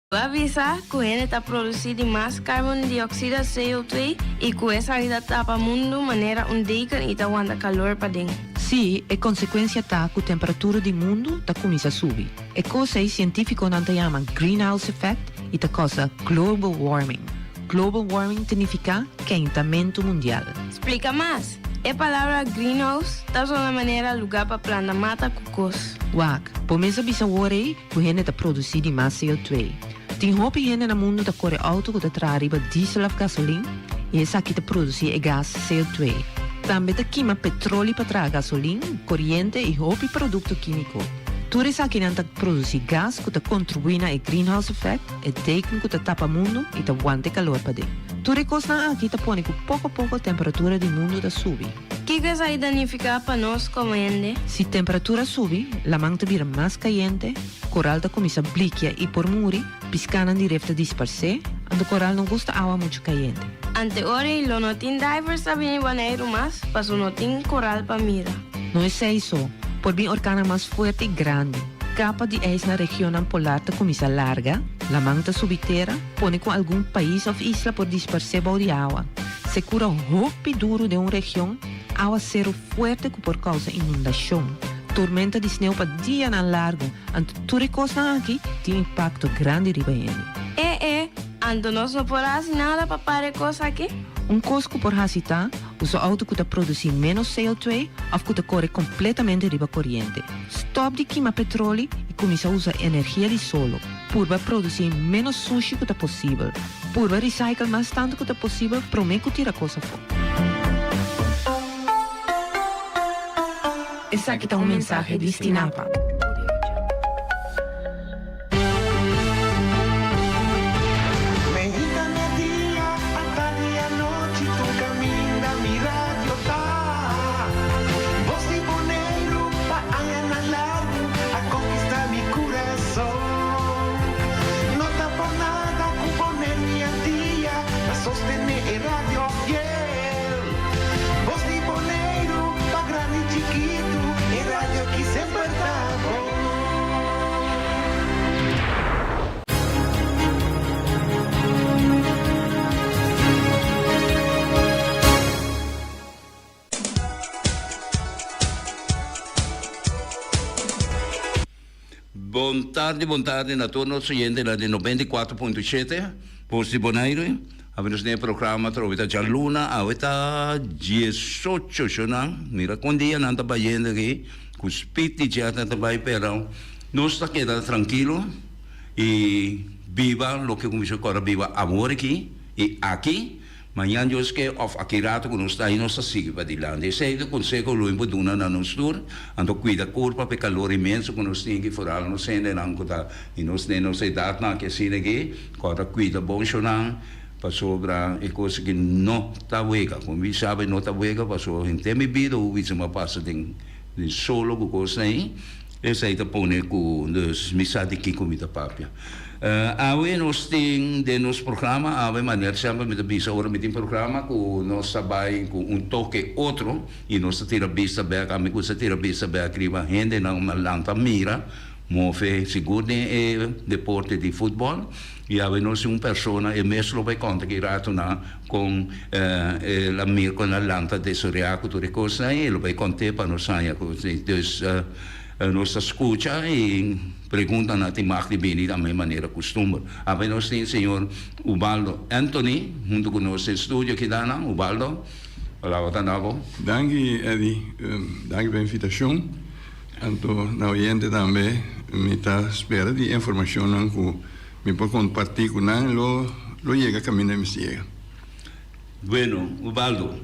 Bo a bisa ku hende ta produsí di mas karbondioksida, CO2, i ku esaki ta tapa mundu manera un deken i ta wanta kalor paden. Sí, e konsekuensia ta ku temperatura di mundu ta kuminsá subi. E kos ei sientífikonan ta yama greenhouse effect i ta kousa global warming. Global warming ta nifiká keintamentu mundial. Splika mas. E palabra greenhouse ta sona manera lugá pa planta mata ku kos. Wak, bo mes a bisa wor ei Ku hende ta produsí di mas CO2. Tin hopi hende na mundu ta kore outo ku ta traha riba diesel òf gasolin i esaki ta produsí e gas CO2. Tambe ta kima petroli pa traha gasolin, koriente i hopi produkto kímiko. Tur esakinan ta produsí gas ku ta kontribuí na e greenhouse effect, e deken ku ta tapa mundu i ta wanta e kalor paden. Tur e kosnan aki ta pone ku poko poko temperatura di mundu ta subi. Kiko esaki ta nifiká pa nos komo hende? Si temperatura subi, laman ta bira mas kayente, koral ta kuminsá blikia i por muri, piskánan di ref ta disparsé, anto koral no gusta awa muchu kayente. Ante ora ei lo no tin divers ta bini Boneiru mas, paso no tin koral pa mira. No esei so, por bin orkannan mas fuerte i grandi. Kapa di ijs na regionnan polar ta kuminsá larga, laman ta subi tera, pone ku algun pais òf isla por disparsé bou di awa. Sekura hopi duru den un region, awaseru fuerte ku por kousa inundashon, tormenta di sneu pa dianan largu, anto tur e kosnan aki tin impakto grandi riba hende. E e, anto nos no por hasi nada pa para e kos aki? Un kos ku por hasi ta usa outo ku ta produsí ménos CO2 òf ku ta kore kompletamente riba koriente. Stòp di kima petroli i kuminsá usa energia di solo. Purba produsí ménos sushi ku ta posibel. Purba recycle mas tantu ku ta posibel promé ku tira kos afó. Esaki ta un mensahe di Stinapa. No ta por nada ku Bonaire i Antia ta sostené e radio fiel. Bos di Boneiru pa grandi i chikitu, e radio aki semper ta bon. Bon tardi, bon tardi na tur nos oyentenan di 94.7 Voz di Bonaire. Awe nos den e programa atrobe ta djaluna, awe ta diesocho shonan. Mira kon dianan ta bayendo aki, ku speed di dje nan ta bai pero nos ta keda trankilo i biba loke ku mi kòrda biba awor aki i aki. Mañan Dios ke of aki rato ku nos ta ahi nos ta sigui padilanti. Esei ta konseho lo mi por duna na nos tur, anto kuida kurpa pa e kalor inmenso ku nos tin aki, foral nos hendenan ku ta di nos den nos edatnan aki asina aki, kòrda kuida bon shownan pasobra e kos aki no ta wega. Komo mi sabi no ta wega pasobra henter mi bida hopi bichi mi a pasa den solo ku kosnan ahi. Esei ta pone ku dus mi sa di kiko mi ta papia. Awe nos tin den nos programa, awe manera semper mi ta bisa ora mi tin programa ku nos ta bai ku un toke otro i nos ta tira bista bek, ami gusta tira bista bek riba hendenan ku lanta mira move sigur den e deporte di futbòl i awe nos tin un persona e mes lo bai konta ki ratonan kon el a mira kon el a lanta desoreá ku tur e kosnan i e lo bai kont'é pa nos haña ku dus nos ta skucha i preguntanan tin mag di bini tambe manera kustumber. Awe nos tin señor Ubaldo Anthony huntu ku nos den studio kidanan. Ubaldo, palabra ta na bo. Danki Eddy, danki pa e invitashon. Anto na oyente tambe mi ta spera di e informashonnan ku Mi por comparti cu nan lo lo yega caminda mi mester yega. Bueno, Ubaldo,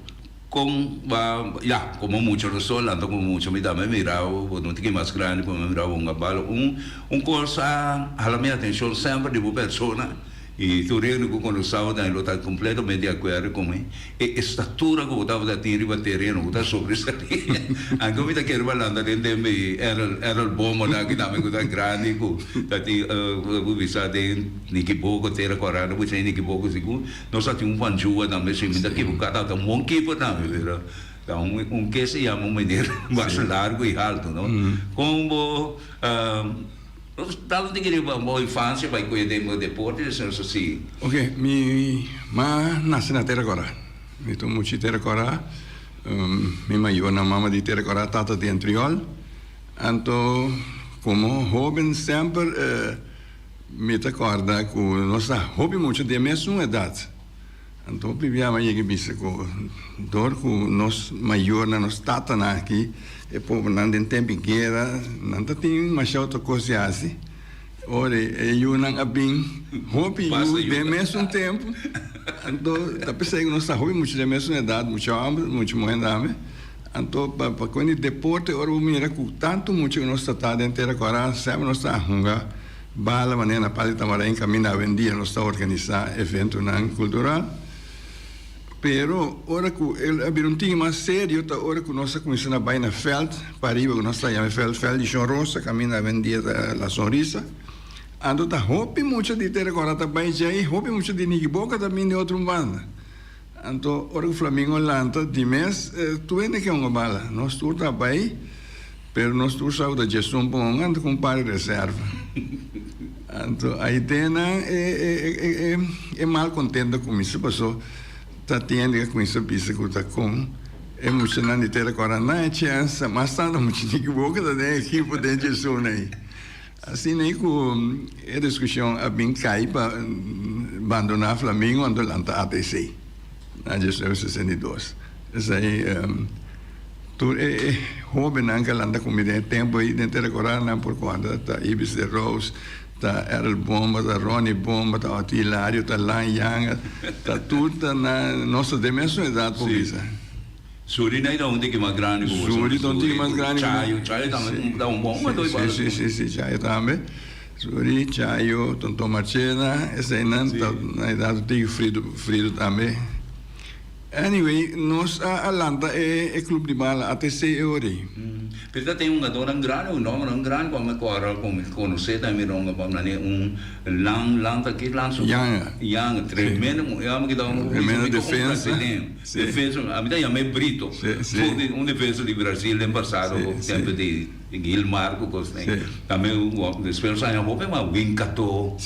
con ba, ya, como mucha nos ta hablando como mucha mi tambe mira bo no tin ke mas grandi cu mi mira bo un abalo. Un un cos a hala mi atencion semper di bo persona y tur hende cu conoce bo tambe lo ta completamente di acuerdo cu mi, e estatura cu bo tabata tin riba tereno, bo ta sobresalí. Anto mi ta kere balanta den den mi Errol, Errol Bomo aki tambe cu ta grandi cu ta tin bo bisa den Nicky Boko, tera kora no bisa Nicky Boko sigur. Nos a tin un Van Jua tambe si mi ta ekiboká tabata un bon keeper tambe pero ta un un ke se yama un meneer basta largo y alto no. Kon bo. Nos dal un tiki riba bo infancia bai cuye den bo deporte y nos a sigui. Ok, mi ma nace na Tera Cora. Mi ta un muchi Tera Cora. Mi mayornan mama di Tera Cora, tata di Antriol. Anto como hoben semper mi ta corda cu nos ta hopi mucha di e mesun edad. Anto hopi bia mi a yega bisa cu dor cu nos mayornan, nos tatanan aki, e pobernan den tempo di guera, nan ta tin masha otro cos di haci. Ora e yunan a bin hopi yu den mesun tempo, anto ta p'esei cu nos ta hopi mucha den mesun edad, mucha homber, mucha muher tambe. Anto pa cuenta di deporte ora bo mira cu tanto mucha cu nos ta ta den tera cora, semper nos ta hunga. Bala manera na Pali Tamarijn kaminda awendia nos ta organisá eventonan kultural. Pero ora ku el a bira un tiki mas serio ta ora ku nos a kuminsá na bai na vèlt pariba ku nos ta yama e vèlt vèlt di Shon Rosa kaminda awendia ta La Sonrisa. Anto ta hopi mucha di Tera Kòrá ta bai djei, hopi mucha di Nikiboka ta bini di otro un banda. Anto ora ku Flamingo lanta di mes tur hende ke hunga bala. Nos tur ta bai. Pero nos tur sa ku ta djesun pa un anto ku un par di reserva. Anto aitena e e e e e malkontento a kuminsá paso ta tin hende ku a kuminsá bisa ku ta kon e muchanan di Tera Kòrá nan e chèns mas tantu mucha di kiboka ta den ekipo den djesun ei. Asina ei ku e diskushon a bin kai pa bandoná Flamingo anto lanta ATC na 1962. Esei tur e hóbennan ku a lanta ku mi den e tempu ei den Tera Kòrá nan por kòrda ta Ibis de Roos, ta Errol Bomba, ta Ronnie Bomba, ta Otty Hilario, ta Lan Yanga, ta tur ta na nos ta den mesun edat por bisa. Suri na ta un tiki mas grandi ku boso. Suri ta un tiki mas grandi ku Chayo, Chayo tambe ta un bon jugador igual. Si, si, si, Chayo tambe. Suri, Chayo, Tonton Marchena, eseinan ta na edat un tiki Frido, Frido tambe. Anyway, nos a lanta e club di bala ATC e ora ei. Pero ta tin hungadornan grandi, un nombernan grandi cu ami cora, cu mi conoce tambe mi ronga pa mane un Lan, Lan ta ki Lan su? Yanga. Yanga, tremendo, ami ki ta un Tremendo defensa. Defensa, ami ta yama e Brito. Un defensa di Brasil den pasado, tempo di Gilmar cu cosnan. Tambe despues nos haña hopi mas Win Kato.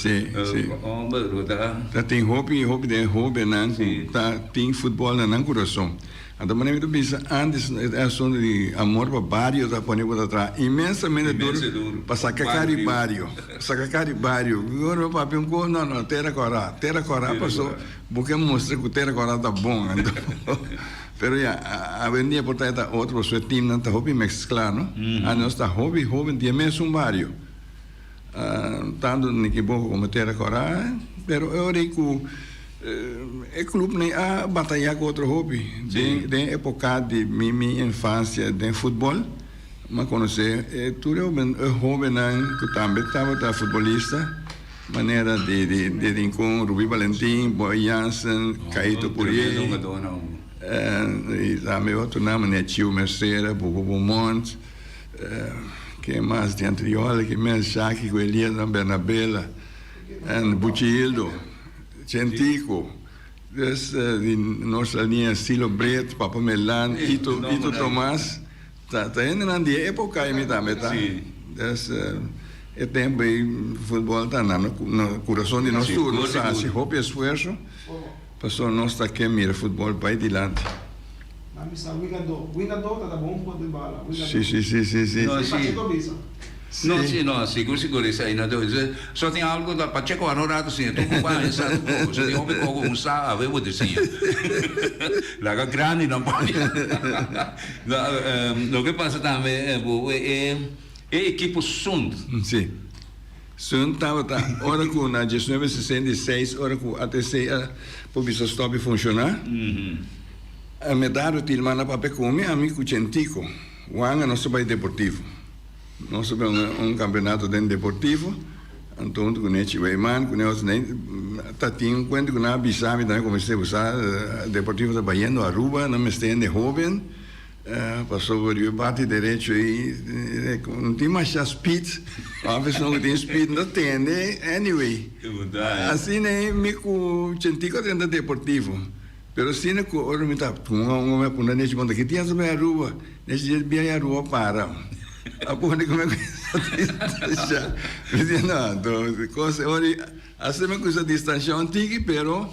Homber cu ta. Ta tin hopi hopi den e hobennan cu ta tin futbol na nan curason. Anto manera mi ta bisa antes e asunto di amor pa bario ta pone bo ta traha inmensamente duro pa saca cara di bario. Saca cara di bario. Ora bo papia un cos, no no, tera cora, tera cora paso bo ke mustra cu tera cora ta bon anto. Pero ya, awendia por ta e ta otro pasobra e teamnan ta hopi mezcla no. Anos ta hopi hoben di e mesun bario. Tanto Nikiboco como Tera Cora, pero e ora ei cu e clubnan a bataya cu otro hopi. Den den epoca di mi mi infancia den futbol, mi a conoce tur e hobennan cu tambe tabata futbolista, manera di di di Rincon, Ruby Valentin, Boy Jansen, Caito Pourier, y tambe otronan manera Chivo Mercera, Bobo Beaumont. Ken mas di Antriola ki mes Shaki ku Elias nan Bernabela en Buchi Hildo Chentico des di nos linia Silo Bret Papa Melan Ito Ito Tomas ta ta hendenan di e epoca ei mi tambe ta des e tempo ei futbol ta na na curason di nos tur nos ta haci hopi esfuerso pasobra nos ta ke mira futbol bai dilanti. Nan bisa Wingandó. Wingandó ta ta bon jugadó di bala. Wingandó. Sí, sí, sí, sí, sí. No, sí. Pacheco bisa. No, sí, no, sigur, sigur esei no ta. So tin algo ta Pacheco a no rato siña tur ku baña sa tur koko. So tin hopi koko un sa awe bo ta siña. Laga grandi nan papia. No, loke pasa tambe bo e e ekipo Sunt. Sí. Sunt tabata ora ku na 1966 ora ku ATC a por bisa stop di funshoná. A Medardo Tilman a papia ku mi, ami ku Chentico. Wanga nos ta bai Deportivo. Nos ta bai un campeonato den Deportivo. Anto hunto ku Nechi Weyman, ku ne otro ne ta tin un cuento ku nan a bisa mi tambe como bo sa Deportivo ta bayendo Aruba, nan mester hende hoben. Pasobra riba e bati derecho ei no tin masha speed, of esun ku tin speed no tende, anyway. Asina ei mi ku Chentico a drenta Deportivo. Pero asina cu ora mi ta hunga hunga mi a puntra Nechi conta ki dia ta bay Aruba? Nechi dice biaha Aruba para. A pone cu mi a cuminsa. Distansha. Mi di no, anto kos ora hasta mi a kusa distansha un tiki pero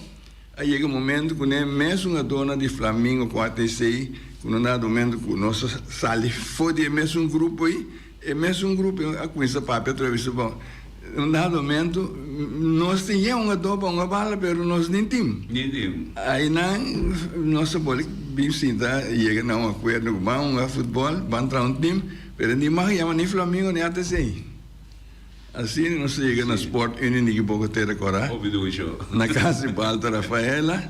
a yega un momento ku ne mes hungadónan di Flamingo ku ATC ku no dado momento ku nos a sali for di e mesun grupo ei, E mesun grupo a cuminsa papia otra vez, bon, un dado momento nos tin yen un adoba, un abala, pero nos nin tin. Nin tin. Aynan nos a boli bin sinta yega na un acuerdo cu ban hunga futbol, ban traha un team, pero ni mag yama ni Flamingo ni ATC. Asina nos a yega na Sport Unie Niki Boko te recorda. Hopi ducho. Na cas di Walter Rafaela.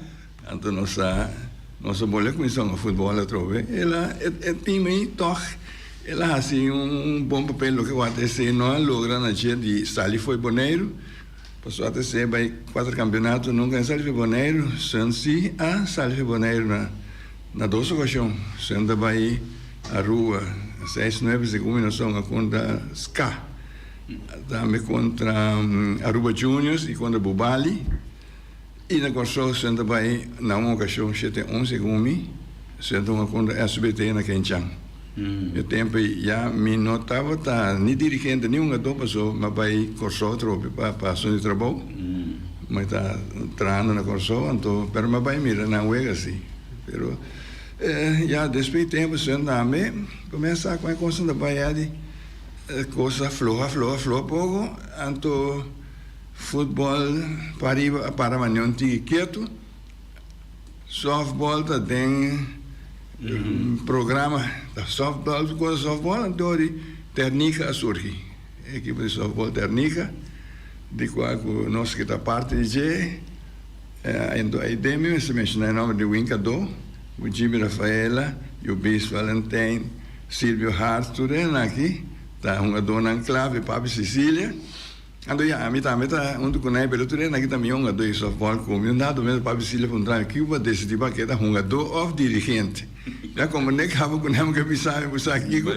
Anto nos a nos a bolbe cuminsa hunga futbol atrobe. El a e team ey tog el a haci un bon papel loke cu ATC no a logra na dje di sali fo'i Boneiru. Pasobra ATC bay cuater campeonato nunca a sali fo'i Boneiru. Sun si a sali fo'i Boneiru na na dos ocasion. Sun ta bay Aruba seis nuebe segun mi nos a hunga contra ska. Tambe contra Aruba Juniors y contra Bubali. I na Kòrsou Sven ta bai na un okashon shete onse segun mi, Sven ta hunga kontra SBT na Kenchan. E tempu ei ya mi no tabata ni dirigente ni hungadó paso mi a bai Kòrsou atrobe pa pa asuntu di trabou. Mi ta trahando na Kòrsou anto pero mi a bai mira nan wega si. Pero ya despues di tempu Sven tambe kuminsá ku e kosnan ta bai ya di kos a floha floha floha poko anto. Futbol pariba a para manera un tiki ketu. Softball ta den programa. Ta softball su cosa softball anto di Ternica a surgi. E ekipo di softball Ternica di kua ku nos ke ta parti di dje. Anto ei den mi mester menshona e nomber di Win Kado, Jimmy Rafaela, Jubis Valentijn, Silvio Hart tur esnan aki ta hungadónan klave, Papi Cecilia. Anto ya, ami tambe ta huntu ku nan, pero tur esnan aki ta mi hungadó di softball ku mi. Un dado momento Papi Silvia puntra mi, Kiko bo a desidí pa keda, hungadó òf dirigente? Mi a komprendé kaba ku nan, mi ke bisa mi bo sa kiko.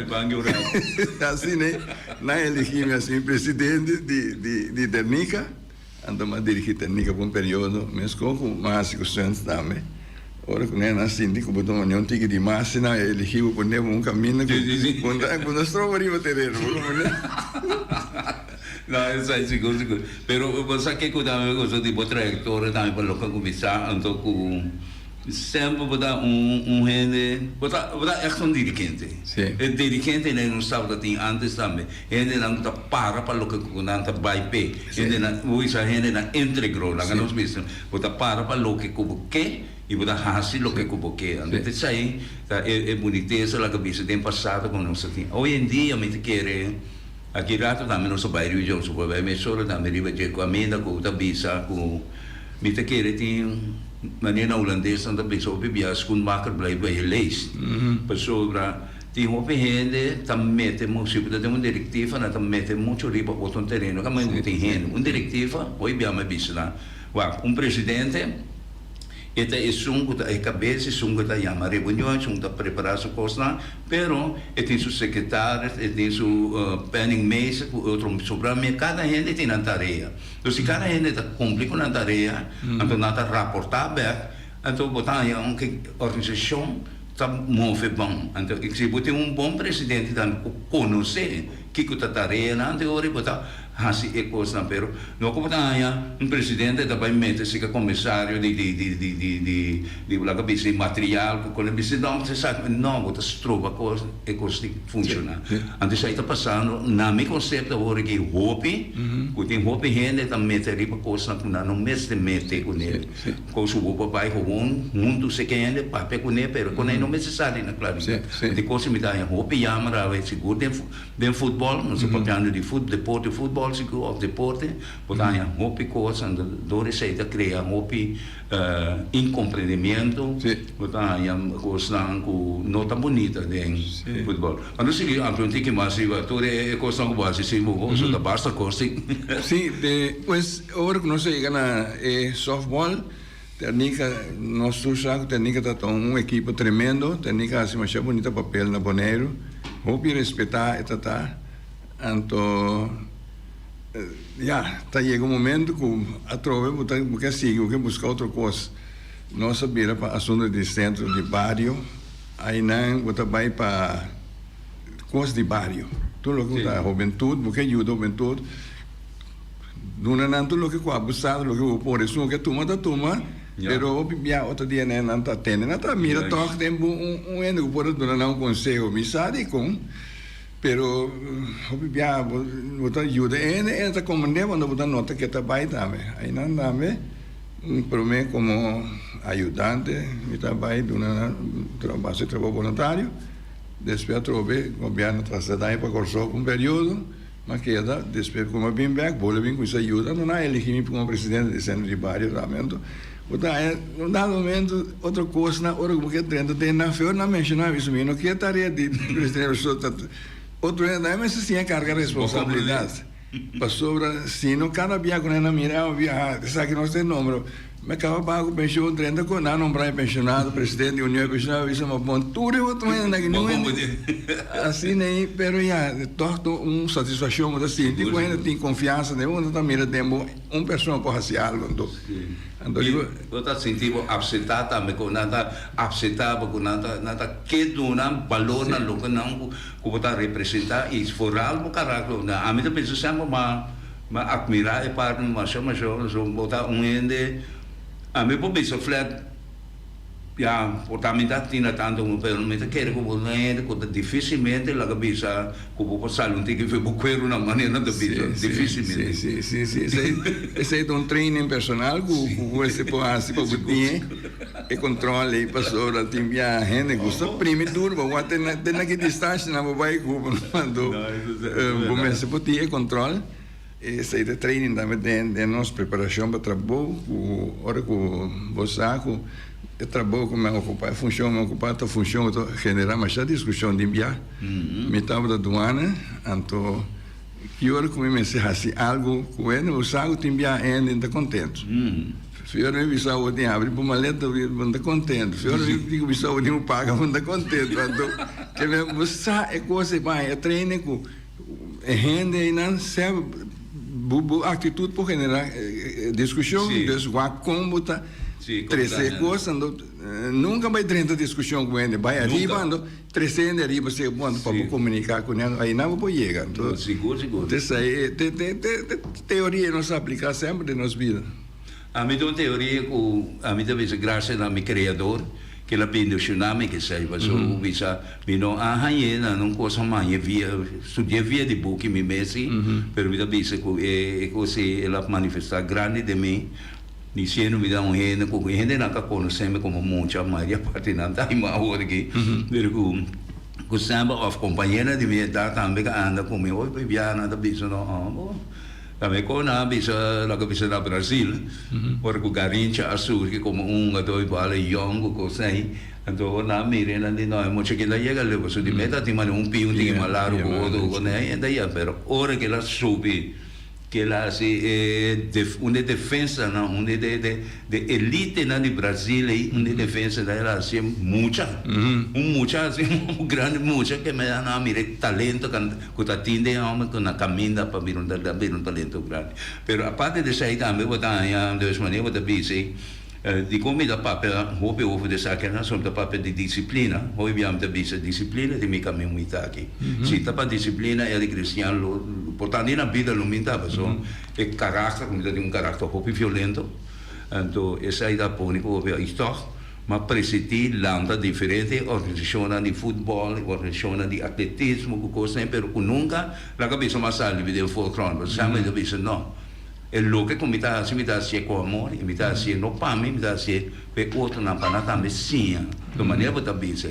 Asina ei nan a eligí mi asina presidente di di di Ternica. Anto mi a dirigí Ternica pa un periodo, meskos ku mi a hasi ku Suns tambe. Ora ku nan a sinti ku bo ta manda un tiki di mas, nan a eligí bo pone bo un kaminda ku bo no stroba riba tereno, bo komprendé? No, esei sigur sigur. Pero bo sa ke ku tambe mi gusta di bo trayektoria tambe pa loke a kuminsá, anto ku semper bo ta un un hende, bo ta bo ta ègt un dirigente. Sí. E dirigentenan nos tabata tin ántes tambe, hendenan ku ta para pa loke ku nan ta bai p'e, hendenan, bo bisa hendenan íntegro, laga nos bisa, bo ta para pa loke ku bo ke i bo ta hasi loke ku bo ke. Anto esei ta e bunitesa laga bisa den pasado ku nos a tin. Hoy en dia mi ta kere. Aki rato tambe nos a bai riba dje, nos a bai mesora tambe riba dje ku aminda ku ta bisa ku mi ta kere tin manera na hulandes nan ta bisa hopi bia schoenmaker blijft bij je leest. Pasobra tin hopi hende ta mete si bo ta den un direktiva nan ta mete muchu riba otro tereno kaminda ku tin hende. Un direktiva hopi bia mi a bisa nan wak un presidente. E ta esun ku ta e kabes, esun ku ta yama reunion, esun ku ta prepará su kosnan, pero e tin su sekretaris, e tin su penningmeester ku otro sobrá mi. Kada hende tin nan tarea. Entonces si kada hende ta kumpli ku nan tarea, anto nan ta raportá bèk, anto bo ta haña un organisashon ta move bon. Anto si bo tin un bon presidente tambe ku konosé kiko ta tareanan, anto e ora bo ta Hasi e kosnan, pero no ku bo ta haña un presidente ta bai mete sika komisario di di di di di di di laga bisa di material ku kon e bisa no se sa no bo ta stroba kos e kos di funshoná. Anto esei ta pasando na mi konsepto awor aki hopi ku tin hopi hende ta mete riba kosnan ku nan no mester mete kuné kos ku bo por bai gewoon huntu seka hende papia kuné pero kon ei no mester sali na klaridat. Di kos mi ta haña hopi yammer awe sigur den. Den futbòl, nos ta papiando di fut, deporte, futbòl sigur òf deporte, bo ta haña hopi kos, anto dor esei ta krea hopi inkomprendimiento, bo ta haña kosnan ku no ta bunita den futbòl. Ma nos sigui amplia un tiki mas riba tur e kosnan ku bo hasi sin bo goso, ta basta kos tin. Sí, pues ora ku nos a yega na e sòftbòl, Ternica, nos tur sa ku Ternica ta ta un ekipo tremendo. Ternica hasi masha bunita papel na Boneiru. Hopi respetá e ta ta. Anto, ya, ta yega un momento ku atrobe bo ta bo ke sigui, bo ke buska otro kos. Nos a bira pa asuntu di sentro di bario. Ainan bo ta bai pa kos di bario. Tur loke ku ta hobentut, bo ke yuda hobentut, duna nan tur loke ku abo sa, loke bo por. Esun ke tuma ta tuma, pero hopi bia otro dia nan ta tende, nan ta mira tòg den bo un hende ku por a duna nan un konseho. Mi sa dikon, pero hopi bia bo ta yuda e hende, e hende ta komprendé bo, anto bo ta nota ke ta bai tambe. Ainan tambe promé komo ayudante mi ta bai duna nan base trabou boluntario. Despues atrobe gobierno trasladá mi pa Kòrsou pa un periodo, m'a keda, despues ku m'a bin bèk, bolbe bin kuminsá yuda, anto nan a eligí mi komo presidente di sentro di bario tambe. Anto bo ta haña un dado momento otro kosnan ora ku bo ke drenta den nan fe, ora nan menshoná mi, mi no ke tarea di presidente pasobra ta otro hende tambe mester siña karga responsabilidat. Pasobra si no kada bia ku nan a mira a biaha, esaki nos ta e nombra. Mi a kaba paga ku penshon drenta ku nan a nombra mi penshonado, presidente di Union di Penshonado, mi bisa ma bon tur e otro hende aki niun hende asina ei, pero ya tòg ta un satisfakshon bo ta sinti ku hende tin konfiansa den bo, nan ta mira den bo un persona por hasi algu anto. Anto I bo ta sinti bo apseptá tambe ku nan ta apseptá bo ku nan ta nan ta ke duna balor na loke nan ku ku bo ta representá i foral bo karakter. Ami ta pensa semper ma ma atmirá e parti masha masha pasobra bo ta un hende ami por bisa flat ya por ta mi ta tina tantu pero mi ta kere ku bo ta un hende ku ta difisilmente laga bisa ku bo por sali un tiki for bo kueru na manera nan ta bisa difisilmente. Si si si si esei ta un training personal ku ku mester por hasi pa bo tin e control ei pasobra tin bia hende gusta primi duro bo wak te na ki distancia nan bo bai ku bo anto bo mester por tin e control. Esei ta training tambe den den nos preparacion pa trabou cu ora cu bo sa cu e trabou cu mi a ocupa, e funcion cu mi a ocupa ta funcion cu ta genera masha discusion den bia. Mi tabata duana, anto ki ora cu mi mester haci algo cu hende, bo sa cu tin bia hende no ta contento. Si ora mi bisa bo tin habri bo maleta bo no ta contento, si ora mi bisa bo tin bo paga bo no ta contento, anto bo sa e cos ei pa e training cu. E hende einan sef bo bo actitud por genera discusion, dus wak con bo ta trece e cos, anto nunca bay drenta discusion cu hende, bay ariba anto trece hende ariba si bo anto pa bo comunica cu nan, einan bo por yega, anto esey te teoria nos a aplica semper den nos bida. Ami ta un teoria cu ami ta bisa gracias na mi Creador cu el a bendiciona mi cu esey pasobra bo bisa mi no a hañe na un cosa mañe via studia via di buki mi mes si pero mi ta bisa cu e cos ey el a manifesta grandi den mi diciendo mi ta un hende cu hendenan ta conoce mi como mucha mayoria parti nan ta haña awor aki pero cu cu semper of compañeronan di mi edad tambe cu anda cu mi hopi biaha nan ta bisa no bo. Tambe kon nan a bisa loke a bisa na Brasil, ora ku Garrincha a surgi komo un hungadó igual a yòn ku kos ei, anto ora nan a mira e nan di no e mucha kila yega leu pasobra di meta tin manera un pia un tiki mas largu ku otro ku kos ei ta ya pero ora ku el a subi ku el a hasi e un di e defensanan un di e De elitenan di Brasil ei un di defensanan el a hacié mucha, un mucha haci un grandi mucha ke me nan a mira e talento ku ta tin den e homber ku na kaminda pa bira un bira un talento grandi. Pero aparte di esei tambe bo ta haña dus manera bo ta bisa ei dikon mi ta papia hopi over di esaki nan mi ta papia di disiplina, hopi bia mi ta bisa disiplina di mi kamin mi ta aki. Si ta pa disiplina el di cristian lo por ta ni na bida lo mi ta pasobra E karakter, ku mi ta tin un karakter hopi violento, anto esei ta pone ku hopi i tòg m'a presentí lanta diferente organisashonnan di futbòl, organisashonnan di atletismo ku kosnan pero ku nunka laga bisa m'a sali den voorgrond, pasobra semper mi ta bisa no, e loke ku mi ta hasi mi ta hasié ku amor i mi ta hasié no pa mi, mi ta hasié pa e otronan pa nan tambe siña. Di manera bo ta bisa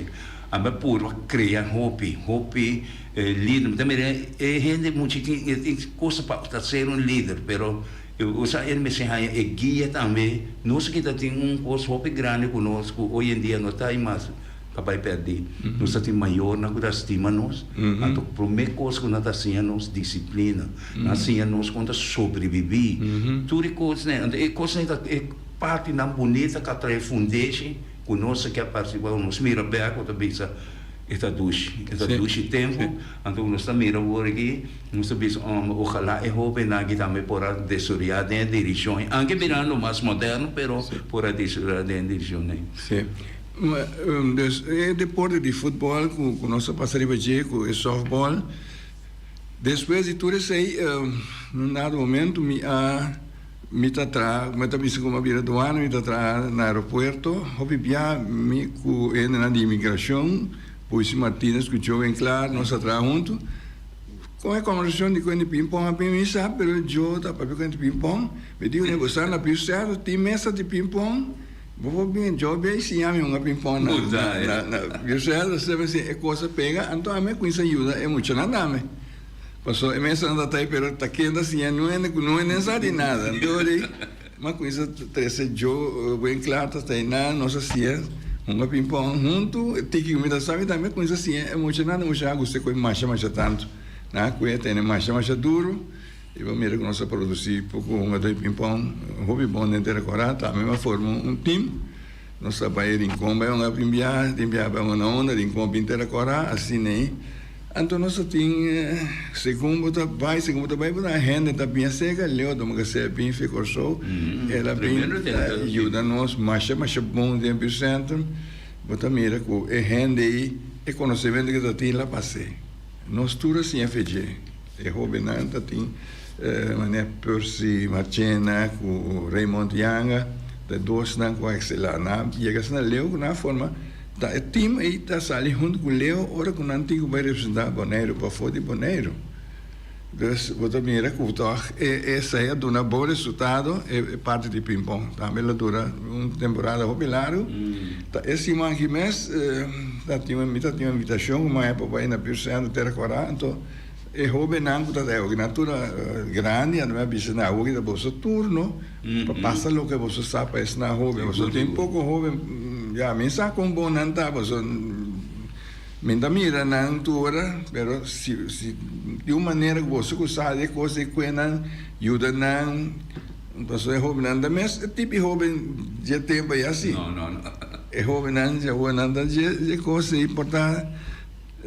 ami a purba krea hopi, hopi. E lider, mi ta mira e hende mucha tin e tin cosa pa ta ser un lider, pero usa el mester haña e guia tambe. Nos aki ta tin un cos hopi grandi cu nos cu hoy en dia no ta hay mas ta bay perdi. Nos ta tin mayornan cu ta stima nos, anto prome cos cu nan ta siña nos disciplina, nan a siña nos con ta sobrevivi, tur e cosnan, anto e cosnan ta e partinan bunita cu a trae fundeshi cu nos a kier participa, nos mira bek cu ta bisa. E ta dushi, e ta dushi tempu, anto nos ta mira awor aki, nos ta bisa oh ojalá e hobennan aki tambe por a desaroyá den e dirishon ei, anke birando mas moderno pero por a desaroyá den e dirishon ei. Sí. Dus e deporte di futbòl ku nos a pasa riba dje ku e sòftbòl. Despues di tur esei, na un dado momento mi a mi ta traha, mi ta bisa ku mi a bira duana, mi ta traha na aeropuerto. Hopi bia mi ku hendenan di imigrashon, Puisi Martinez ku Joe Enclar, nos a traha huntu. Kon e kombersashon di kuenta pimpon a bin mi sa, pero Joe ta papia kuenta pimpon. Mi di kuné, bo sa na Piu Cerro tin mesa di pimpon, bo por bin. Joe a bin siña mi hunga pimpon na na Piu Cerro. Asina e kos a pega, anto ami a kuminsá yuda e muchanan tambe. Pasobra e mesanan ta tai, pero ta ken ta siña nuende ku nuende no sa di nada. Anto di mi a kuminsá trese Joe buen kla ta tai nan, nos a siña hunga pimpon huntu. E tiki ku mi ta sabi tambe a kuminsá siña e muchanan. E muchanan a gusta e koe masha masha tantu. Nan a koe a tene masha masha duru i bo mira ku nos a produsí poko hungadó di pimpon hopi bon den Tera Kòrá. Tambe mi a forma un tim. Nos a bai Rincon bai hunga tin biaha, tin biaha bai hunga na onda, Rincon bin Tera Kòrá, asina ei. Anto nos a tin, segun bo ta bai, segun bo ta bai, bo ta hende ta bin aserka, Leo Domacassé a bin fi Kòrsou, el a bin yuda nos masha masha bon den Buurtcentrum. Bo ta mira ku e hende ei, e konosementu ke ta tin la pas'é. Nos tur a siña fe dje. E hóbennan ta tin manera Percy Marchena ku Raymond Yanga, ta e dosnan ku a ekselá. Nan a yega asina leu ku nan a forma. Ta e team ei ta sali huntu ku Leo ora ku nan tin ku bai representá Boneiru pafó di Boneiru. Dus bo ta mira ku tòg e esei a duna bon resultado e parti di pimpon. Tambe el a dura un temporada hopi largu. Ta e siman aki mes ta tin mi ta tin un invitashon ku maya pa bai na Buurtcentrum Tera Kòrá. Anto e hóbennan ku ta ta oki nan tur grandi anto mi a bisa nan awoki ta boso turno pa pasa loke boso sa pa esnan hóben. Boso tin poko hóben ya mi sa kon bon nan ta pasobra mi ta mira nan tur ora pero si si di un manera ku boso ku sa di e kos ei kue nan yuda nan pasobra e hóbennan ta mes e tipi hóben dje tempu ei asi e hóbennan dje hóbennan ta dje kos ei por ta.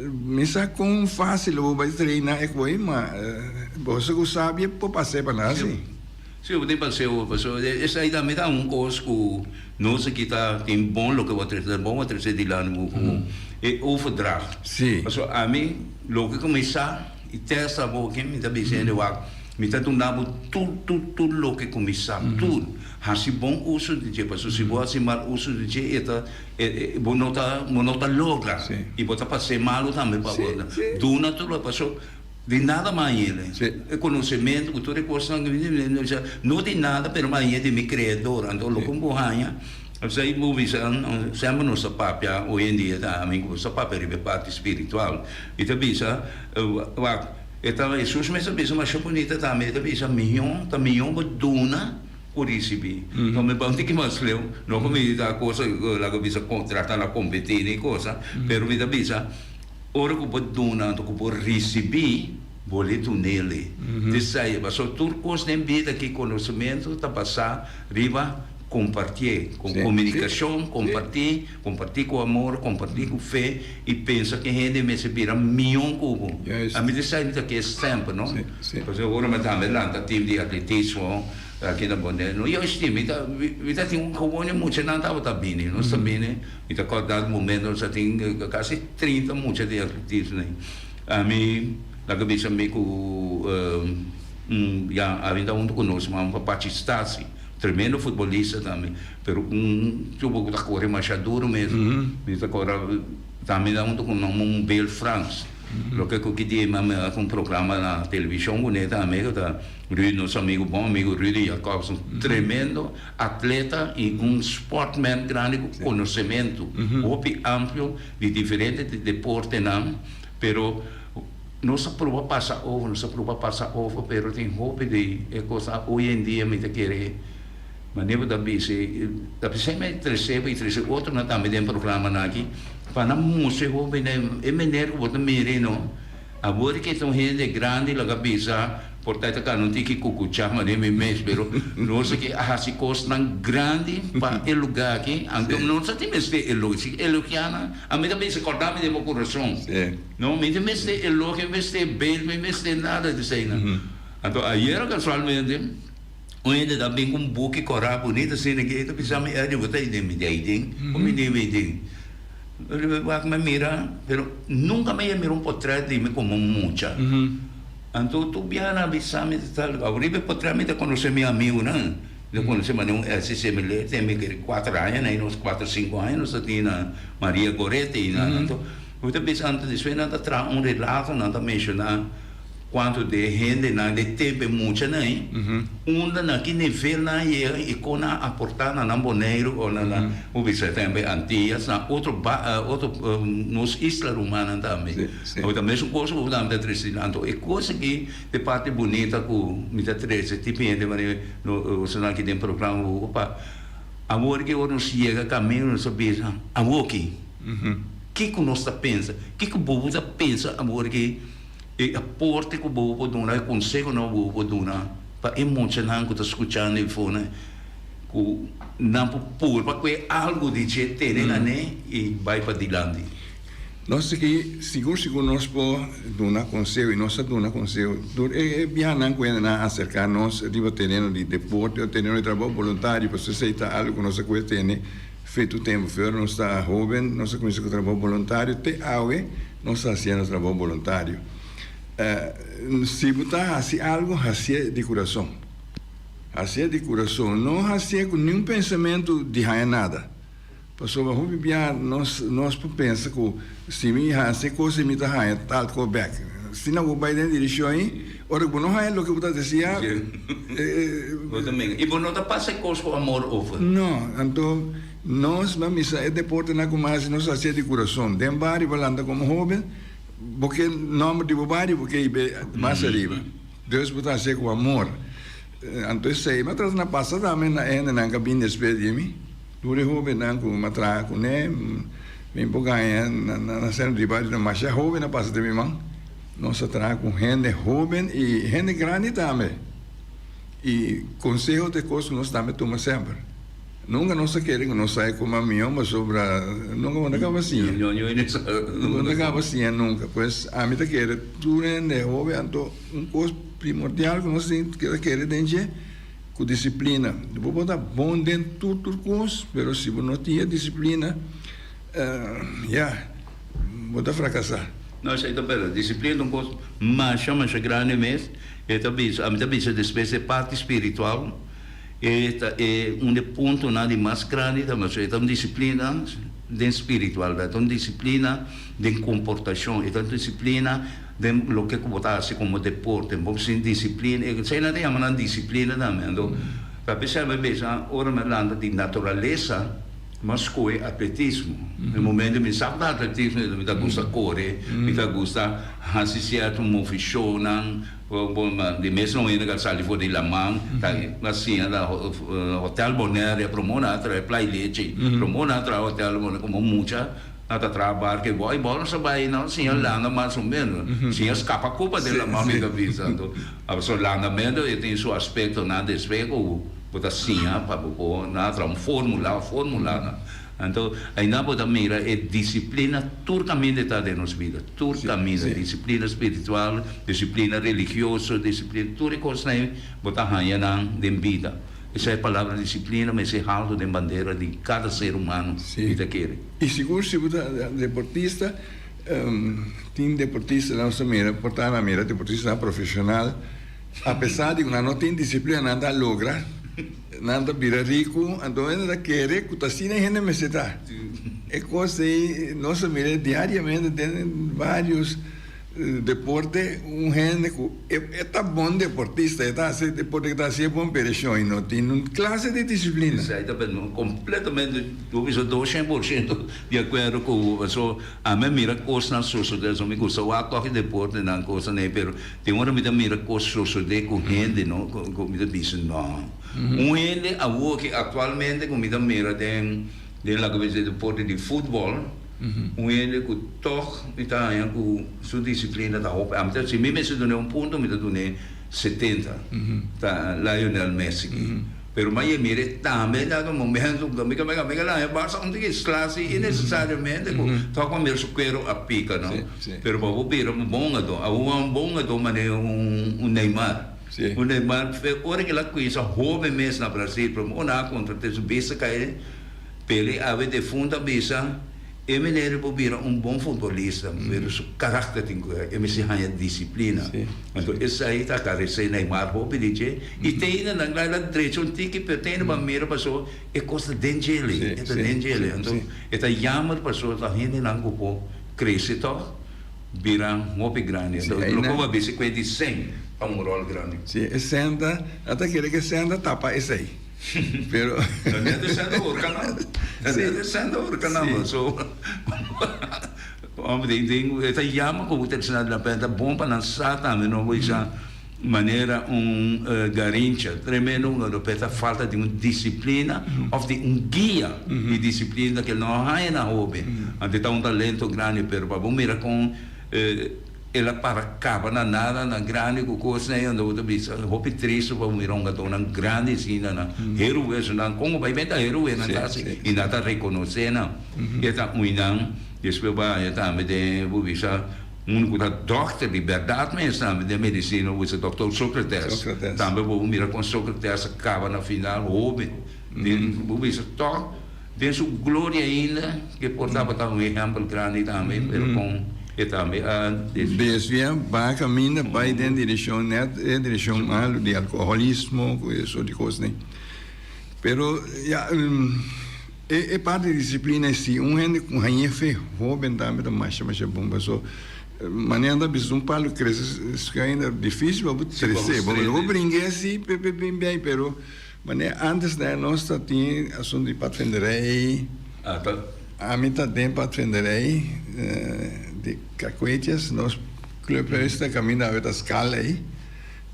Mi sa kon fásil bo bai treina e koe, ma boso ku sabi por pas'é pa nan si. Si, bo tin pas'é bo, pasobra esei tambe ta un kos ku nos aki ta tin bon loke bo a trese, bon bo a trese dilanti bo ku e overdracht. Si. Pasobra ami loke ku mi sa i tèst abo aki mi ta bisa hende wak, mi ta duna bo tur tur tur loke ku mi sa, tur. Hasi bon uso di dje, pasobra si bo hasi mal uso di dje e ta. Bo no ta bo no ta logra y bo ta pas'é malo tambe pa bo. Duna tur lo paso di nada mas ayele. E conocemento cu tur e cosnan no di nada pero mas ayele di mi creador. Anto loke bo haña esey bo bisa semper nos ta papia hoy en dia ta ami cu nos ta papia riba e parti spiritual y ta bisa wak e ta Hesus mes a bisa masha bunita tambe e ta bisa miho ta miho bo duna Ku risibí. No mi ban tiki mas leu, no ku mi ta cosa laga bisa trata na kompetí ni cosa, pero mi ta bisa ora ku bo duna anto ku bo risibí, bo le dunele. T'esei, pasobra tur kos den bida aki konosementu ta basá riba kompartié, ku komunikashon, kompartí, kompartí ku amor, kompartí ku fe i pensa ku e hende mester bira mion ku bo. Ami t'esei mi ta ke semper, no? Pasobra ora mi tambe lanta tim di atletismo. Aki na Boneiru no juist mi ta mi ta tin un gewoon e muchanan tabata bini nos ta bini mi ta kòrda momento nos a tin kasi trinta mucha di atletismo ami laga bisa mi ku ya a binta huntu ku nos man Pachi Stasi tremendo futbolista tambe pero un tipo ku ta kore masha duru mes mi ta kòrda tambe ta huntu ku un Bill Frans loke ku ki dia mi a haci un programa na televishon kuné tambe ku ta. Rudy, nos amigo, bon amigo Rudy Jacobs, un tremendo atleta y un sportman grandi cu conocemento hopi amplio di diferente deportenan, pero nos a proba pasa over, nos a proba pasa over, pero tin hopi di e cosnan hoy en dia mi ta kere manera bo ta bisa, ta bisa mi trece bo y trece otronan tambe den programanan aki pa nan mustra e hobennan e manera cu bo ta mira no. Awor ke ta un hende grandi lo ka bisa, por ta e ta kanda un tiki kukuchá manera mi mes, pero nos aki a hasi kosnan grandi pa e lugá aki, anto nos a tin mester elogio. Si elogiá nan, ami ta bisa kòrda mi den bo kurason. No, mi tin mester elogio, mi mester beis, mi mester nada di eseinan. Anto ayera kasualmente un hende ta bin ku un buki kòrá bunita asina aki, e ta bisa mi, Eddie, bo ta den? Mi di, Ei den, ku mi den mi den? Wak mi mira, pero nunka mi a mira un potret di mi komo mucha. Anto tur biaha nan a bisa mi ta tal, awor riba e potrèt mi ta konosé mi amigunan, mi ta konosé manera un Elsie Semele, ten mi kere kuater aña na nos kuater sinku aña nos ta tin na Maria Goretti i nan. Anto mi ta bisa anto despues nan ta traha un relato nan ta menshoná kuantu de hendenan de tempu e muchanan ei, unda na ki nivel nan a yega i kon nan a aportá na nan Boneiru o na nan bo bisa tambe Antillas na otro ba otro nos isla rumannan tambe. Awor ta mesun kos ku nan ta trese anto e kos aki ta e parti bunita ku mi ta trese tipo hende manera esnan aki den programa bo pa awor ki ora nos yega kaminda nos ta bisa awor ki kiko nos ta pensa kiko bo ta pensa awor ki E aporte ku bo por duna, e konsehonan ku bo por duna pa e muchanan ku ta skuchando ei fona, ku nan por purba kue algu di dje tene na ne i bai padilanti. Nos aki sigur sigur nos por duna konseho i nos a duna konseho tur e biahanan ku hende nan a aserká nos riba tereno di deporte o tereno di trabou boluntario pasobra esei ta algu ku nos a kue tene fetu tempu. Ora nos ta hoben nos a kuminsá ku trabou boluntario te awe. Nos ta hasiendo trabou boluntario. Si bo ta hasi algu, hasié di kurason. Hasié di kurason. No hasié ku niun pensamentu di haña nada. Pasobra hopi bia nos nos por pensa ku si mi hasi e kos ei mi ta haña tal kos bèk. Asina bo bai den direkshon ei, ora ku bo no haña loke bo ta deseá, Bo ta menga. I bo no ta pasa e kos ku amor over. No. Anto. Nos ba misa e deportenan ku mas nos hasié di kurason. Den bario bo lanta komo hóben, bo ke nòmber di bo bario bo ke hibe mas ariba. Dus bo ta hasié ku amor. Anto esei mi a trata na pasa tambe na e hendenan ku a bini despues di mi. Tur e hóbennan ku mi a traha kuné, mi por gaña na sentro di bario masha hóben a pasa den mi man. Nos a traha ku hende hóben i hende grandi tambe. I konseho ta e kos ku nos tambe tuma semper. Nunka nos ta kere ku nos sai kuma mihó pasobra nunka bo ta kaba siña. Bo no ta kaba siña nunka. Pues ami ta kere tur hende hopi anto un kos primordial ku nos tin ta kere den dje ku disiplina. Bo por ta bon den tur tur kos pero si bo no tin e disiplina ya bo ta frakasá. No esei ta bèrdat. Disiplina ta un kos masha masha grandi mes. E ta bisa ami ta bisa despues e parti spiritual. E ta e un di e puntonan di mas grandi ta pasobra e ta un disiplina den spiritualdat, e ta un disiplina den komportashon, e ta un disiplina den loke ku bo ta hasi komo deporte. Bo sin disiplina, esei nan ta yama nan disiplina tambe. Anto ta p'esei mi a bisa ora mi a lanta di naturalesa mi a skohe atletismo. E momento mi sa ku ta atletismo mi ta gusta kore, mi ta gusta hasi sierto movishonnan. Di mes no hende ka sali for di laman ta siña na hotel Bonaire promo nan a trae Playa Lechi promo nan a traha hotel Bonaire como mucha nan ta traha barco y bo no sa bay nan siña landa mas o menos siña scapa cupa den laman mi ta bisa anto pasobra landamento e tin su aspectonan despues cu bo ta siña pa bo por nan a traha un formula formula nan. Anto, ainda bo ta mira e disiplina tur kaminda ta den nos bida, tur kaminda, disiplina spiritual, disiplina religioso, disiplina, tur e kosnan ei bo ta haña nan den bida. Esei e palabra disiplina mester haltu den bandera di kada ser humano, mi ta kere. I sigur si bo ta deportista, tin deportistanan nos ta mira, por ta nan mira deportistanan profesional, apesar di ku nan no tin disiplina nan ta logra. Nan ta bira riku, anto hende ta kere ku ta asina hende mester ta. E kos ei nos a mira diariamente den varios deporte, un hende ku e ta bon deportista, e ta hasi e deporte ku ta hasi e bon pero e shon no tin un klase di disiplina. Esei ta berdad, kompletamente, bo bisa doshen por shento di akuerdo ku bo, pasobra ami a mira kosnan sosodé, pasobra mi gusta wak tòg e deportenan kosnan ei, pero Tin ora mi ta mira kos sosodé ku hende no, ku mi ta bisa no. Un hende awor ki aktualmente ku mi ta mira den den laga bisa deporte di futbòl, un hende ku tòg mi ta haña ku su disiplina ta hopi. Ami ta si mi mester dun'é un punto mi ta dun'é setenta, ta Lionel Messi. Pero mi a yega mira tambe na un momento ku mi mi a laña basta un tiki sla si innesesariamente ku tòg mi a mira su kuero a pika no. Pero pa bo bira un bon hungadó, awor un bon hungadó manera un Neymar. Un Neymar ora ku el a kuinsa hoben mes na Brasil prome ora nan a kontrat'é su bista kai Pele awe defuntu a bisa. E meneer por bira un bon futbolista, pero su karakter tin ku e mester haña disiplina. Anto esei ta karesé Neymar hopi di dje. I te ainda nan la el a drecha un tiki, pero te ainda bo a mira paso e kos ta den djele, e ta den djele. Anto e ta jammer paso ta hendenan ku por krese tòg bira hopi grandi. Anto loke bo a bisa ku e di sèn ta un ròl grandi. Sí, e sèn ta, nan ta kere ku e sèn ta tapa esei. Pero. Ta net e sèn ta horka nan. Ta net e sèn ta horka nan. So, hombre, den, den, e ta jammer ku bo ta bisa nan, ta bon pa nan sa tambe no bo bisa manera un Garrincha, tremendo hungador, pero ta falta di un disiplina of di un guia di disiplina ke no a haña na hoben. Anto e ta un talento grandi, pero pa bo mira kon el a para kaba na nada na grandi ku kosnan ei, anto bo ta bisa hopi tristu pa bo mira hungadornan grandi asina nan heruwe nan kon bo bai benta heruwe nan ta hasi i nan ta rekonosé nan. E ta ui nan despues bo a haña tambe den bo bisa. Un ku ta dòkter di bèrdat mes tambe den medisina usa dòkter Sócrates. Tambe bo mira kon Sócrates a kaba na final hóben. Den bo bisa tòg den su gloria ainda ke por tabata un ehèmpel grandi tambe pero kon e tambe a desviá. Desviá baha kaminda bai den direkshon nèt e direkshon malu di alkoholismo ku e sort di kosnan. Pero ya. E parti di disiplina e si un hende ku hañ'é fe hóben tambe ta masha masha bon paso manera nan ta bisa un palu krese su ainda difísil pa bo trese bo lo por bring'é si pe pe bin bei pero manera antes nan nos ta tin asuntu di patvenderij ami ta den patvenderij di Kakuetjes nos clubhuis ta kaminda awe ta skal ei.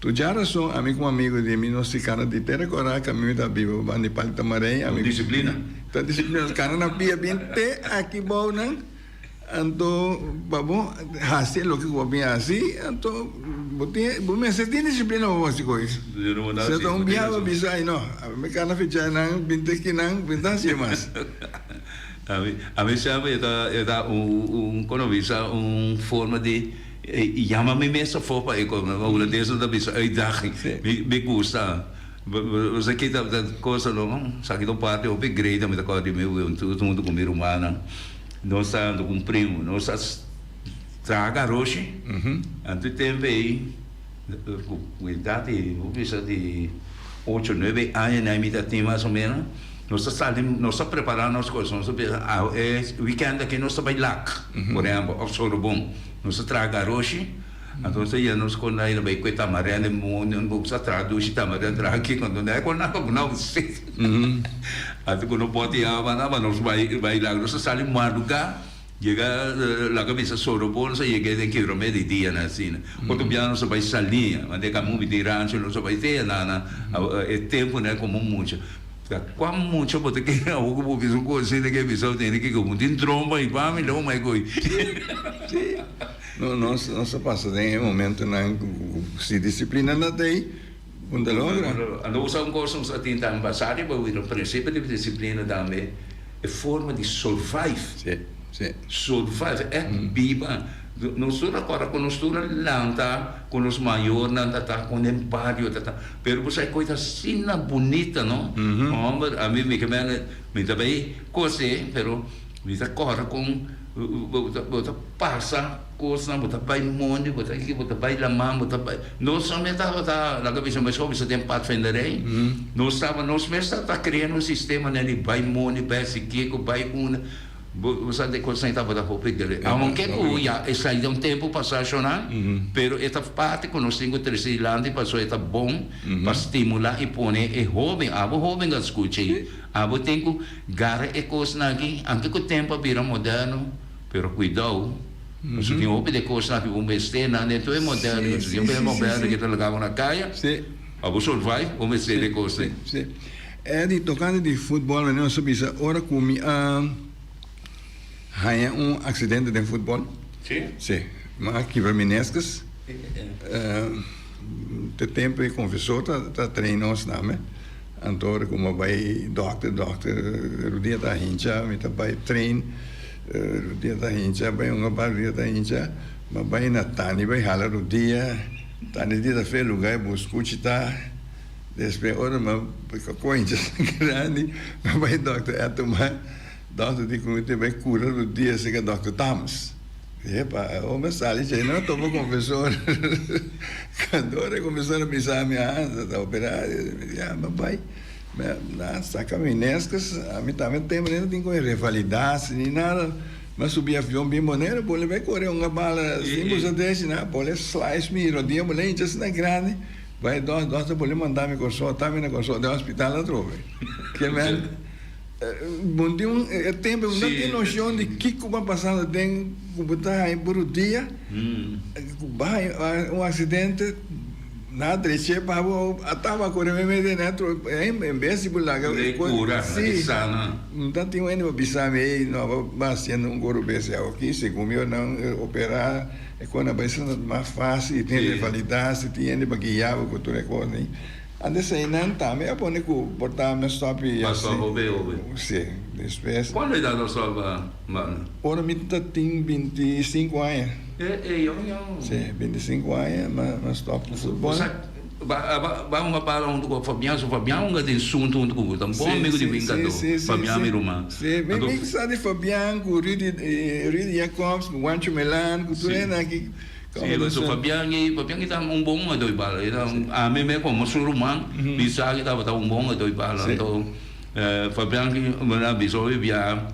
Tur djarason ami ku un amigu di mi nos si kana di tera kora ku ami ta biba banda di Palita Marey ami Disiplina. Ta disiplina nos kana na pia bin te aki bou nan anto pa bo hasi loke ku bo bin hasi anto bo tin bo mester tin disiplina pa bo hasi kos si ta un biaha bo bisa ay no ami kana ficha nan bin te kinan bin ta hasi mas. Ami semper e ta e ta un kono bisa un forma di. E yama mi mes afó pa e kos. Na hulandes nan ta bisa uitdaging. Mi gusta. Bo sa ki ta cosa no? Esaki ta un parti hopi great mi ta kòrda di mi hubentud huntu ku mi rumannan. Nos ta huntu ku un primu. Nos a traha garoshi. Anto e tempu ei ku edat di bo bisa di ocho nuebe aña nan mi ta tin mas o menos. Nos ta sali nos ta prepara nos kos. Nos ta bisa e wikènt aki nos ta bai Lak por ehèmpel òf Sorobon. Nos ta traha garoshi, anto nos ta yena nos konai na bai kue tamarèn den mondi, bo sa traha dushi tamarèn, traha kiko, anto nan e kon nan ku nan sit. Anto ku no bòti awa nan, ma nos bai bai laga, nos ta sali mardugá, yega laga bisa Sorobon, nos a yega den kibra medio dia nan asina. Otro biaha nos a bai Saliña, manda e kaminda di rancho nos a bai te nan nan e tempunan komo mucha. Ta kua mucha bo ta kere awor ku bo bisa un kos asina ke bisa bo tene ke komo tin trompa i pa mi lo mai koy. Sí. No, nos, nos a pasa den e momentonan ku si disiplina no ta ei, bo no ta logra. Anto bo sa un kos nos a tin tambe pasa riba wira un prinsipio di disiplina tambe e forma di survive. Sí, sí. Survive, ègt biba. Nos tur a kòrda ku nos tur a lanta ku nos mayornan ta ta kon den bario ta ta pero bo sa e kos ta asina bunita no homber ami mi ke mende mi ta bay kose pero mi ta kòrda kon bo ta bo ta pasa kosnan bo ta bay mondi bo ta bo ta bay laman bo ta bay nos tambe tabata laga bisa mes hopi sa den padvinderij nos tabata nos mes tabata krea nos sistema di bay mondi bay hasi kiko bay unda. Bo sa de kosnan tabata hopi dele. Aunke ku ya esei ta un tempu pasá shona, pero e ta parti ku nos tin ku trese dilanti pasobra e ta bon pa stimulá i pone e hóben, abo hóben ta skucha ei, abo tin ku gara e kosnan aki, aunke ku tempu a bira moderno, pero kuidou, pasobra tin hopi de kosnan aki ku mester nan den tur e moderno, pasobra tin hopi moderno ke ta laga bo na kaya, pa bo survive bo mester de kosnan. Eddy, tokante di futbòl mi nos a bisa ora ku mi a haña un aksidente den futbòl. Sí? Sí. Mi a kibra mi neskes. Te tempu e konfesor ta ta train nos tambe. Anto ora ku mi a bai dòkter, dòkter rudia ta hincha, mi ta bai train, rudia ta hincha, bai hunga bal rudia ta hincha. Mi a bai na Tani bai hala rudia, Tani di ta fe lugá e buskuchi ta. Despues ora mi a koincha grandi, mi a bai dokter e a tuma. Dòkter di ku mi ta bai kura rudia serka dòkter Tams. Epa, e homber sali dje, no topa konfesor. Kandor e konfesor a bisa mi, ah, ta operá, mi di, ah, mi bai. Mi a saka mi neskes, ami tambe tempo no tin ku revalidasi ni nada. Mi a subi avion bin Boneiru, bole bai kore hunga bala sin busa deshi, nan a bole slice mi rodia, bole hincha asina grandi. Bai dòkter bole manda mi Kòrsou, ta mi na Kòrsou den hospital atrobe. Ke men. Bo tin un e tempo bo no tin nocion di kico bo a pasando den cu bo ta haña por dia cu bo a haña un accidente na dreche pa bo a taba core meme den netro en bes di bo laga Ley cura, si di sana. No tin un hende pa bisa mi ey no bo ba haciendo un goro bes aki segun mi nan opera e cos nan bay ser mas facil tin revalidasi tin hende pa guia bo cu tur e cos ey. Antes einan tambe a pone ku por ta mi a stop i Ba stop hopi hopi. Si, despues. Cuando edad a stop mano? Ora mi ta tin 25 aña. E e yong yong. Si, 25 aña mi a stop ku futbol. Sa ba ba hunga bala huntu ku Fabian, so Fabian hunga den suntu huntu ku bo, ta un bon amigu di Winkado, Fabian mi ruman. Si, mi mi sa di Fabian ku Rudy Rudy Jacobs, ku Juancho Melan, ku tur hende aki. Sí, pasobra Fabian ei, Fabian ei ta un bon hungadó di bala. E ta un, ami mes komo su ruman, mi sa ku e tabata un bon hungadó di bala. Anto, Fabian ki mi a bisa hopi bia,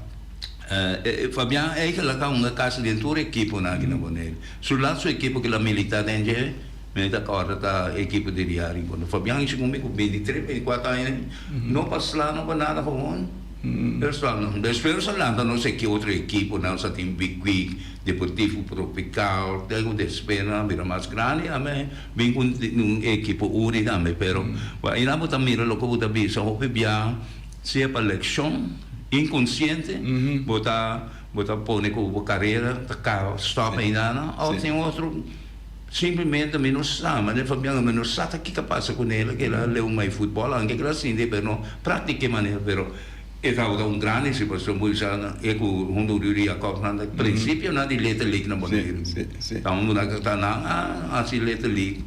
Fabian eigentlik a hunga kasi den tur ekiponan aki na Boneiru. Su laatste ekipo ku el a militá den dje, mi ta kòrda ta ekipo di Ria Rincon. Fabian i segun mi ku 23, 24 aña no pa sla, no pa nada, gewoon el sla. Despues a lanta no sé ki otro ekiponan, sa tin Big Wig. Deportivo Tropical, te ku despues nan a bira mas grandi a me bin ku un ekipo uri tambe pero aina bo ta mira loke bo ta bisa hopi bia sea pa lekshon inkonsiente bo ta bo ta pone ku bo karera ta kaba stop aina nan òf tin otro simplemente mi no sa manera Fabian mi no sa ta kiko a pasa ku nel ke el a leu mai futbòl anke ke el a sinti pero no praktik'e manera pero. E tabata un grandi situacion bo bisa e cu hunto cu Rudy Jacobs nan ta principionan di Little League na Boneiru. Ta un nan ta nan a haci Little League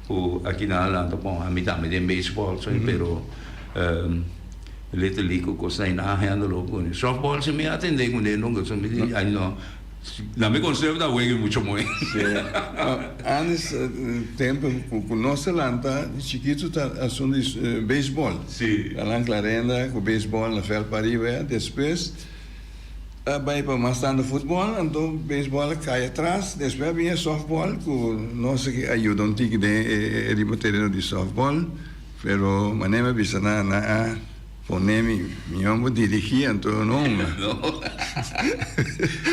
cu aki nan a lanta bon ami tambe den baseball so pero Little League cu cosnan ei nan a handle cu softball si mi a atende cu ne nunca so mi di ay no. Na mi conseho ta wega mucho mooi. Sí. Antes tempo cu nos ta lanta chikito ta asunto di baseball. Sí. Alan Clarenda cu baseball na veld pariba ya. Despues a bay pa mas tanto futbol anto baseball a cay atras. Despues a bin e softball cu nos a yuda un tiki den e riba tereno di softball. Pero manera mi a bisa nan nan a. Pone mi, mi homber dirigí anto no hunga. No.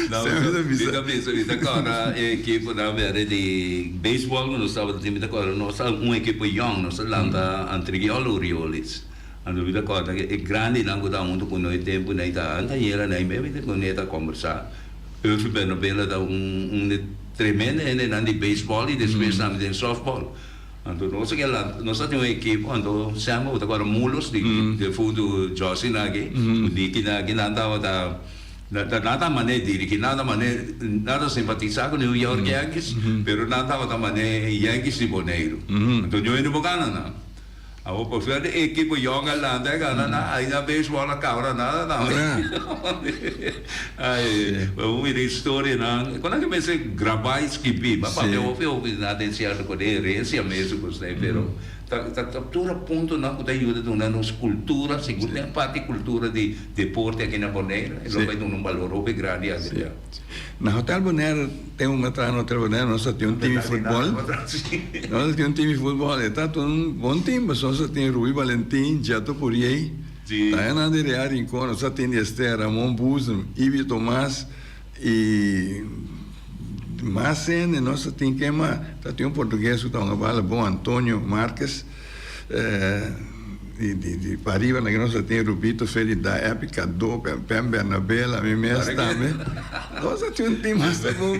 No, mi ta bisa, mi ta kòrda e ekiponan berde di beisbòl ku nos tabata tin, mi ta kòrda nos ta un ekipo yòn, nos a lanta Antriol Orioles. Anto mi ta kòrda e grandinan ku ta huntu ku nos e tempu nan ta antañera nan mi ta ku nan ta kòmbersá. Urfi Bernabela ta un un di tremendo hendenan di beisbòl i despues tambe den sòftbòl. Anto nos a keda nos a tin un ekipo anto semper bo ta kòrda Mulos di defuntu Jossy nan aki ku Nicky nan aki nan tabata nan ta manera dirigi nan ta manera nan ta simpatisa ku New York Yankees pero nan tabata manera Yankees di Boneiru anto ñoe no por gana nan awor por suerte e ekipo yòn a lanta a gana nan ai nan beisbòl a kabra nada tambe ai bo mira historianan kon nan ke mester grabá i skibí bo a papia hopi hopi na den sierto ku den herensia mes ku esei pero ta ta tur a puntonan ku ta yuda duna nos kultura sigur den parti kultura di deporte aki na Bonaire e lo bai duna un balor hopi grandi Adrian. Na Hotel Bonaire ten un atrás na Hotel Bonaire nos a tin un team di futbol nos a tin un team di futbol e ta un bon team pasobra nos a tin Rui Valentin, Jeto Puriey, Diana de Rea Rincon, nos a tin di Esther, Ramon Boezem, Ivy Tomas y mas hende nos a tin ken mas ta tin un portugues cu ta hunga bala bon Antonio Marques di di di pariba na nos a tin Rubito Feli da Epi Cado Pem Bernabel ami mes tambe nos a tin un team hasta bon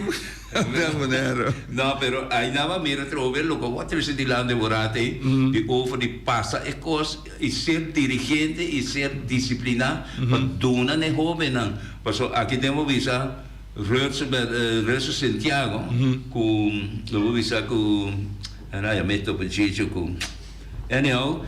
Hotel Bonaire. No pero ai nan a mira trobe loke bo a trece dilanti bo rato ei di over di pasa e cos y ser dirigente y ser disciplina pa duna na e hobennan pasobra aki den bo bisa Rutser Santiago cu lo bo bisa cu nan a yama e topo chicho cu. Anyhow,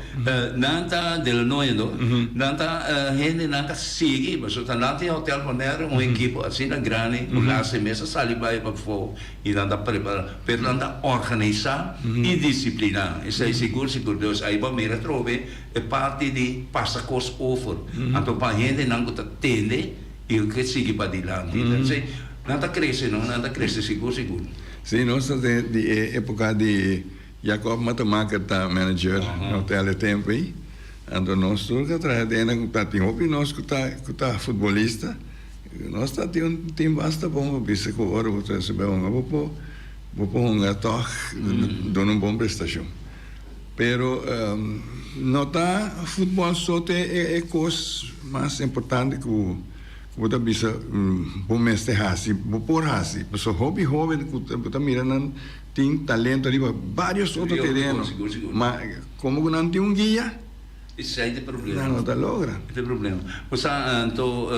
nan ta de la Noya no, nan ta hendenan ta sigui, pasobra ta nan tin Hotel Bonaire un ekipo asina grandi ku laatste mes a sali bai pafó i nan ta prepara, pero nan ta organisá i disipliná, esei sigur sigur. Dus ai bo mira atrobe e parti di pasa kos over, anto pa hendenan ku ta tende i ku ke sigui padilanti. Entonces nan ta krese no, nan ta krese sigur sigur. Sí, nos ta den di e epoka di Jacob Matemaker ta manager na hotel e tempo ei. Anto nos tur ta traha den nan ta tin hopi nos ku ta ku ta futbolista. Nos ta tin un team basta bon pa bisa ku ora bo ta subi hunga bo por bo por hunga tog duna un bon prestashon. Pero no ta futbol so ta e kos mas importante ku ku bo ta bisa bo mester hasi bo por hasi. Pasobra hopi hoben ku bo ta mira nan Tin talento riba varios otro tereno, ma como cu nan tin un guia, Esey ta e problema. Nan no ta logra. E ta e problema. Osea, anto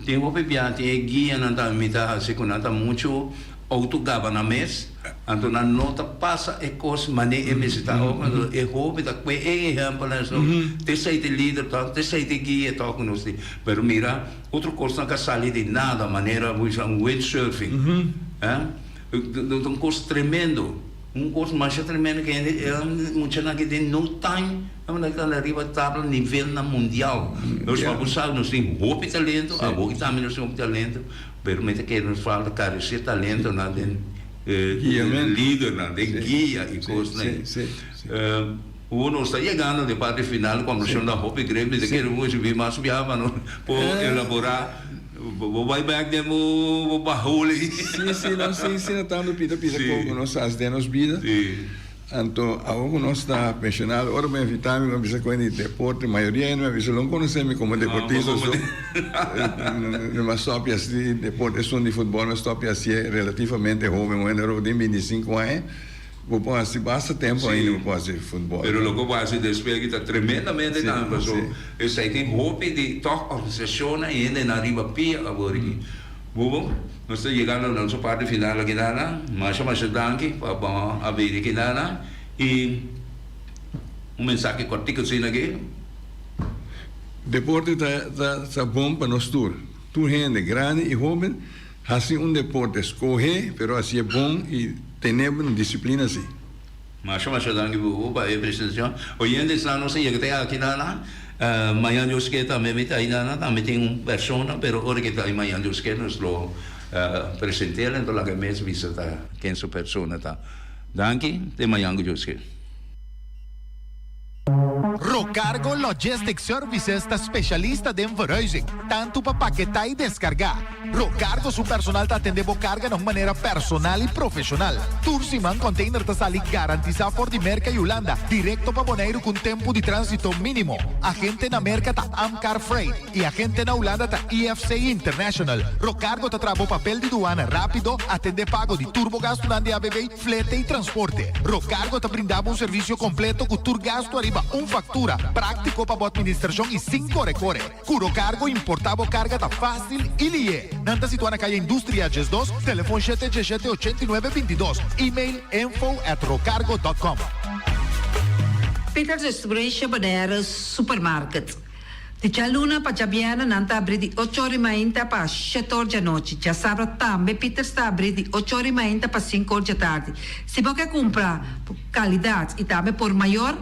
tin hopi bia tin e guianan tambe mi ta haci cu nan ta mucho auto gaba nan mes, anto nan no ta pasa e cos mane e mester ta. Anto e hopi ta cue e ehempelnan eso, ta esey ta e lider toch, ta esey ta e guia toch cu nos tin. Pero mira, otro cosnan ca sali di nada, manera bo bisa un windsurfing, eh. Ta un kos tremendo, un kos masha tremendo ku hende e muchanan aki den no time nan ta anda riba tabla nivelnan mundial. Nos pa bo sa nos tin hopi talento, abo i tambe nos tin hopi talento, pero mi ta kere nos falta karesé talentonan den lidernan, den guia i kosnan. Hu nos ta yegando den parti final, kombershon ta hopi great, mi ta kere bo subi mas biaha pa nos por elaborá. Bo bai bek den bo bahul ei. Sí, sí, nos sí, sí, tanto pida pida komo nos hasi den nos bida. Anto awor ku nos ta pensionado, ora bo invitá mi, bo bisa ku di deporte, mayoria hende mi a bisa lo no konosé mi komo deportista so. Mi a stòp di hasi deporte, esun di futbòl mi a stòp di hasié relativamente hoben, bo hende ora bo tin bintisinko aña. Bo por hasi basta tempo ainda bo por hasi futbol. Pero loke bo hasi despues aki ta tremendamente tambe paso esei tin hopi di tòg organisashonnan i hendenan riba pia awor aki. Bubo, nos ta yegando na nos parti final aki nana. Masha masha danki pa bo a bini aki nana i un mensahe kòrtiku asina aki. Deporte ta ta bon pa nos tur. Tur hende, grandi i hoben. Hasi un deporte, skohe, pero hasié bon i tene bo na disiplina si. Masha masha danki Bubu pa e presentacion. Oyentes nan nos a yega te aki nana. Mañan Dios ke tambe mi ta ahi nana. Tambe tin un persona pero ora ke ta ahi mañan Dios ke nos lo present'el enton laga e mes bisa ta ken su persona ta. Danki te mañan ku Dios ke. Rocargo Logistics Services ta specialista den verhuizing, tanto pa paketá y descargá. Rocargo su personal ta atendé bo carga na un manera personal y profesional. Tur siman container ta sali garantisa for di Merca y Hulanda directo pa Boneiru cu un tempo di transito minimo. Agente na Merca ta Amcar Freight. Y agente na Hulanda ta IFC International. Rocargo ta traha bo papel di duana rapido, atende pago di tur bo gastunan di ABB, flete y transporte. Rocargo ta brinda bo un servicio completo cu tur gastu ariba un factura, practico pa bo administracion y sin core core. Cu Rocargo importa bo carga ta facil y lihe. Nan ta situa na Caya Industria 12, telefon shete djeshete 89 22, email info at rocargo dot com. Peters Distribution Bonaire Supermarket. Di djaluna pa djabièrnè nan ta abrí di ocho or di mainta pa shete or djanochi. Djasabra tambe Pieters ta abrí di ocho or di mainta pa sinku or djatardi. Si bo ke kumpra kalidat i tambe por mayor,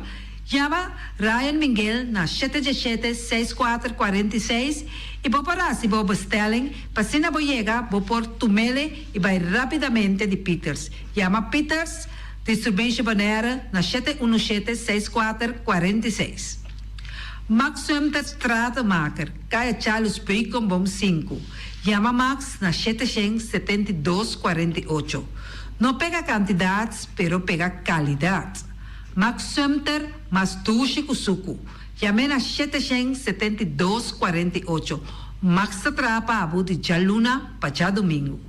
yama Ryan Minguel na shete djeshete seis kuater 46 i bo por hasi bo bestelling pa asina bo yega bo por tumele i bai rápidamente di Pieters. Yama Pieters Distribution Bonaire na shete unu shete seis kuater 46. Max Sumter Stratenmaker, Kaya Charles Beukenboom sinku. Yama Max na 772 48. No pega kantidat, pero pega kalidat. Max Sumter mas dushi ku suku. Yam'é na 772 48. Max ta traha pa bo di djaluna pa djadumingu.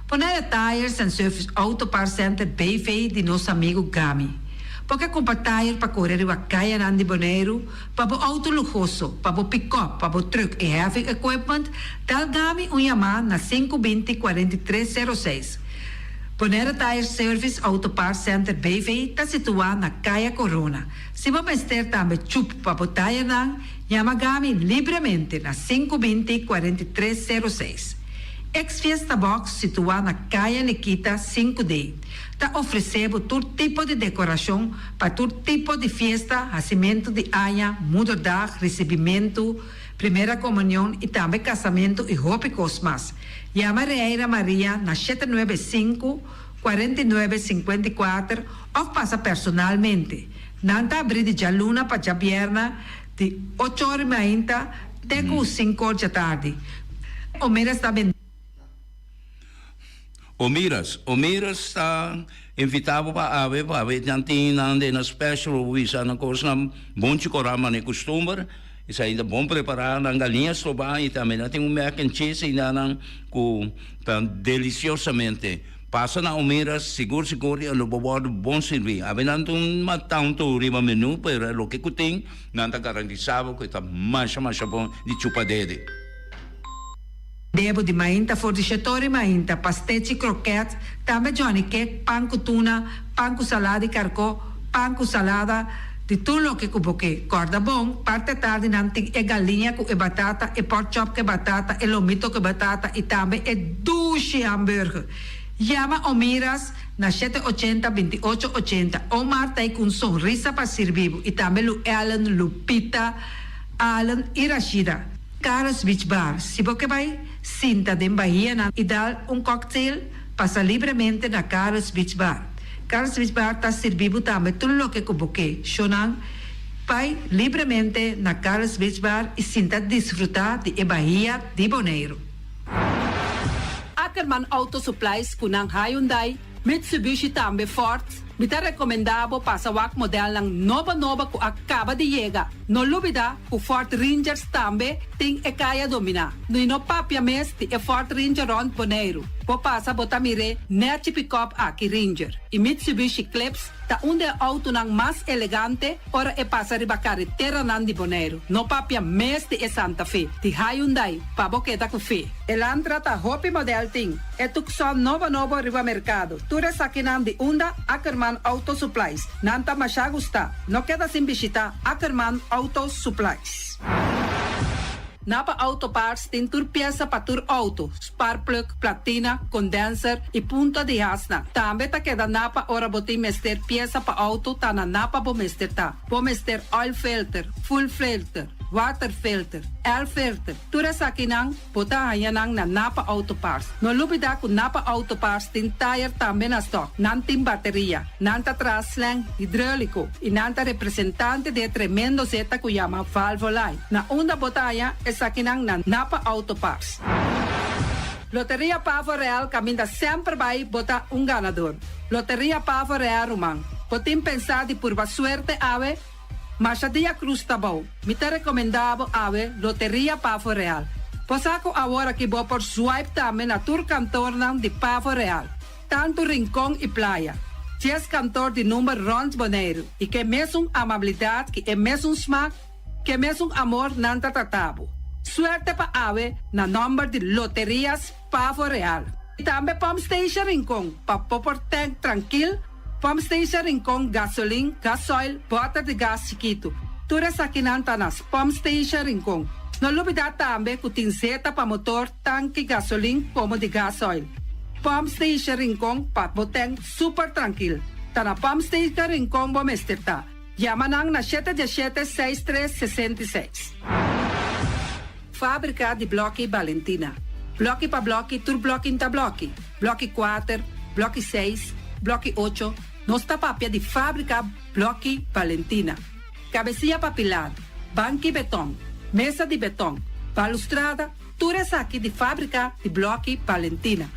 Bonaire Tires and Service Auto Parts Center BV di nos amigu Gami. Bo ke kumpra tire pa kore riba kayanan di Boneiru, pa bo outo luhoso, pa bo pikòp, pa bo trùk i heavy equipment, dal Gami un yamá na sinku binti 43 sero seis. Bonaire Tire Service Auto Parts Center BV ta situá na Kaya Corona. Si bo mester tambe chup pa bo tayernan, yama Gami libremente na 520 43 06. Ex Fiesta Box situá na Kaya Nikita 5D ta ofresé bo tur tipo di dekorashon pa tur tipo di fiesta, hasimentu di aña, moederdag, risibimentu, primera komunion i tambe kasamentu i hopi kos mas. Yama Reira Maria na 795 49 54 òf pasa personalmente. Nan ta abrí di djaluna pa djabièrnè di ocho or mainta te ku sinku or djatardi. Omiras ta bendí. Omiras, Omiras ta invitá bo pa awe, pa awe nan tin nan den nan special, bo bisa nan kosnan bon chikorá manera kustumber. Esei ta bon prepará nan galiña stobá i tambe nan tin un mac and cheese ainda nan ku ta delisiosamente. Pasa na Omiras sigur sigur i lo bo wòrdu bon sirbí. Awe nan ta un tantu riba menú pero e loke ku tin nan ta garantisá bo ku e ta masha masha bon di chupa dede. Debo di mainta for di shetori mainta, pastechi, kroket, tambe johnny cake, pan ku tuna, pan ku salada di karkó, pan ku salada, di tur loke ku bo ke. Kòrda bon, parti atardi nan tin e galiña ku e batata, e pork chop ku e batata, e lomito ku e batata i tambe e dushi hamburger. Yama Omiras na shete ochenta, 28 ochenta. Omar ta ei ku un sonrisa pa sirbi bo i tambe Lu Ellen, Lupita, Allen i Rashida. Carlos Beach Bar, Si bo ke bai sinta den bahianan i dal un cocktail, pasa libremente na Carlos Beach Bar. Carlos Beach Bar ta sirbi bo tambe tur loke ku bo ke. Shownan, bai libremente na Carlos Beach Bar i sinta disfruta di e bahia di Boneiru. Ackerman Auto Supplies ku nan Hyundai, Mitsubishi tambe Ford, mi ta recomenda bo pasa wak modelnan nobo nobo cu a caba di yega. No lubida cu Ford Rangers tambe tin e caya domina. Y no papia mes di e Ford Ranger rond Boneiru. Bo pasa bo ta mir'e nechi pick-up aki Ranger. Y Mitsubishi Eclipse ta un di e autonan mas elegante ora e pasa riba careteranan di Boneiru. No papia mes di e Santa Fe di Hyundai pa bo keda cu fe. Elantra ta hopi model tin. E Tucson nobo nobo riba merkado. Tur esakinan di unda Ackerman Auto Supplies. Nan ta masha gusta. No keda sin bishita Ackerman Auto Supplies. Napa Auto Parts tin tur piesa pa tur auto, sparkplug, platina, condenser y punta di hasnan. Tambe ta keda Napa ora bo tin mester piesa pa auto ta na Napa bo mester ta. Bo mester oil filter, fuel filter, water filter, air filter, tur esakinan. Bo ta haña nan na Napa Auto Parts. No lubidá ku Napa Auto Parts tin tayer tambe na stòk. Nan tin bateria. Nan ta traha slang hidróliko i nan ta representante di e tremendo zeta ku yama Valvoline. Na unda bo ta haña esakinan na Napa Auto Parts. Loteria Pavo Real kaminda semper bai bo ta un ganador. Loteria Pavo Real ruman. Bo tin pensá di purba suerte awe? Masha dia cruz ta bou. Mi ta recomenda bo awe Loteria Pavo Real. Bo sa cu awor aki bo por swipe tambe na tur kantornan di Pavo Real, tanto Rincon y Playa. Dies kantor di number rond Boneiru y ke mesun amabilidad ki e mesun smaak, ke mesun amor nan ta trata bo. Suerte pa awe na nomber di Loterias Pavo Real. Y tambe Pump Station Rincon pa bo por tank trankil. Pump Station Rincon, gasolin, gasoil, bòter di gas chikitu. Tur esakinan ta na Pump Station Rincon. No lubidá tambe ku tin zeta pa motor, tanki gasolin komo di gasoil. Pump Station Rincon pa bo tèn super trankil. Ta na Pump Station Rincon bo mester ta. Yama nan na shete diesshete seis tres 66. Fábrika di blòki Balentina. Blòki pa blòki tur blòki n'ta blòki. Blòki kuater, blòki seis, blòki ocho, nos ta papia di fábrika blòki Balentina. Kabesia pa pilar, banki betòn, mesa di betòn, balustrada, tur esaki di fábrika di blòki Balentina.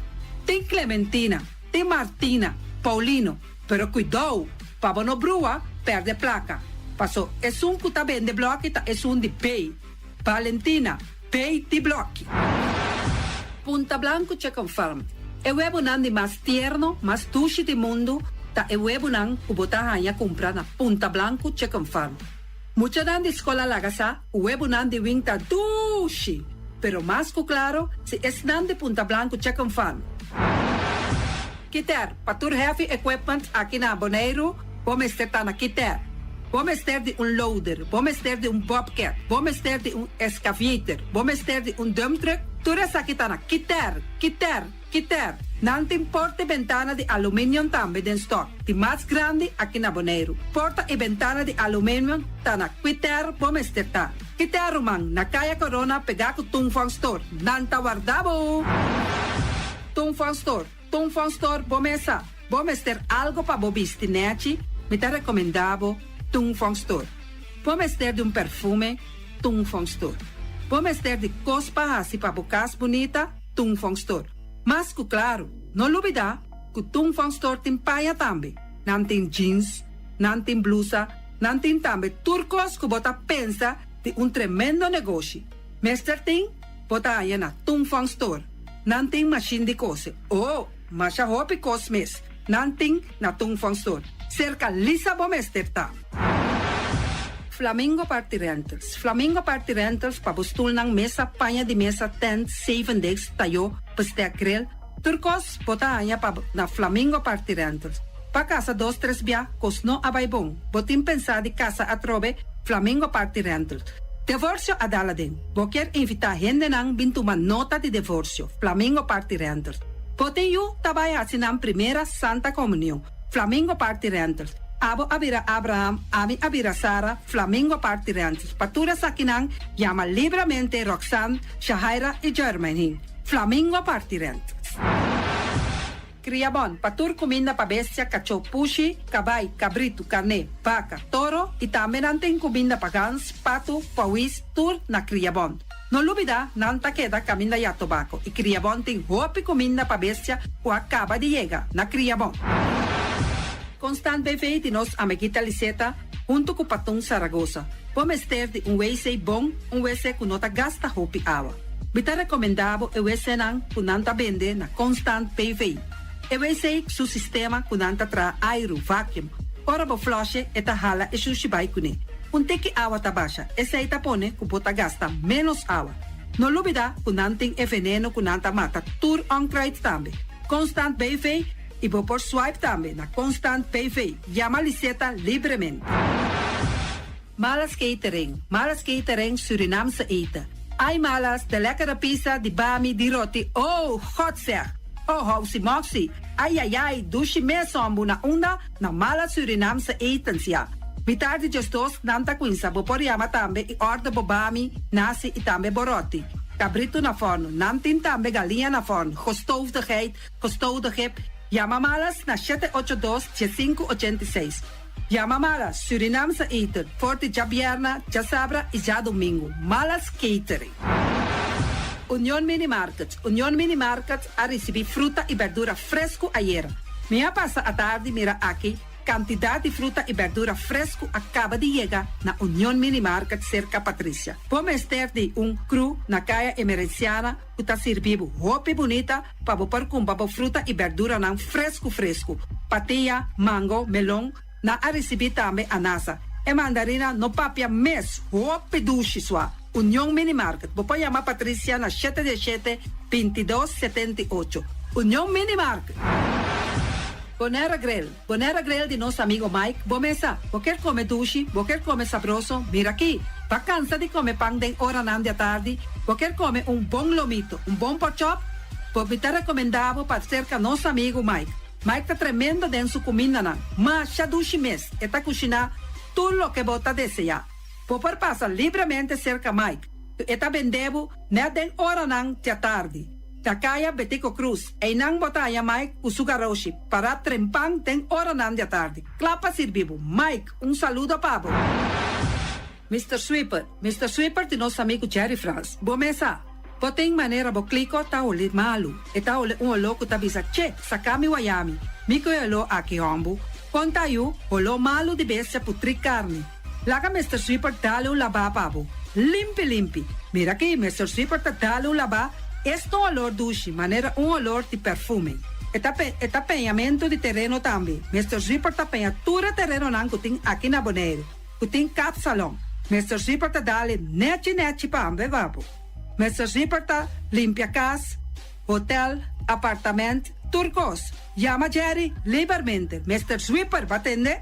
Tin Clementina, tin Martina, Paulino, pero kuidou pa bo no brua pèrdè plaka, paso esun ku ta bende blòki ta esun di bei. Valentina, Pei di Blòki. Punta Blanco Chicken Farm, E webonan di mas tierno, mas dushi di mundu ta e webonan ku bo ta haña kumpra na Punta Blanco Chicken Farm. Muchanan di skol a laga sa ku webonan di wing ta dushi, pero mas ku klaro si esnan di Punta Blanco Chicken Farm. Kiter, pa tur heavy equipment aki na Boneiru, bo mester ta na Kiter. Bo mester di un loader, bo mester di un bobcat, bo mester di un excavator, bo mester di un dump truck, tur esaki ta na Kiter, Kiter, Kiter. Nan tin porta y bentana di aluminium tambe den stock, di mas grandi aki na Boneiru. Porta y bentana di aluminium ta na Kiter bo mester ta. Kiter ruman, na Kaya Corona pegá ku Tung Fong Store. Nan ta warda bo! Tung Fong Store, Tung Fong Store bo mesa. Bo mester algo pa bo bisti nechi? Mi ta recomenda bo Tung Fong Store. Bo mester di un perfume? Tung Fong Store. Bo mester di cos pa haci pa bo cas bunita? Tung Fong Store. Mas cu claro, no lubida cu Tung Fong Store tin paña tambe. Nan tin jeans, nan tin blusa, nan tin tambe tur cos cu bo ta pensa di un tremendo negoshi. Mester tin? Bo ta haña na Tung Fong Store. Nan tin mashin di kose. Oh, masha hopi kos mes nan tin na Tung Fong Store. Serka Lisa bo mester ta. Flamingo Party Rentals Flamingo Party Rentals pa bo stulnan, mesa, paña di mesa, tent, zevendegs, tayó, bestek, grill, tur kos bo ta haña pa na Flamingo Party Rentals. Pa kasa dos tres bia kos no a bai bon. Bo tin pensá di kasa atrobe? Flamingo Party Rentals. Devorsio a dal aden. Bo kier invitá hendenan bin tuma nota di devorsio, Flamingo Party Rentals. Bo tin yu ta bai hasi nan primera Santa Comunion, Flamingo Party Rentals. Abo a bira Abraham, ami a bira Sara, Flamingo Party Rentals. Pa tur esakinan, yama libramente Roxanne, Shahaira i Jermaine. Flamingo Party Rentals. Kriabon, pa tur kuminda pa bestia, kachó, pushi, kabai, kabritu, karné, baka, toro i tambe nan tin kuminda pa gans, patu, pawis, tur na Kriabon. No lubidá, nan ta keda kaminda ya tobako i Kriabon tin hopi kuminda pa bestia ku a kaba di yega na Kriabon. Constant BV di nos amiguita Liseta huntu ku Patun Saragosa. Bo mester di un wc bon, un wc ku no ta gasta hopi awa. Mi ta rekomendá bo e wcnan ku nan ta bende na Constant BV. E wc su sistema ku nan ta traha airu, vacuum. Ora bo flush'e e ta hala e shushi bai kuné. Un tiki awa ta basha, esei ta pone ku bo ta gasta ménos awa. No lubidá ku nan tin e veneno ku nan ta mata tur onkruid tambe. Constant BV i bo por swipe tambe na Constant BV. Yama Liseta libremente. Malas Catering, Malas Catering Surinaamse eten. Ai Malas, de lekkere pizza, di bami, di roti, oh, God zeg! Oh, housi moxi, ai ai ai, dushi mes hombu na unda? Na Malas Surinaamse etens, ya. Mitar di djesdos nan ta cuinsa, bo por yama tambe y order bo bami, nasi y tambe bo roti. Cabrito na forno, nan tin tambe galiña na forno, gestoofde geit, gestoofde kip. Yama Malas na shete ocho dos, diesinku ochenta i seis. Yama Malas, Surinaamse eten, for di djabierna, djasabra y djadomingo. Malas Catering. Union Mini Market, Union Mini Market a ricibi fruta y berdura fresco ayera. Mi a pasa atardi mira aki cantidad di fruta y berdura fresco a caba di yega na Union Mini Market cerca Patricia. Bo mester di un crew na Caya Emerenciana cu ta sirbi bo hopi bunita pa bo por cumpra bo fruta y berduranan frescu frescu. Patia, mango, melon, nan a ricibi tambe anasa. E mandarina no papia mes, hopi dushi sua. Union Mini Market, bo por yama Patricia na shete dieshete, bintidos, setenta i ocho. Union Mini Market. Bonaire Grill, Bonaire Grill di nos amigo Mike, bo mesa, bo kier come dushi, bo kier come sabroso, mira aki. Bo cansa di come pan den oranan di atardi, bo kier come un bon lomito, un bon porkchop, bo mi ta recomenda bo pa cerca nos amigo Mike. Mike ta tremendo den su cumindanan, masha dushi mes, e ta cushina tur loke bo ta desea. Bo por pasa libremente cerca Mike, e ta bende bo net den oranan di atardi. Na Caya Betico Croes, einan bo ta haya Mike cu su garoshi, para trempan den oranan di atardi. Cla pa sirbi bo. Mike, un saludo pa bo. Mr. Sweeper, Mr. Sweeper di nos amigo Jerry Frans. Bo mesa, bo tin manera bo kliko ta hole malu. E ta hole un oló ku ta bisa, Che, saka mi wayami. Mi ku e oló aki hombu. Konta yu, oló malu di bestia putri karni. Laga Mr. Sweeper dale un labá pa bo. Limpi limpi. Mira aki, Mr. Sweeper ta dale un labá, esta un olor dushi, manera un olor di perfume. E ta pe, e ta peñamentu di tereno tambe. Mr. Sweeper ta peña tur e terenonan ku tin aki na Boneiru, ku tin kapsalon. Mr. Sweeper ta dale nechi nechi pa ambe pa bo. Mr. Sweeper ta limpia kas, hotel, apartament. tur kos. Yama Jerry libermente. Mister Sweeper, bo a tende?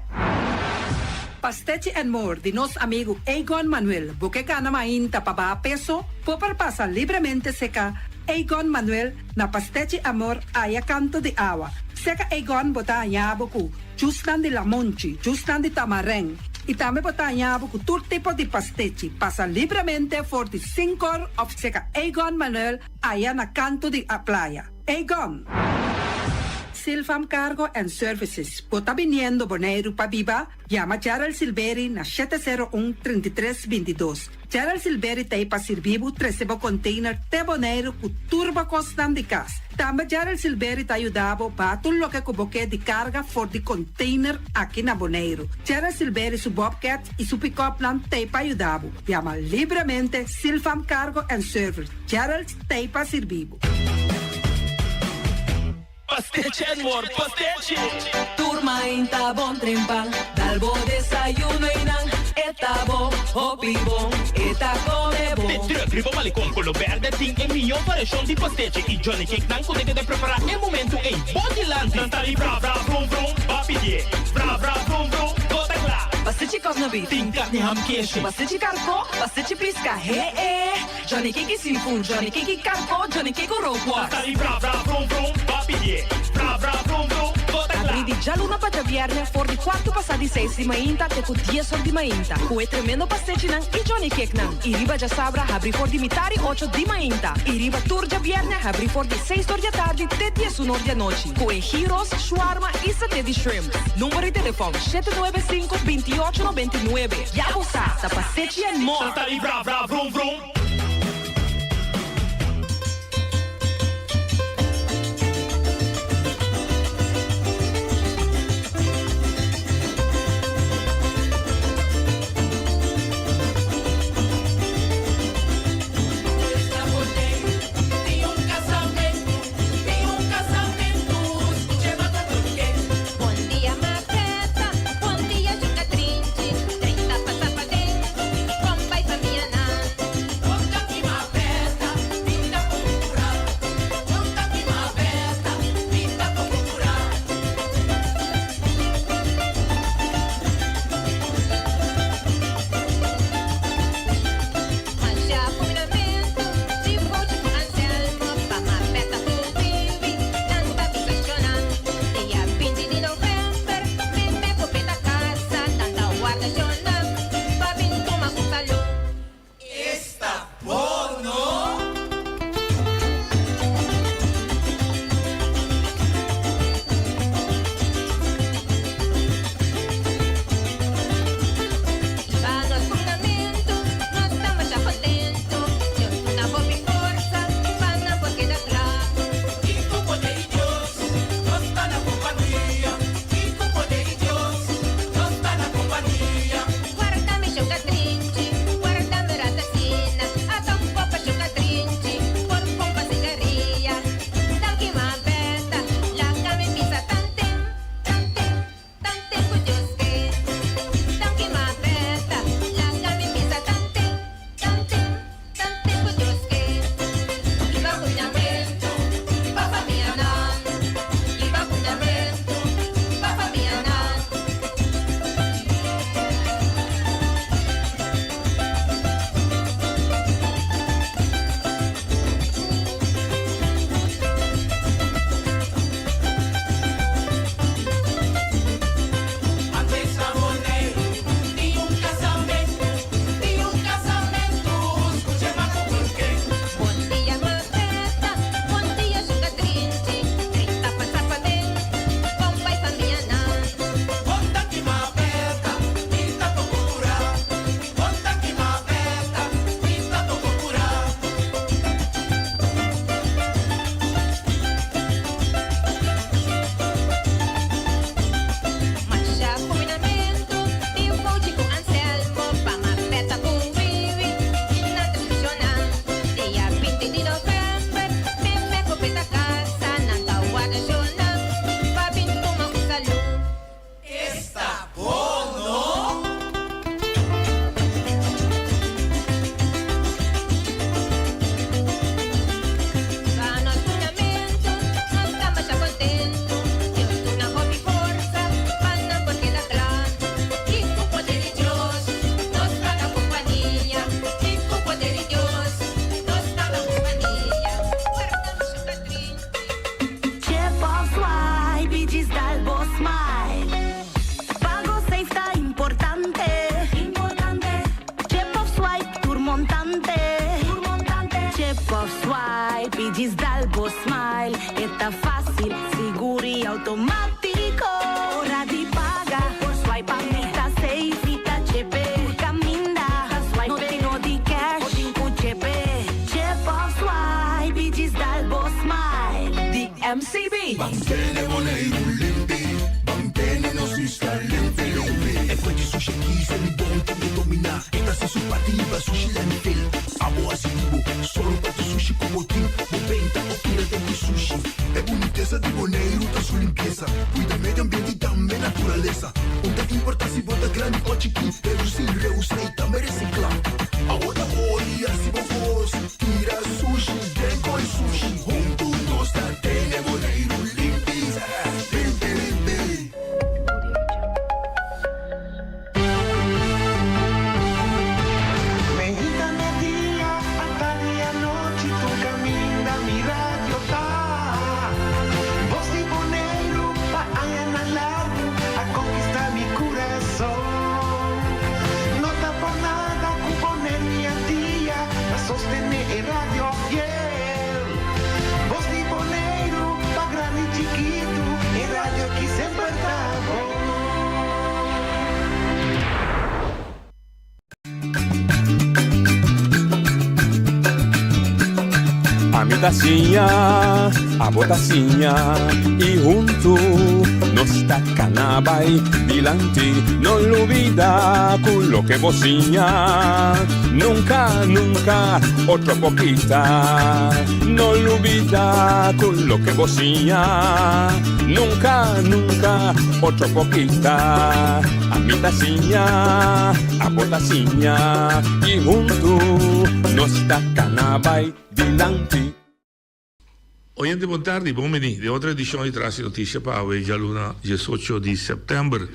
Pastechi and More di nos amigu Egon Manuel. Bo ke gana mainta pa baha peso? Bo por pasa libremente seka Egon Manuel na Pastechi Amor aya kanto di awa. Seka Egon bo ta haña bo ku jusnan di lamonchi, jusnan di tamarèn i tambe bo ta haña bo ku tur tipo di pastechi. Pasa libremente for di sinkor òf seka Egon Manuel aya na kanto di playa. Egon! Silfam Cargo and Services, Bo ta biniendo Boneiru pa biba? Yama Gerald Silberi na 701 33 22. Gerald Silberi ta ei pa sirbi bo trese bo container te Boneiru ku tur bo kosnan di kas. Tambe Gerald Silberi ta yuda bo baha tur loke ku bo ke di karga for di container aki na Boneiru. Gerald Silberi su bobcat i su pick-upnan ta ei pa yuda bo. Yama libremente Silfam Cargo and Service. Gerald ta ei pa sirbi bo. Pastechi and more, pastechi! Tur mainta bon trempan, dal bo desayuno y nan e ta bo, hopi bon, e ta come bon. De truck riba Malecon Colo Berde tin e mihó variashon di pastechi y Johnny Cake nan ku ta keda prepará e momentu ei bo dilanti. Nan ta di bra bra vrum vrum, ba pidié. Bra bra vrum vrum, bo ta kla. Pastechi kòs na beef. Tin karni ham keshi. Pastechi karkó, pastechi piska, he e. Johnny Cake y seafood, Johnny Cake y carco, Johnny Cake cu rookworst. Sali bra bra vrum vrum, ba pidié. Bra bra vrum vrum, bo ta kla. Abrí di djaluna pa djabièrnè for di kuartu pasá di seis di mainta te ku dies or di mainta, ku e tremendo pastechinan i Johnny Cakenan. I riba djasabra habrí for di mitar i ocho di mainta. I riba tur djabièrnè habrí for di seis or di atardi te diesun or di anochi, ku e gyros, shawarma i saté di shrimp. Number di telefòn, 795 28 99. Ya bo sa, ta pastechi and more! Sali bra bra vrum vrum. i djis dal bo smile. E ta fásil, sigur i outomátiko. Ora di paga, por swipe pa mi ta safe i ta chepe. Tur kaminda, no tin no di cash, bo tin ku chepe. Chip òf swipe i djis dal bo smile. Di MCB. Ban tene Boneiru limpi, ban tene nos isla limpi limpi. E fuente sushi aki sali bon tin ke dominá. E ta hasi su parti riba sushi landfill. Abo hasi di bo, solo pa tur sushi ku bo tin. Bo benta o tira den di sushi. E bunitesa di Boneiru ta su limpiesa. Kuida medio ambiente i tambe naturalesa. Un ta importá si bo ta grandi o chikí, redusí, reusá i tambe resiklá. Abo ta ora i hasi bo kos. Tira sushi den koi sushi. Huntu nos ta tene Boneiru limpi, limpi, limpi. Meinta media, atardi anochi, tur kaminda mi radio ta. Bos di Boneiru pa añanan largu a konkistá mi kurason. No ta por nada ku Boneiru i Antia ta sostené e radio fiel. Bos di Boneiru pa grandi i chikitu, e radio ki semper ta bon. Ami ta siña, abo ta siña y huntu nos ta cana bay dilanti. No lubida cu loke bo siña nunca, nunca otro por kita. No lubida cu loke bo siña nunca, nunca otro por kita. Ami ta siña, abo ta siña y huntu nos ta cana bay dilanti. Oyente bon tardi, bon bini den otro edicion di Tras di Noticia pa awe djaluna diesocho di september.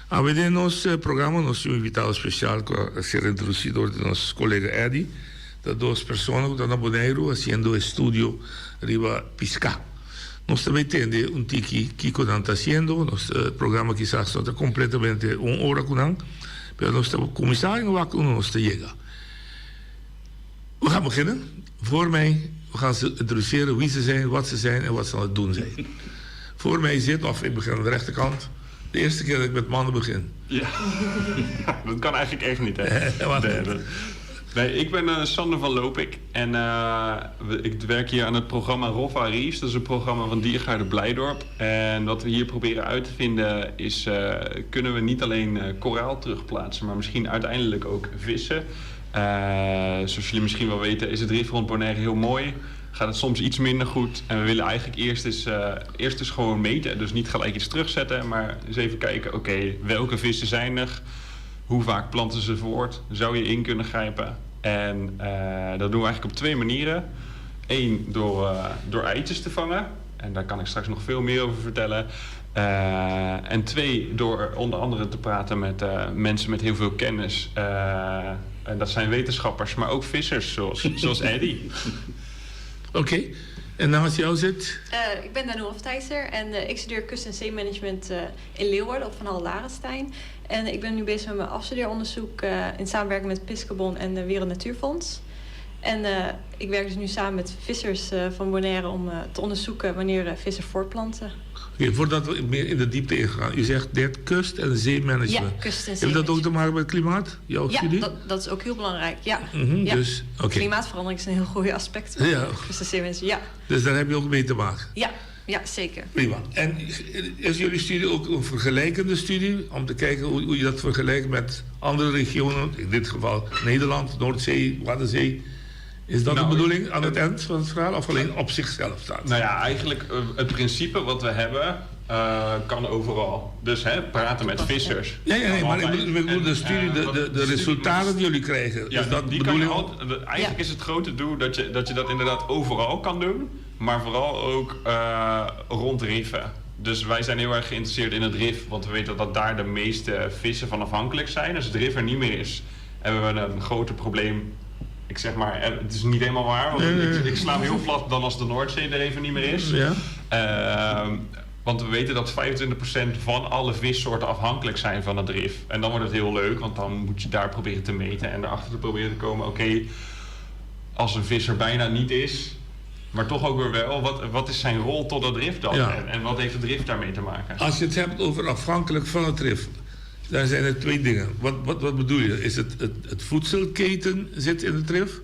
Awe den nos programa nos tin un invitado special cu a ser introduci door di nos colega Eddy. Ta dos persona cu ta na Boneiru haciendo estudio riba pisca. Nos ta bay tende un tiki kico nan ta haciendo. Nos programa kisas no ta completamente un ora cu nan, pero nos ta cuminsa en wak unda nos ta yega. We gaan beginnen. Voor mij, we gaan ze introduceren wie ze zijn, wat ze zijn en wat ze aan het doen zijn. Voor mij zit, of ik begin aan de rechterkant, de eerste keer dat ik met mannen begin. Ja, dat kan eigenlijk echt niet, hè? Nee, dat... Nee, ik ben uh, Sander van Lopik en uh, ik werk hier aan het programma Roffa Reefs. Dat is een programma van Diergaarde Blijdorp. En wat we hier proberen uit te vinden is... Uh, kunnen we niet alleen koraal terugplaatsen, maar misschien uiteindelijk ook vissen. zoals jullie misschien wel weten is het rif rond Bonaire heel mooi. Gaat het soms iets minder goed. En we willen eigenlijk eerst eens, eerst eens gewoon meten. Dus niet gelijk iets terugzetten, maar eens even kijken... oké, welke vissen zijn er? Hoe vaak planten ze voort? Zou je in kunnen grijpen? En uh, dat doen we eigenlijk op twee manieren. Eén, door, uh, door eitjes te vangen. En daar kan ik straks nog veel meer over vertellen. Uh, en twee, door onder andere te praten met mensen met heel veel kennis. en dat zijn wetenschappers, maar ook vissers, zoals, zoals Eddy. Oké, okay. en naast jou zit? Uh, ik ben Danu Hoftijzer en uh, ik studeer kust- en zeemanagement uh, in Leeuwarden op Van Hal Larenstein. En ik ben nu bezig met mijn afstudeeronderzoek in samenwerking met Piscobon en de Wereld Natuurfonds. En uh, ik werk dus nu samen met vissers uh, van Bonaire om uh, te onderzoeken wanneer vissen voortplanten. Oké, voordat we meer in de diepte ingaan. U zegt dit kust- en zeemanagement. Ja, kust- en zeemanagement. Heeft dat ook te maken met klimaat, jouw ja, studie? Dat, dat is ook heel belangrijk, ja. Mm -hmm, ja. Dus, okay. Klimaatverandering is een heel goed aspect van ja. kust- en zeemanagement, ja. Dus daar heb je ook mee te maken? Ja, ja, zeker. Prima. En is jullie studie ook een vergelijkende studie? Om te kijken hoe, hoe je dat vergelijkt met andere regionen, in dit geval Nederland, Noordzee, Waddenzee. Is dat nou, de bedoeling aan het eind van het verhaal of alleen op zichzelf staat? Nou ja, eigenlijk het principe wat we hebben uh, kan overal. Dus hè, praten met vissers. Ja, ja nee, maar ik bedoel, ik bedoel de studie, de, de, de resultaten die jullie krijgen. Ja, is dat die bedoeling? Kan je altijd, eigenlijk is het grote doel dat je, dat je dat inderdaad overal kan doen. Maar vooral ook uh, rond riffen. Dus wij zijn heel erg geïnteresseerd in het rif, want we weten dat daar de meeste vissen van afhankelijk zijn. Als het rif er niet meer is, hebben we een groter probleem. Ik zeg maar, het is niet helemaal waar, want ik, ik sla hem heel plat dan als de Noordzee er even niet meer is. Ja. Uh, want we weten dat 25% van alle vissoorten afhankelijk zijn van het rif. En dan wordt het heel leuk, want dan moet je daar proberen te meten en erachter te proberen te komen... oké, okay, als een vis er bijna niet is, Maar toch ook weer wel, wat, wat is zijn rol tot dat rif dan? Ja. En, en wat heeft het rif daarmee te maken? Als je het hebt over afhankelijk van het rif, dan zijn er twee dingen. Wat, wat, wat bedoel je? Is het, het, het voedselketen zit in het rif?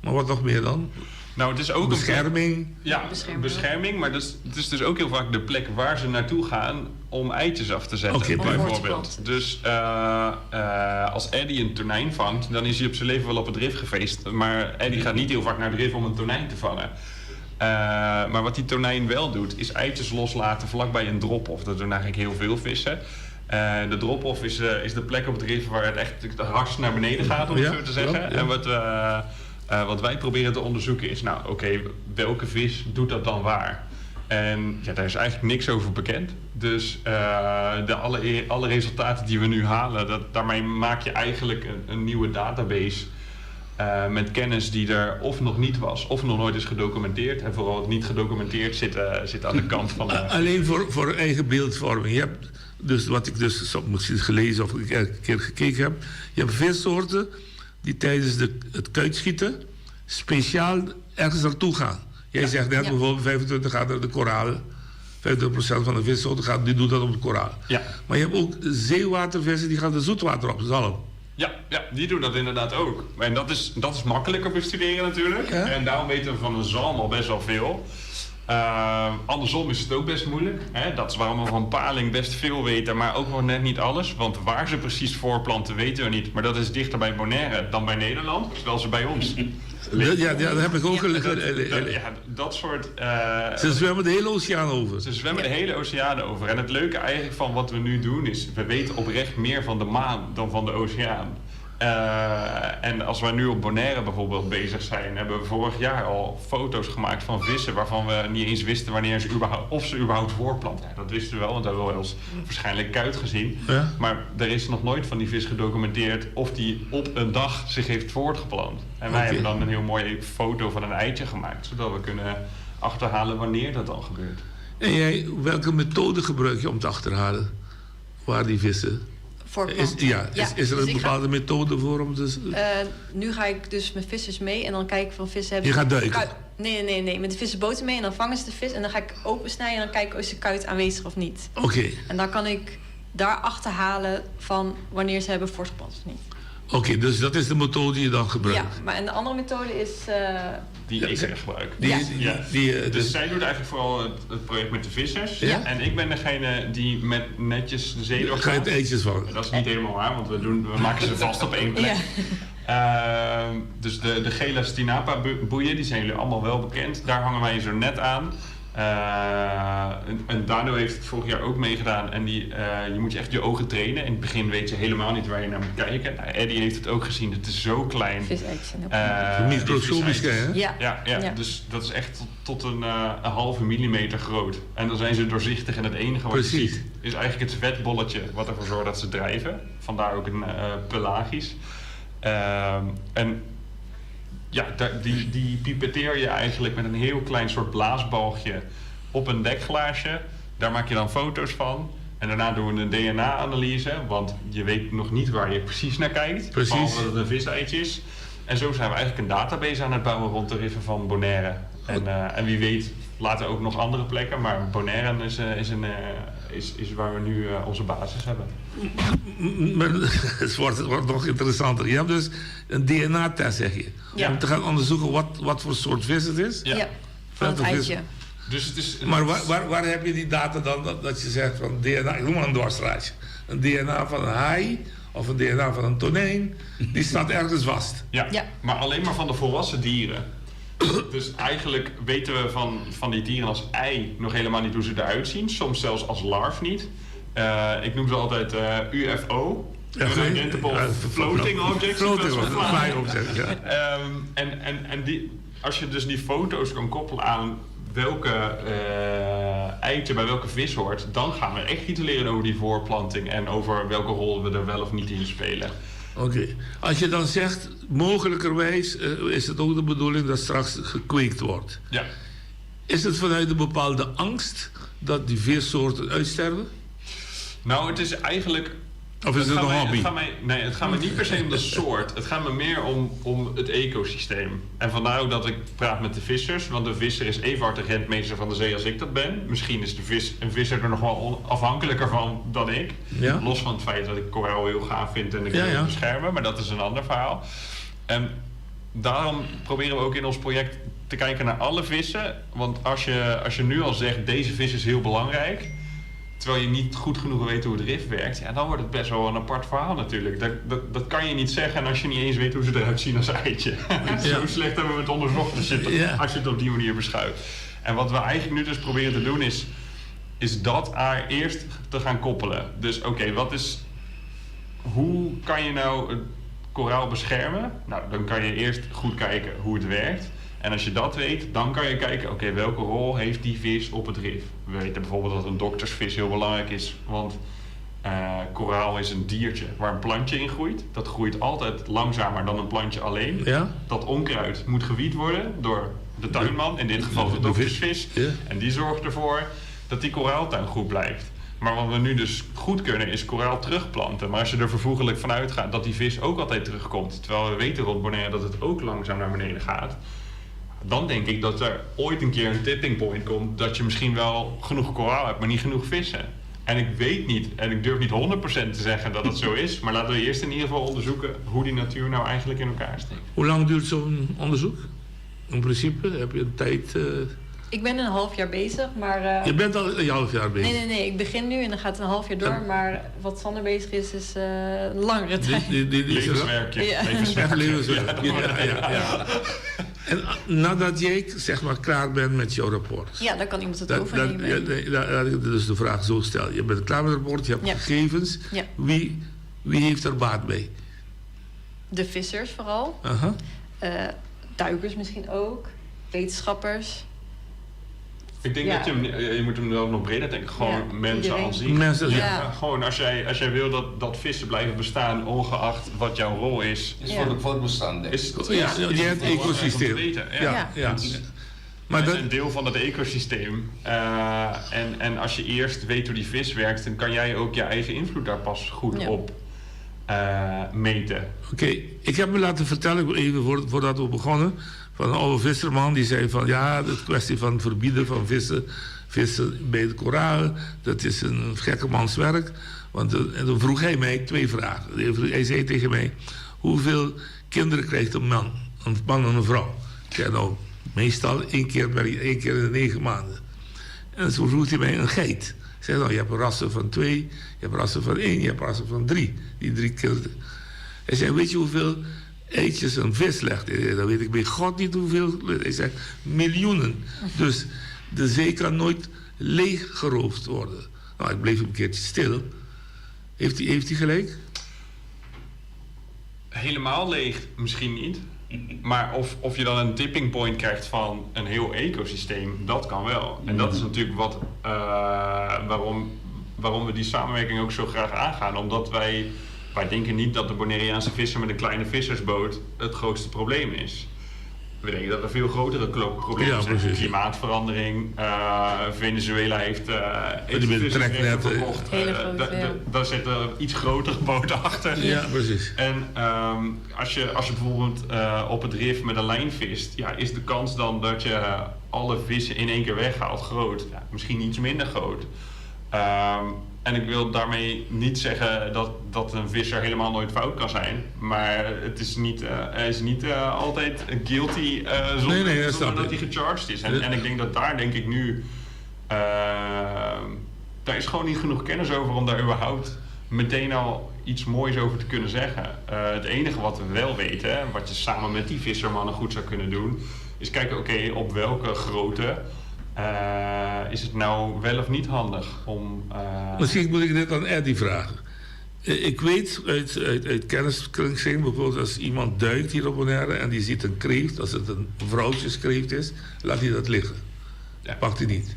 Maar wat nog meer dan? Nou, het is ook Bescherming. Een plek, ja, bescherming. maar dus, het is dus ook heel vaak de plek waar ze naartoe gaan om eitjes af te zetten. Oké, bijvoorbeeld. Dus eh, eh, als Eddie een tonijn vangt, dan is hij op zijn leven wel op het rif geweest. Maar Eddie gaat niet heel vaak naar het rif om een tonijn te vangen. Eh, maar wat die tonijn wel doet, is eitjes loslaten vlakbij een drop-off. Dat doen eigenlijk heel veel vissen. Eh, de drop-off is, eh, is de plek op het rif waar het echt het hardst naar beneden gaat, om het Ja, zo te zeggen. klopt, ja. En wat, eh, eh, wat wij proberen te onderzoeken is, nou oké, welke vis doet dat dan waar? En ja, daar is eigenlijk niks over bekend. Dus eh, de alle, alle resultaten die we nu halen, dat, daarmee maak je eigenlijk een, een nieuwe database. eh, met kennis die er of nog niet was, of nog nooit is gedocumenteerd. En vooral het niet gedocumenteerd zit, eh, zit aan de kant van de. Alleen voor, voor eigen beeldvorming. Je hebt dus wat ik dus zo misschien gelezen of een keer gekeken heb. Je hebt vissoorten die tijdens de, het kuitschieten speciaal ergens naartoe gaan. Jij zegt net Ja. bijvoorbeeld 25 gaat naar de koraal. 25% van de vissoorten gaat, die doet dat op het koraal. Ja. Maar je hebt ook zeewatervissen die gaan de zoetwater op, zalm. Ja, ja, die doen dat inderdaad ook. En dat is, dat is makkelijker bestuderen natuurlijk. En daarom weten we van een zalm al best wel veel. Eh, andersom is het ook best moeilijk. Hè? Dat is waarom we van paling best veel weten, maar ook nog net niet alles. Want waar ze precies voorplanten weten we niet. Maar dat is dichter bij Bonaire dan bij Nederland, terwijl ze bij ons. Ja, ja, dat heb ik ook Dat, gele- dat- ja, dat soort... eh, Ze zwemmen de hele oceaan over. Ze zwemmen de hele oceaan over. En het leuke eigenlijk van wat we nu doen is... we weten oprecht meer van de maan dan van de oceaan. Eh, en als wij nu op Bonaire bijvoorbeeld bezig zijn... hebben we vorig jaar al foto's gemaakt van vissen... waarvan we niet eens wisten wanneer ze überhaupt, of ze überhaupt voorplanten. Ja, dat wisten we wel, want dat hebben we wel eens waarschijnlijk kuit gezien. Ja. Maar er is nog nooit van die vis gedocumenteerd... of die op een dag zich heeft voortgeplant. En wij Oké. hebben dan een heel mooie foto van een eitje gemaakt... zodat we kunnen achterhalen wanneer dat dan gebeurt. En jij, welke methode gebruik je om te achterhalen waar die vissen? Is, Voorplanten. ja, is, is er dus een ik ga- bepaalde methode voor om te... Eh, nu ga ik dus met vissers mee en dan kijk ik van vissen hebben Je ze gaat duiken? kuit- Nee, nee, nee, met de vissenboten mee en dan vangen ze de vis en dan ga ik opensnijden en dan kijk ik is de kuit aanwezig of niet. Oké, En dan kan ik daar achterhalen van wanneer ze hebben voortgeplant of niet. oké, dus dat is de methode die je dan gebruikt. Ja, maar en de andere methode is eh, Die ik gebruik. Die- Ja. die- die, eh, dus dus- zij doet eigenlijk vooral het, het project met de vissers. Ja. En ik ben degene die met netjes de zee doorgaat. Ga je het eitjes vangen? Dat is niet helemaal waar, want we, doen, we maken ze vast op één plek. Ehm, dus de, de gele Stinapa bu- boeien, die zijn jullie allemaal wel bekend. Daar hangen wij zo'n net aan. Eh, en, en Dano heeft het vorig jaar ook meegedaan. En die, eh, je moet je echt je ogen trainen. In het begin weet je helemaal niet waar je naar moet kijken. Nou, Eddie heeft het ook gezien. Het is zo klein. Viseitjes zijn ook Eh, die Microscopisch viseitjes. klein, hè? Ja. Ja, ja, Ja. dus dat is echt tot, tot een, eh, een halve millimeter groot. En dan zijn ze doorzichtig en het enige wat Precies. je ziet is eigenlijk het vetbolletje wat ervoor zorgt dat ze drijven. Vandaar ook een eh, pelagisch. Ehm, en ja, daar- die, die pipetteer je eigenlijk met een heel klein soort blaasbalgje op een dekglaasje. Daar maak je dan foto's van. En daarna doen we een DNA-analyse, want je weet nog niet waar je precies naar kijkt. Precies. Behalve dat het een viseitje is. En zo zijn we eigenlijk een database aan het bouwen rond de riffen van Bonaire. En, eh, en wie weet later ook nog andere plekken, maar Bonaire is, eh, is, een, eh, is, is waar we nu eh, onze basis hebben. Maar het wordt, het wordt nog interessanter. Je hebt dus een DNA-test, zeg je. Ja. Om te gaan onderzoeken wat, wat voor soort vis het is. Ja, van het Welke vis- eitje. Dus het is, Maar waar, waar, waar heb je die data dan dat, dat je zegt van DNA, ik noem maar een dwarsstraatje. Een DNA van een haai of een DNA van een tonijn, die staat ergens vast. Ja, maar alleen maar van de volwassen dieren. Dus eigenlijk weten we van, van die dieren als ei nog helemaal niet hoe ze eruit zien. Soms zelfs als larf niet. Eh, ik noem ze altijd eh, UFO. Ja, Unidentifiable ja, Floating Objects. in Floating plaats van object, flying object, ja. Ehm, en en, en die, als je dus die foto's kan koppelen aan welke eh, eitje bij welke vis hoort, dan gaan we echt iets leren over die voorplanting en over welke rol we er wel of niet in spelen. Oké. Als je dan zegt, mogelijkerwijs eh, is het ook de bedoeling dat straks gekweekt wordt. Ja. Is het vanuit een bepaalde angst dat die vissoorten uitsterven? Nou, het is eigenlijk Of is het gaat een mij- hobby? Het gaat mij, nee, het gaat me niet per se om de soort. Het gaat me meer om, om het ecosysteem. En vandaar ook dat ik praat met de vissers. Want de visser is even hard de rentmeester van de zee als ik dat ben. Misschien is de vis, een visser er nog wel on- afhankelijker van dan ik. Ja. Los van het feit dat ik koraal heel gaaf vind en ik Ja, wil ja. het beschermen. Maar dat is een ander verhaal. En daarom proberen we ook in ons project te kijken naar alle vissen. Want als je, als je nu al zegt, deze vis is heel belangrijk... terwijl je niet goed genoeg weet hoe het rif werkt... Ja, dan wordt het best wel een apart verhaal natuurlijk. Dat, dat, dat kan je niet zeggen als je niet eens weet hoe ze eruit zien als eitje. Zo slecht hebben we het onderzocht als je het, Ja. als je het op die manier beschouwt. En wat we eigenlijk nu dus proberen te doen is... is dat aan eerst te gaan koppelen. Dus oké, wat is hoe kan je nou het koraal beschermen? Nou, dan kan je eerst goed kijken hoe het werkt. En als je dat weet, dan kan je kijken, oké, welke rol heeft die vis op het rif? We weten bijvoorbeeld dat een doktersvis heel belangrijk is, want eh, koraal is een diertje waar een plantje in groeit. Dat groeit altijd langzamer dan een plantje alleen. Ja. Dat onkruid moet gewied worden door de tuinman, in dit geval de de doktersvis. Ja. En die zorgt ervoor dat die koraaltuin goed blijft. Maar wat we nu dus goed kunnen, is koraal terugplanten. Maar als je er vervoeglijk van uitgaat dat die vis ook altijd terugkomt... terwijl we weten rond Bonaire dat het ook langzaam naar beneden gaat... dan denk ik dat er ooit een keer een tipping point komt... dat je misschien wel genoeg koraal hebt, maar niet genoeg vissen. En ik weet niet, en ik durf niet 100% te zeggen dat dat zo is... maar laten we eerst in ieder geval onderzoeken hoe die natuur nou eigenlijk in elkaar steekt. Hoe lang duurt zo'n onderzoek? In principe heb je een tijd. eh, Ik ben een half jaar bezig, maar... eh, je bent al een half jaar bezig. Nee, nee, nee. Ik begin nu en dan gaat het een half jaar door. Maar wat Sander bezig is, is eh, een langere tijd. Die, die, die, Levenswerkje. Ja. Levenswerkje. Echt levenswerk. Ja, Ja, ja, ja. En ah, nadat jij zeg maar klaar bent met jouw rapport. Ja, dan kan iemand het Dat, dat, overnemen. ja, nee, laat laat ik dus de vraag zo stellen. Je bent klaar met het rapport, je hebt Ja. gegevens. Ja. Wie, wie heeft er baat bij? De vissers vooral. Aha. Eh, duikers misschien ook. Wetenschappers. Ik denk Ja. dat je hem, je moet hem wel nog breder denken. Gewoon Ja, mensen iedereen. aan zich. Mensen, ja. Ja. Gewoon als jij, als jij wil dat, dat vissen blijven bestaan, ongeacht wat jouw rol is. Is voor, de, voor het bestand, denk ik. Is, Ja, is- je is hebt het belangrijk om te ecosysteem. weten, Ja, Ja. ja. Dus Maar wij dat, zijn deel van dat ecosysteem. Eh, en, en als je eerst weet hoe die vis werkt, dan kan jij ook je eigen invloed daar pas goed Ja. op eh, meten. Oké, ik heb me laten vertellen, even voor, voordat we begonnen, van een oude visserman die zei van ja, de kwestie van het verbieden van vissen, vissen bij het koraal, dat is een gekke mans werk. Want, eh, en toen vroeg hij mij twee vragen. Hij vroeg- Hij zei tegen mij, hoeveel kinderen krijgt een man, een man en een vrouw? Ik zei nou, meestal één keer, per, één keer in de negen maanden. En toen vroeg hij mij een geit. Ik zei, nou, je hebt rassen van twee, je hebt rassen van één, je hebt rassen van drie. Die drie kinderen. Hij zei, weet je hoeveel eitjes een vis legt? Ik zei, dat weet ik bij God niet hoeveel. Hij zei, miljoenen. Dus de zee kan nooit leeggeroofd worden. Nou, ik bleef een keertje stil. Heeft hij, heeft hij gelijk? Helemaal leeg misschien niet. Maar of, of je dan een tipping point krijgt van een heel ecosysteem, dat kan wel. En dat is natuurlijk wat, eh, waarom, waarom we die samenwerking ook zo graag aangaan. Omdat wij, wij denken niet dat de Bonaireaanse visser met een kleine vissersboot het grootste probleem is. We denken dat er veel grotere klo- problemen Ja, zijn. precies. Klimaatverandering, eh, Venezuela heeft, eh heeft Die met vissersrechten treknetten. verkocht. Hele Eh, grote, da- da- ja. Daar zit een iets grotere boot achter. Ja, precies. En ehm, als, je, als je bijvoorbeeld eh, op het rif met een lijn vist, ja, is de kans dan dat je alle vissen in één keer weghaalt groot? Ja, misschien iets minder groot. Ehm, en ik wil daarmee niet zeggen dat, dat een visser helemaal nooit fout kan zijn. Maar het is niet, eh, hij is niet eh, altijd guilty eh, zonder, Nee, nee, dat zonder snap dat ik. hij gecharged is. En, en ik denk dat daar denk ik nu... ehm, daar is gewoon niet genoeg kennis over om daar überhaupt meteen al iets moois over te kunnen zeggen. Eh, het enige wat we wel weten, wat je samen met die vissermannen goed zou kunnen doen, is kijken, oké, op welke grootte eh, is het nou wel of niet handig om... eh, Misschien moet ik dit aan Eddie vragen. Eh, Ik weet uit, uit, uit kenniskring, bijvoorbeeld als iemand duikt hier op Bonaire en die ziet een kreeft, als het een vrouwtjeskreeft is, laat hij dat liggen. Pakt hij niet.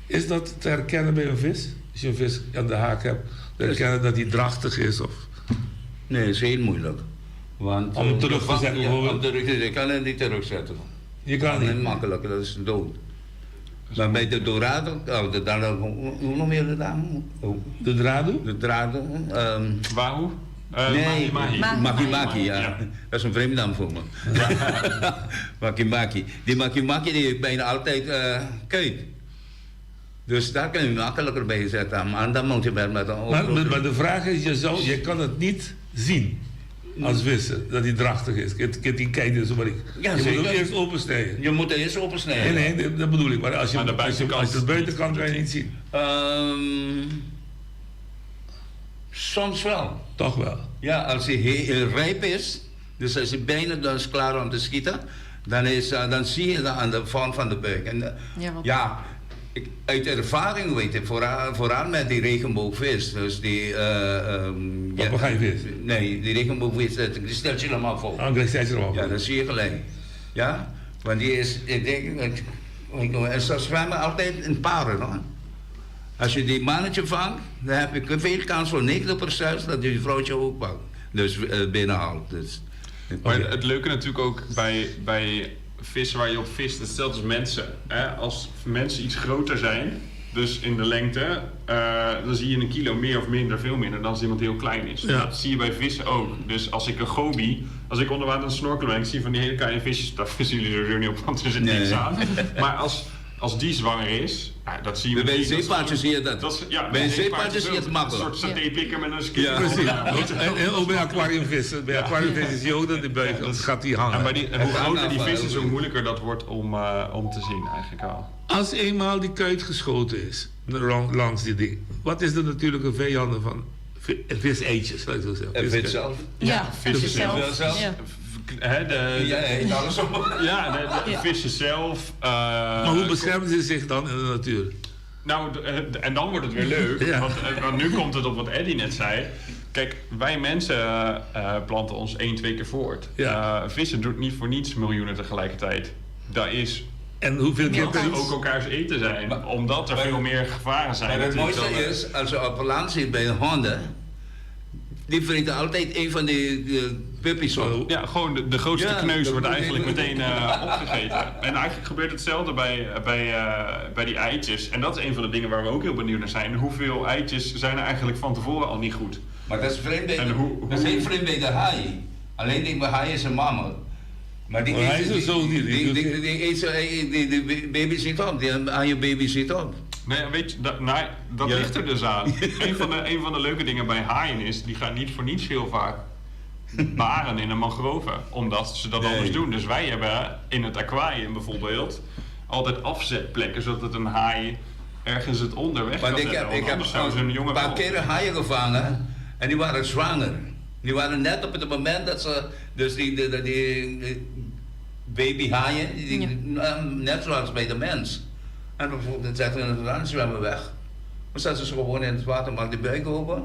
Is dat te herkennen bij een vis? Als je een vis aan de haak hebt, te herkennen dat die drachtig is? Of... Nee, is heel moeilijk. Want, Om hem eh, terug te je zetten, ja, bijvoorbeeld? om terug te zetten. Je kan het niet terugzetten. Je kan niet. niet. makkelijk, dat is dood. Maar bij de dorado, oh, de dorado, hoe noem je dat dan? De dorado? De dorado. Um, Wahoo? Uh, nee, mahi mahi. Maki, ja. ja. Dat is een vreemde naam voor me. Maki maki. Die maki maki die heeft bijna altijd uh, kuit. Dus daar kun je makkelijker bij zetten. Maar dan moet je wel met een maar, maar, maar de vraag is, je, zou, je kan het niet zien als visser, dat hij drachtig is. Kijk, die kijkt dus maar ik. Ja, je zeker. moet hem eerst opensnijden. Je moet hem eerst opensnijden. Nee, nee, dat bedoel ik. Maar als je, Aan de als je, als je de buitenkant kan je niet zien. Um, soms wel. Toch wel? Ja, als hij heel rijp is, dus als hij bijna dus klaar om te schieten, dan, is, uh, dan zie je dat aan de vorm van de buik. En, uh, ja, ja ik, uit ervaring weet ik, vooral, vooral met die regenboogvis. Dus die... Uh, um, Papegaaivis? Nee, die regenboogvis, die stelt je helemaal vol. Oh, die stelt je helemaal vol. Ja, dat zie je gelijk. Ja, want die is, ik denk, ik, ik, en ze zwemmen altijd in paren, hoor. Als je die mannetje vangt, dan heb je veel kans voor 90% dat je vrouwtje ook pakt. Dus uh, binnenhaalt. Dus. Maar okay. het leuke natuurlijk ook bij, bij vissen waar je op vist, hetzelfde als mensen. Hè? Als mensen iets groter zijn, dus in de lengte, uh, dan zie je een kilo meer of minder, veel minder dan als iemand heel klein is. Ja. Dat zie je bij vissen ook. Dus als ik een goby, als ik onder water aan het snorkelen ben, ik zie van die hele kleine visjes, daar vissen jullie sowieso niet op, want er zit nee. niks aan. Maar als, als die zwanger is, nou, dat zie je Bij een zeepaardje zie je dat. dat is, ja, bij een zeepaardje zie je het makkelijk. Een soort satépikker met een skin. Ja. Precies. En, en ook bij aquariumvissen. Bij aquariumvissen zie je ook dat die buik, ja, dat gaat die hangen. En, bij die, en hoe groter die vis is, hoe moeilijker dat wordt om, uh, om te zien eigenlijk al. Als eenmaal die kuit geschoten is, langs die ding, wat is de natuurlijke vijanden van viseitjes, laat ik zo zeggen? En vis zelf. Ja, vissen zelf. zelf. Ja. He, de, ja, eet alles op. Ja, de, de ja. vissen zelf. Uh, maar hoe beschermen ze zich dan in de natuur? Nou, en dan wordt het weer leuk. Ja. Want, want, nu komt het op wat Eddie net zei. Kijk, wij mensen uh, planten ons één, twee keer voort. Ja. Uh, vissen doet niet voor niets miljoenen tegelijkertijd. Dat is... En hoeveel keer per ook elkaars eten zijn. Maar, omdat er maar, veel meer gevaren zijn. Maar het mooiste dan, is, als je op land zit bij de honden... Die vreten altijd een van die, die puppies op. Ja, gewoon de, de grootste ja, kneus wordt eigenlijk meteen uh, opgegeten. En eigenlijk gebeurt hetzelfde bij, bij, uh, bij die eitjes. En dat is een van de dingen waar we ook heel benieuwd naar zijn. Hoeveel eitjes zijn er eigenlijk van tevoren al niet goed? Maar dat is vreemd bij, en hoe, hoe... dat is heel vreemd bij de haai. Alleen die haai is een mama. Maar die maar hij is zo niet. Die, die, die, die, die, die baby zit op. Die aan je baby zit op. Nee, weet je, dat, nou, dat ja. ligt er dus aan. een, van de, een van de leuke dingen bij haaien is, die gaan niet voor niets heel vaak baren in een mangrove. Omdat ze dat nee. anders doen. Dus wij hebben in het aquarium bijvoorbeeld altijd afzetplekken, zodat het een haai ergens het onderweg Want kan ik zetten. heb, ik anders heb zouden ze hun jongen een paar wel keren haaien gevangen en die waren zwanger. Die waren net op het moment dat ze, dus die, die, die, die babyhaaien, die, ja. net zoals bij de mens. En bijvoorbeeld zetten ze dan zwemmen weg. Dan zetten ze gewoon in het water, maak die buik open.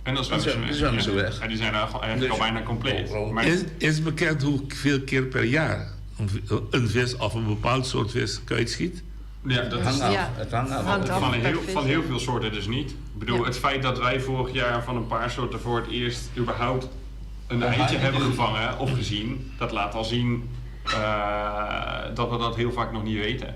En dan zwemmen ze weg. Zwemmen ze weg. En die zijn eigenlijk dus, al bijna compleet. Maar is, is bekend hoeveel keer per jaar een vis of een bepaald soort vis kuit schiet? Ja, dat hangt is, af. Ja. Het hangt af. Hangt af van, per heel, vis. van heel veel soorten dus niet. Ik bedoel, Ja. het feit dat wij vorig jaar van een paar soorten voor het eerst überhaupt een Een eitje haai hebben die- gevangen of gezien, dat laat al zien eh, dat we dat heel vaak nog niet weten.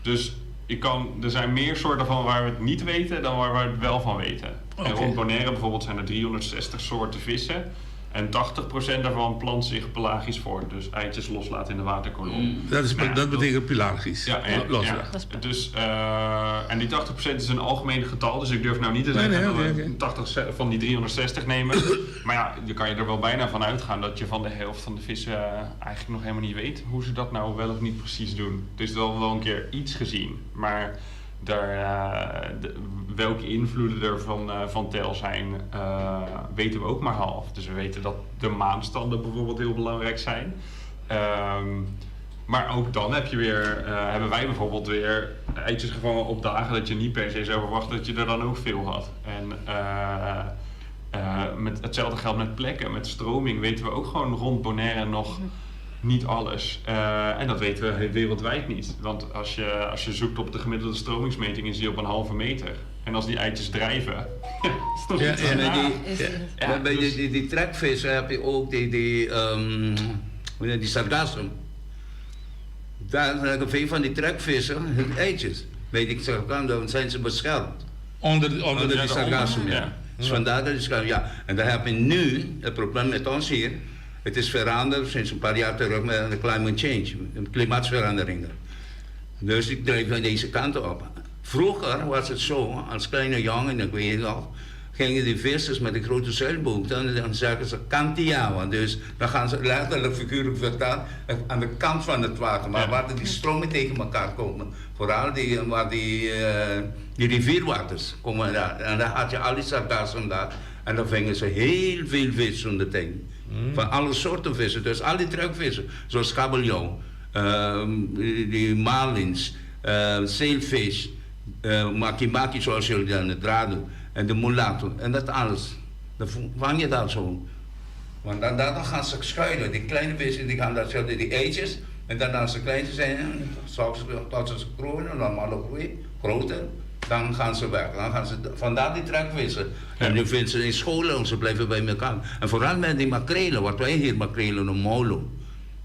Dus je kan, er zijn meer soorten van waar we het niet weten dan waar we het wel van weten. En Oké. rond Bonaire bijvoorbeeld zijn er 360 soorten vissen. En 80% daarvan plant zich pelagisch voort. Dus eitjes loslaten in de waterkolom. Dat, is, Nou ja, dat betekent pelagisch. ja, en, Loslaten. ja. Dus, eh, en die 80% is een algemeen getal, dus ik durf nou niet te Nee, zeggen nee, dat oké, we oké. 80 se- van die 360 nemen. maar ja, je kan je er wel bijna van uitgaan dat je van de helft van de vissen eh, eigenlijk nog helemaal niet weet hoe ze dat nou wel of niet precies doen. Het is wel wel een keer iets gezien, maar daar, eh, de- welke invloeden er van, eh, van tel zijn, eh, weten we ook maar half. Dus we weten dat de maanstanden bijvoorbeeld heel belangrijk zijn. Ehm, maar ook dan heb je weer, eh, hebben wij bijvoorbeeld weer eitjes gevangen op dagen dat je niet per se zou verwachten dat je er dan ook veel had. En eh, eh, met, hetzelfde geldt met plekken, met stroming weten we ook gewoon rond Bonaire nog niet alles. Eh, en dat weten we wereldwijd niet. Want als je, als je zoekt op de gemiddelde stromingsmeting is die op een halve meter. En als die eitjes drijven, is toch Ja, niet en bij raar. die, Ja, maar bij dus- die, die, die trekvissen heb je ook die, die, ehm, hoe heet die sargassum. Daar leggen veel van die trekvissen hun eitjes. Weet ik, zeg, dan zijn ze beschermd. Onder, onder, die sargassum, ja. Dus vandaar dat is, ja. En daar heb je nu het probleem met ons hier. Het is veranderd sinds een paar jaar terug met de climate change, de klimaatsveranderingen. Dus ik drijf naar deze kant op. Vroeger was het zo, als kleine jongen, ik weet het nog, gingen die vissers met de grote zeilboot en dan zeggen ze kantiawa. Dus dan gaan ze letterlijk figuurlijk vertaald aan de kant van het water, maar waar die stromen tegen elkaar komen. Vooral die, waar die, die rivierwaters komen daar. En dan had je al die sargassum daar. En dan vingen ze heel veel vis om de tijd. Van alle soorten vissen, dus al die trekvissen, zoals kabeljauw, die marlins, zeevis, maki-maki zoals jullie dan het draad doen, en de mulato, en dat alles. Dan vang je dat zo. Want dan, dan gaan ze schuilen, die kleine vissen die gaan daar schuilen, die eitjes, en dan als ze klein zijn, zoals tot ze groeien, normale groei, groter, dan gaan ze weg. Dan gaan ze, vandaar die trekvissen. En nu vinden ze in scholen, ze blijven bij elkaar. En vooral met die makrelen, wat wij hier makrelen noemen, molo.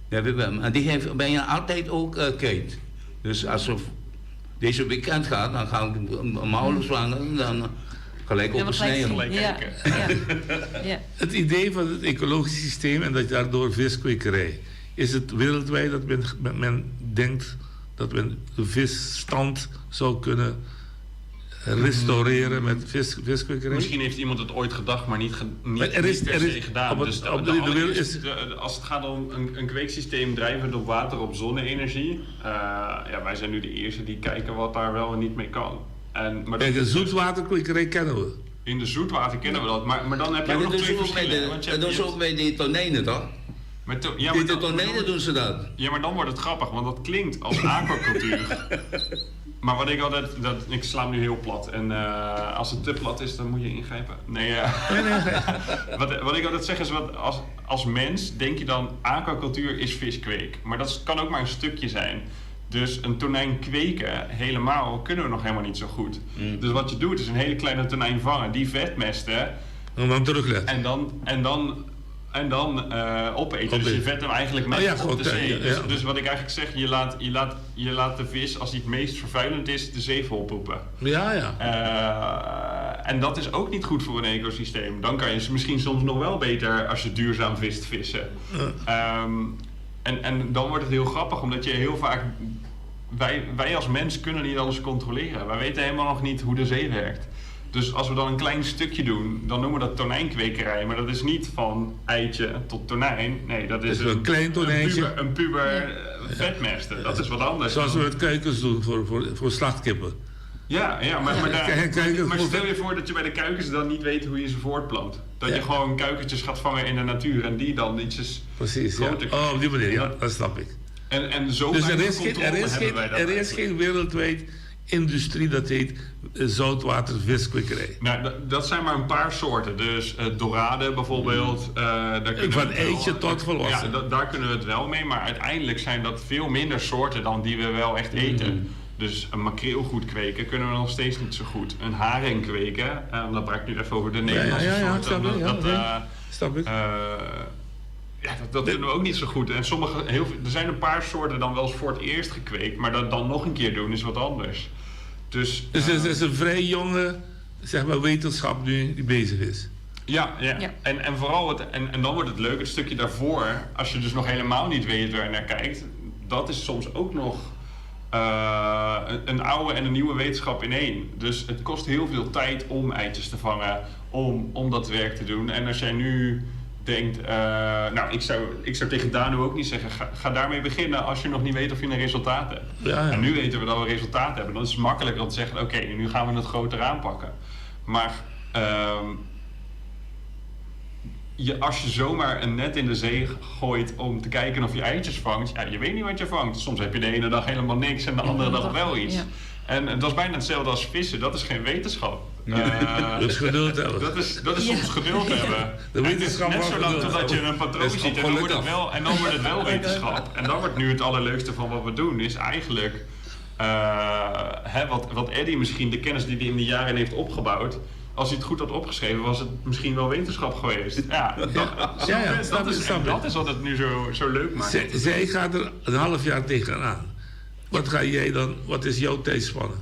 En die heeft bijna altijd ook kuit. Dus als ze deze weekend gaat, dan gaan we een molo vangen, dan gelijk op snijden. Ja. Ja. Het idee van het ecologisch systeem en dat daardoor viskwekerij. Is het wereldwijd dat men denkt dat men de visstand zou kunnen restaureren met viskwekerij? Misschien heeft iemand het ooit gedacht, maar niet, niet, Maar er is- niet per er se is- gedaan. op het- dus de, op de de- de wereld allereerste- is- als het gaat om een kweeksysteem drijvend op water op zonne-energie. Ja, wij zijn nu de eerste die kijken wat daar wel en niet mee kan. En, maar Kijk, de zoetwaterkwekerij kennen we. In de zoetwater kennen we dat, maar dan heb je Maar ook dat nog doen twee ze ook bij verschillen. de, want je dat hebt- doen je ze hebt- ook bij die tonijnen, toch? Maar to- ja, Die maar dan- tonijnen doen ze dat. Ja, maar dan wordt het grappig, want dat klinkt als aquacultuur. maar wat ik altijd, dat, ik sla hem nu heel plat. En als het te plat is, dan moet je ingrijpen. Nee, wat ik altijd zeg is, wat, als mens denk je dan, aquacultuur is viskweek. Maar dat kan ook maar een stukje zijn. Dus een tonijn kweken, helemaal, kunnen we nog helemaal niet zo goed. Dus wat je doet, is een hele kleine tonijn vangen, die vetmesten. En dan terugleggen. En dan opeten. Dus je vet hem eigenlijk met Oh ja, op goed, de zee. ja, ja. Dus wat ik eigenlijk zeg, je laat de vis, als die het meest vervuilend is, de zee volpoepen. Ja, ja. En dat is ook niet goed voor een ecosysteem. Dan kan je ze misschien soms nog wel beter, als je duurzaam vist, vissen. En dan wordt het heel grappig, omdat je heel vaak... Wij als mens kunnen niet alles controleren. Wij weten helemaal nog niet hoe de zee werkt. Dus als we dan een klein stukje doen, dan noemen we dat tonijnkwekerij. Maar dat is niet van eitje tot tonijn. Nee, dat is Het is een klein tonijntje. Een puber, vetmesten. Dat is wat anders. Zoals we met kuikens doen voor slachtkippen. Ja, ja, maar, daar, Kijk, maar stel je voor dat je bij de kuikens dan niet weet hoe je ze voortplant. Dat je gewoon kuikentjes gaat vangen in de natuur en die dan ietsjes Precies, ja. groter Oh, op die manier, ja, dat snap ik. En zo Dus er weinig is geen, controle er is hebben geen, wij dat er is eigenlijk. geen wereldwijd industrie dat heet zoutwaterviskwekerij. Nou, dat zijn maar een paar soorten. Dus dorade bijvoorbeeld. Daar kunnen Van we het wel- eitje tot volwassen. Ja, daar kunnen we het wel mee. Maar uiteindelijk zijn dat veel minder soorten dan die we wel echt eten. Mm. Dus een makreel goed kweken kunnen we nog steeds niet zo goed. Een haring kweken, dan praat ik nu even over de Nederlandse ja, ja, soorten. snap ik, omdat ja, dat, nee. Snap ik. Ja, dat kunnen we ook niet zo goed. En sommige, heel veel, er zijn een paar soorten dan wel eens voor het eerst gekweekt, maar dat dan nog een keer doen is wat anders. Dus, Dus het is een vrij jonge zeg maar, wetenschap nu die bezig is. Ja, ja. En vooral het, en dan wordt het leuk, het stukje daarvoor, als je dus nog helemaal niet weet waar je naar kijkt, dat is soms ook nog een oude en een nieuwe wetenschap in één. Dus het kost heel veel tijd om eitjes te vangen, om dat werk te doen. En als jij nu denkt, nou, ik zou tegen Danu ook niet zeggen, ga daarmee beginnen als je nog niet weet of je een resultaat hebt. Ja, ja. En nu weten we dat we resultaat hebben. Dan is het makkelijker om te zeggen, oké, nu gaan we het groter aanpakken. Maar als je zomaar een net in de zee gooit om te kijken of je eitjes vangt, ja, je weet niet wat je vangt. Soms heb je de ene dag helemaal niks en de andere dag wel iets. Ja. En dat is bijna hetzelfde als vissen. Dat is geen wetenschap. Dat is geduld hebben. Dat is soms geduld hebben. De wetenschap En het is van net zolang geduld totdat je hebben. een patroon Dat is ziet en dan geluk wordt het af. wel, en dan wordt het wel wetenschap. En dan wordt nu het allerleukste van wat we doen, is eigenlijk hè, wat Eddie misschien, de kennis die hij in de jaren heeft opgebouwd, als hij het goed had opgeschreven, was het misschien wel wetenschap geweest. Ja, dat, Ja, ja, snap dat, ik, is, snap en ik. dat is wat het nu zo leuk maakt. Zij gaat er een half jaar tegenaan. Wat ga jij dan, wat is jouw tijdspanne?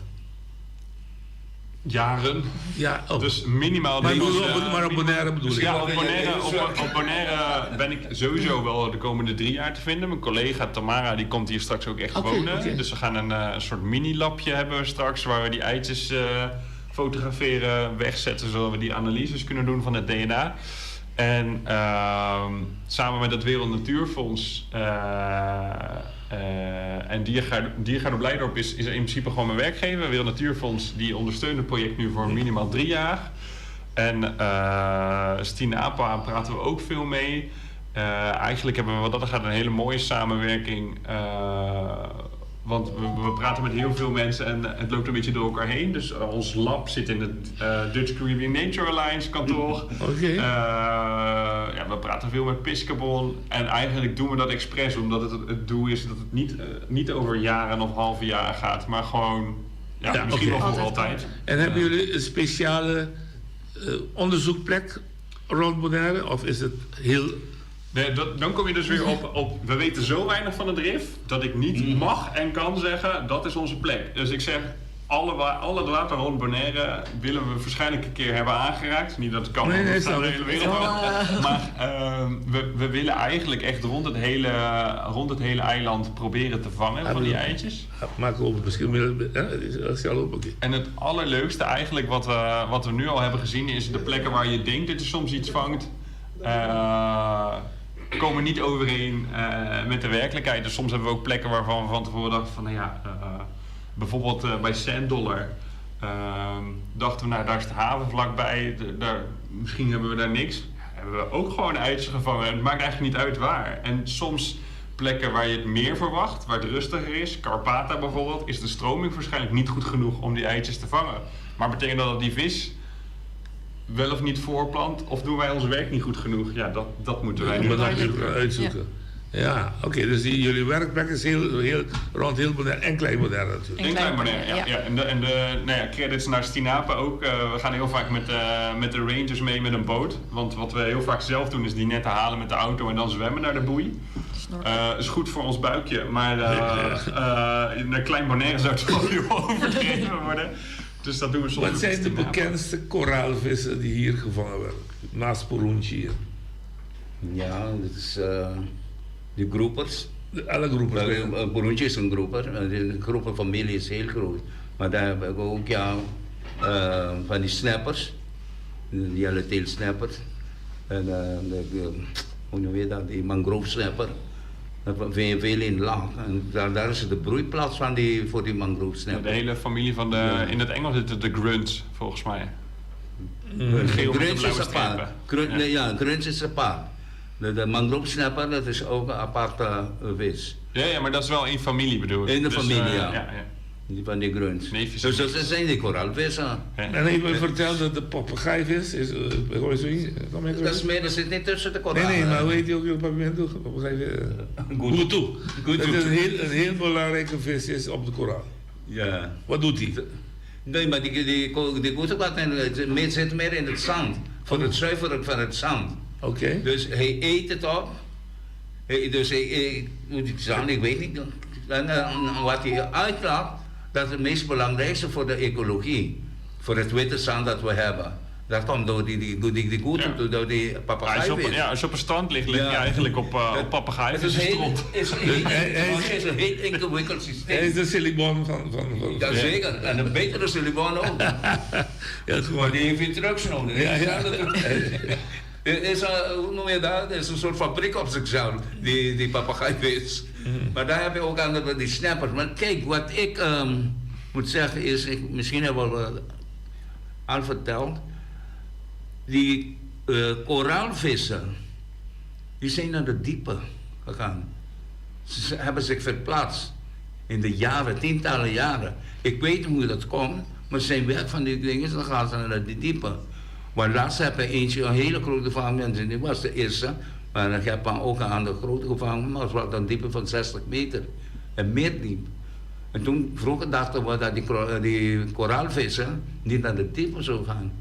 Jaren. Ja, oh. Dus minimaal... Maar, drie- op, maar op Bonaire bedoel ik. Ja, op Bonaire, op, op Bonaire ben ik sowieso wel de komende drie jaar te vinden. Mijn collega Tamara die komt hier straks ook echt Oké, wonen. oké. Dus we gaan een, eh, een soort mini-labje hebben we straks... waar we die eitjes eh, fotograferen, wegzetten... zodat we die analyses kunnen doen van het DNA. En ehm, samen met het Wereld Natuurfonds... eh, eh, en Diergaarde, Diergaarde Blijdorp is, is in principe gewoon mijn werkgever. Wereld Natuurfonds die ondersteunt het project nu voor minimaal drie jaar. En eh Stinapa praten we ook veel mee. Eh, eigenlijk hebben we wat dat gaat een hele mooie samenwerking. eh, want we, we praten met heel veel mensen en het loopt een beetje door elkaar heen. Dus eh, ons lab zit in het eh, Dutch Caribbean Nature Alliance kantoor. Oké. Eh, ja, we praten veel met Piscabon. En eigenlijk doen we dat expres, omdat het het doel is dat het niet, eh, niet over jaren of halve jaren gaat. Maar gewoon, ja, Ja, misschien oké. wel voor altijd. En hebben jullie een speciale eh, onderzoekplek rond Bonaire? Of is het heel... Nee, dat, dan kom je dus weer op, op... We weten zo weinig van het rif dat ik niet Mm. mag en kan zeggen dat is onze plek. Dus ik zeg, alle, wa- al het water rond Bonaire willen we waarschijnlijk een keer hebben aangeraakt. Niet dat het kan, Nee, want nee, het staat snap de ik. hele wereld wel. Maar ehm, we, we willen eigenlijk echt rond het hele, rond het hele eiland proberen te vangen van die eitjes. Maak open, misschien... Ja, dat is al open, oké. En het allerleukste eigenlijk wat we, wat we nu al hebben gezien is de plekken waar je denkt dat je soms iets vangt, eh, komen niet overeen eh, met de werkelijkheid. Dus soms hebben we ook plekken waarvan we van tevoren dachten van, nou ja, eh, bijvoorbeeld eh, bij Sand Dollar ehm, dachten we, nou daar is de haven vlakbij, de- daar, misschien hebben we daar niks. Hebben we ook gewoon eitjes gevangen. Het maakt eigenlijk niet uit waar. En soms plekken waar je het meer verwacht, waar het rustiger is, Karpata bijvoorbeeld, is de stroming waarschijnlijk niet goed genoeg om die eitjes te vangen. Maar betekent dat dat die vis wel of niet voorplant, of doen wij ons werk niet goed genoeg? Ja, dat, dat moeten wij Dat nu moet nog uitzoeken. Ja, oké, dus die, jullie werkplek is heel, heel, rond heel Bonaire en Klein Bonaire natuurlijk. En Klein Bonaire, ja. ja. En de, en de nou ja, credits naar Stinapa ook. Eh, we gaan heel vaak met, eh, met de rangers mee met een boot. Want wat we heel vaak zelf doen is die netten halen met de auto en dan zwemmen naar de boei. Eh, is goed voor ons buikje, maar eh eh, naar Klein Bonaire zou het wel heel overdreven worden. Dus dat doen we soms. Wat met zijn de Stinapa. bekendste koraalvissen die hier gevangen werden? Naast Poeroentje. Ja, dat is eh, de groepers. Alle groepers. Poeroentje is een groeper. Eh, De groepenfamilie is heel groot. Maar daar heb ik ook ja, eh, van die snappers. De yellowtail snappers. En eh, de, de- hoe noem je dat? Die mangrove snapper. Dat vind je veel in laag. En daar, daar is de broeiplaats van die, voor die mangrove snapper. De hele familie van de, in het Engels zitten de grunts, volgens mij. Mm. Geel met de Grunts blauwe is apart. strepen. Grun, Ja. nee, ja, grunts is apart. De, de mangrove snapper, dat is ook een aparte eh, vis. Ja, ja, maar dat is wel in familie bedoel ik. In de Dus, familie, eh, ja. ja, ja. Die van die grunts. Dus dat zijn die koraalvissen. En even verteld dat de papegaaivis is. eh, hoor je zoiets? Kom je Dat is meer, dat zit niet tussen de koralen. Nee, nee, maar hoe heet die ook in het pavimento? Papegaaivis. Gutu. Gutu. Dat is een heel, een heel belangrijke vis is op de koraal. Ja. Wat doet hij? Nee, maar die, die, die gutu meer, zit meer in het zand. Voor het zuiveren van het zand. Oké. Dus hij eet het op. Hij, dus hij, hij, moet ik zeggen, ik weet niet. En, eh, wat hij uitlaat, dat is het meest belangrijkste voor de ecologie. Voor het witte zand dat we hebben. Dat komt door die, die, die, die, die gutu, door die Als je op, papegaaivis. ja, als je op een strand ligt, lig je Ja. eigenlijk op, eh op Het is papegaaivis. heel, is heel, het is een heel ingewikkeld systeem. Hij is de silibon van... van, van Jazeker, en een betere silibon ook. ja, Maar die heeft weer drugs nodig. Ja, ja. Het is een, hoe noem je dat? Het is een soort fabriek op zichzelf, die, die papegaaivis. Maar daar heb je ook aan de, die snappers. Maar kijk, wat ik ehm, moet zeggen is, ik, misschien hebben we al, al verteld, die eh, koraalvissen, die zijn naar de diepe gegaan. Ze ze hebben zich verplaatst in de jaren, tientallen jaren. Ik weet niet hoe dat komt, maar ze zijn weg van die dingen, dan gaan ze naar de diepe. Maar laatst heb ik eentje, een hele grote gevangen, en die was de eerste. Maar ik heb dan ook een andere grote gevangen, maar het was een diepe van 60 meter. En meer diep. En toen vroeger dachten we dat die, kro- die koraalvissen niet naar de diepe zouden gaan.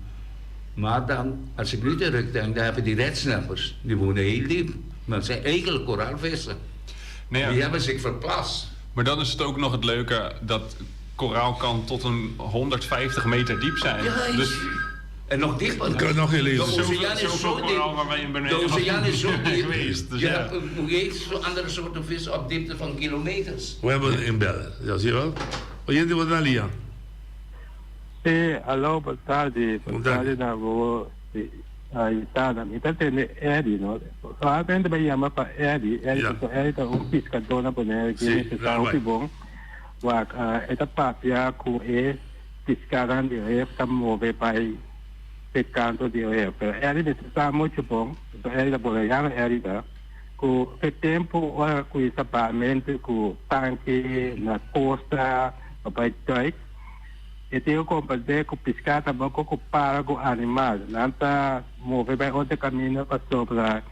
Maar dan, als ik nu terugdenk, dan heb je die redsnappers. Die wonen heel diep. Maar het zijn eigenlijk koraalvissen. Nee, ja. Die hebben zich verplaatst. Maar dan is het ook nog het leuke dat koraal kan tot een 150 meter diep zijn. Ja, dus en nog dieper. Kan nog heel De oceaan is zo diep. De oceaan is zo diep. Geweest, dus je ja. hebt nog eens zo'n andere soorten vis op diepte van kilometers. We hebben een beller. Ja, zie je wel? Oyente, wat dan, Lian? Sí, aló, boa tarde. Boa tarde na boa. Aí tá, na minha tende Eddie, no? Solamente me chama para Eddie. Eddie, yeah. Eddie tá um pescador na Bonaire, que Sí, está daar um bom. Wak, eta papia com e pescaran de ref, tá move para pescando de ref. Pero Eddie está muito bom. Então Eddie da Bonaire, Eddie tá. Com o tempo, ora, com esse apartamento, com tanque na costa, papai toik. E tenho que compreender que pescar também com para com animal. Não tá mover para outro caminho para sobra.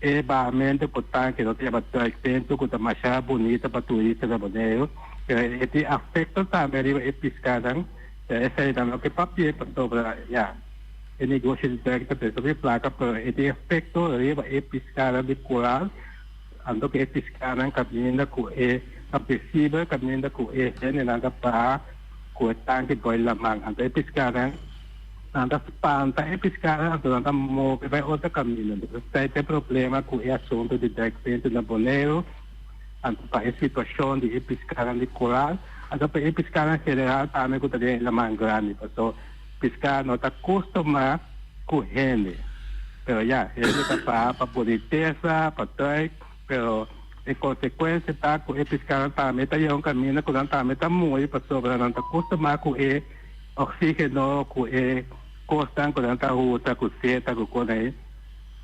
E barramento com tanque, não tem bastante tempo, com a mais bonita para turista da Bonaire. E tem afeto também e pescar, não? Essa é também que papel para sobra, já. E negócio de tanque também sobre placa, e tem efeito riba e pescar de coral. Ando que pescar não caminho com e a caminho com e nada para ku tanque boy lamang anto e piscaran anda spanta e piscaran anto anda move vai outro caminho então tem problema com o assunto de duikvento na Bonaire anto pa e situação de e piscaran de coral anto pa e piscaran general também ku tadi lamang grande so piscar não tá costuma com rende pero ya ele tá pa pa boniteza pa duik pero em consequência tá com e piscaran também tá um caminho com também tá muito para sobra não tá costuma com e oxígeno com e costa com tanta ruta com seta com coisa aí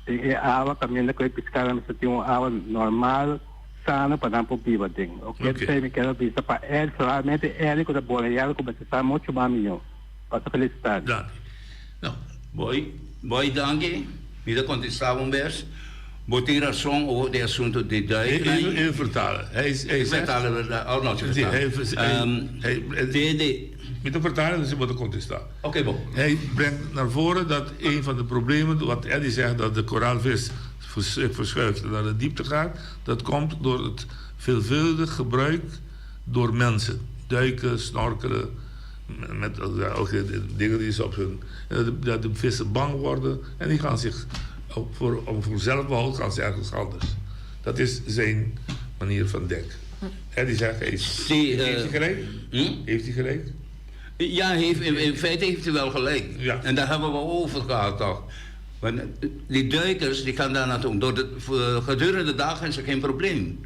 e água caminho com e piscaran você tem uma água normal sana para dar para viva tem o que okay. me quero dizer para ele solamente ele com a bola e ele como você está muito mais melhor passa felicidade Boy, boy, dank Niet dat contestava een best. Bo tin rason over de asunto di duik. Even, even vertalen. Hij, is, hij zegt... Vertalen, oh, no, Hij, hij, hij, hij, Met de vertaling, dus je moet contestar. Oké, bon. Hij brengt naar voren dat een van de problemen, wat Eddie zegt, dat de koraalvis verschuift en naar de diepte gaat, dat komt door het veelvuldig gebruik door mensen. Duiken, snorkelen, met ook de dingen die ze op hun... Dat de, dat de vissen bang worden en die gaan zich, op, voor, om voor zelfbehoud gaan ze ergens anders. Dat is zijn manier van denken. Eddie zegt, hij is, Zie, heeft hij gelijk? Heeft hij gelijk? Ja, heeft, in, in feite heeft hij wel gelijk. En daar hebben we over gehad toch. Want die duikers die gaan daar naartoe. Door de, gedurende de dag is er geen probleem.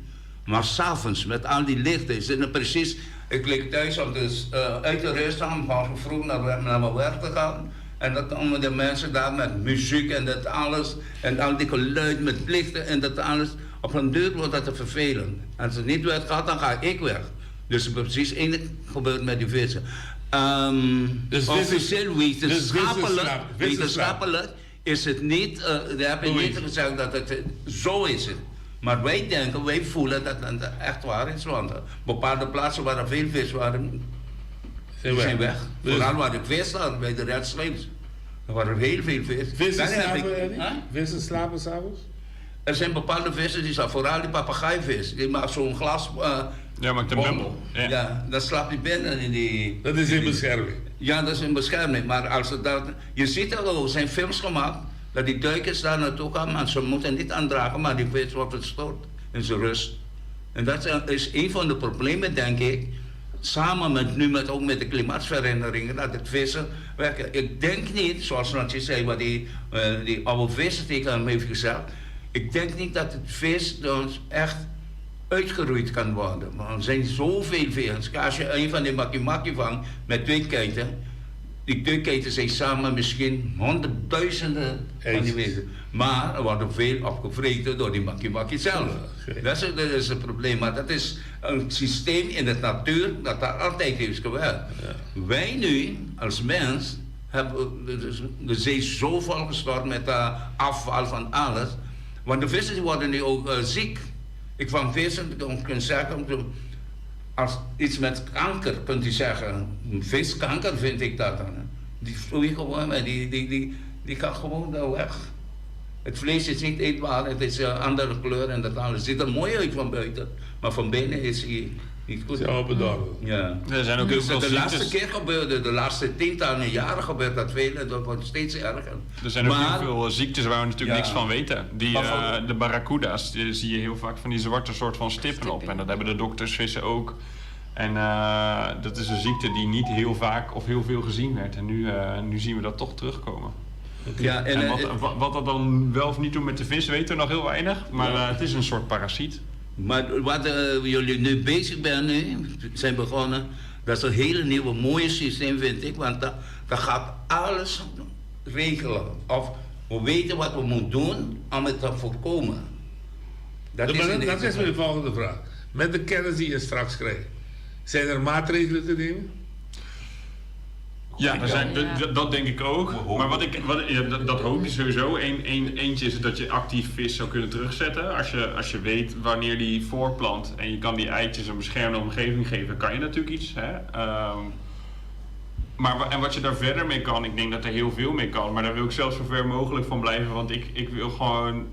Maar s'avonds met al die lichten is het nou precies. Ik lig thuis om dus, uit te rusten, om van vroeg naar, naar mijn werk te gaan. En dan komen de mensen daar met muziek en dat alles. En al die geluid met lichten en dat alles. Op een duur wordt dat te vervelend. Als het niet weg gaat, dan ga ik weg. Dus precies één gebeurt met die vissen. Um, Dus vissen- officieel dus vissen wetenschappelijk, slapen, vissen wetenschappelijk is het niet, uh, daar heb je niet gezegd dat het zo is het. Maar wij denken, wij voelen dat het echt waar is. Want bepaalde plaatsen waar er veel vis waren, Zijn weg. zijn weg. Dus- Vooral waar de vis staat, bij de Red Slaves. Er waren heel veel vis. Vissen Daar heb slapen, ik- Eddie? Huh? Vissen slapen s'avonds? Er zijn bepaalde vissen die staan, vooral die papegaaivis. Die maakt zo'n glas. Uh, ja, maakt een bubbel. Ja. ja, dan slaapt hij binnen in die. Dat is in bescherming. Ja, dat is in bescherming. Maar als het dat, je ziet er al, er zijn films gemaakt dat die duikers daar naartoe gaan, maar ze moeten niet aandragen, maar die vis wordt verstoord in zijn rust. En dat is een van de problemen, denk ik. Samen met nu met, ook met de klimaatsveranderingen, dat het vissen werken. Ik denk niet, zoals Natje zei, wat die, uh, die oude vissen tegen hem heeft gezegd. Ik denk niet dat het vis dus echt uitgeroeid kan worden. Want er zijn zoveel vissen. Als je een van die makkie vangt met twee keten, die twee keten zijn samen misschien honderdduizenden van die vissen. Maar er worden veel opgevreten door die makkie zelf. Dat is, dat is het probleem. Maar dat is een systeem in de natuur dat daar altijd heeft gewerkt. Ja. Wij nu, als mens, hebben de zee zo volgestort met uh, afval van alles. Want de vissen die worden nu ook uh, ziek. Ik van vissen, ik kan zeggen, als iets met kanker kunt u zeggen, viskanker vind ik dat dan. Die vloeit gewoon, die, die, die, die gaat gewoon daar weg. Het vlees is niet eetbaar, het is een andere kleur en dat alles. Het ziet er mooi uit van buiten, maar van binnen is hij... Se awa bedorven. Ja. Er zijn ook heel Dus veel de laatste ziektes. keer gebeurde, de laatste tientallen jaren gebeurt dat veel en dat wordt steeds erger. Er zijn ook Maar- heel veel eh, ziektes waar we natuurlijk Ja. niks van weten. Die, Maar van- eh, de barracuda's, die zie je heel vaak van die zwarte soort van stippen op. En dat hebben de doktersvissen ook. En eh, dat is een ziekte die niet heel vaak of heel veel gezien werd. En nu, eh, nu zien we dat toch terugkomen. Ja, en, en, eh, wat, wat, wat dat dan wel of niet doet met de vis, weten we nog heel weinig. Maar eh, het is een soort parasiet. Maar wat eh, jullie nu bezig zijn, nu, zijn begonnen, dat is een hele nieuwe mooie systeem vind ik, want dat, dat gaat alles regelen. Of we weten wat we moeten doen om het te voorkomen. Dat is maar in dat, dat deze- is mijn volgende vraag. Met de kennis die je straks krijgt, zijn er maatregelen te nemen? Ja, er zijn, dat- dat- dat denk ik ook. Maar wat ik, wat, ja, dat, dat hoop je sowieso. Eén één, eentje is dat je actief vis zou kunnen terugzetten. Als je, als je weet wanneer die voorplant en je kan die eitjes een beschermde omgeving geven, kan je natuurlijk iets. Hè? Ehm, maar, wa- en wat je daar verder mee kan, ik denk dat er heel veel mee kan. Maar daar wil ik zelf zo ver mogelijk van blijven. Want ik, ik wil gewoon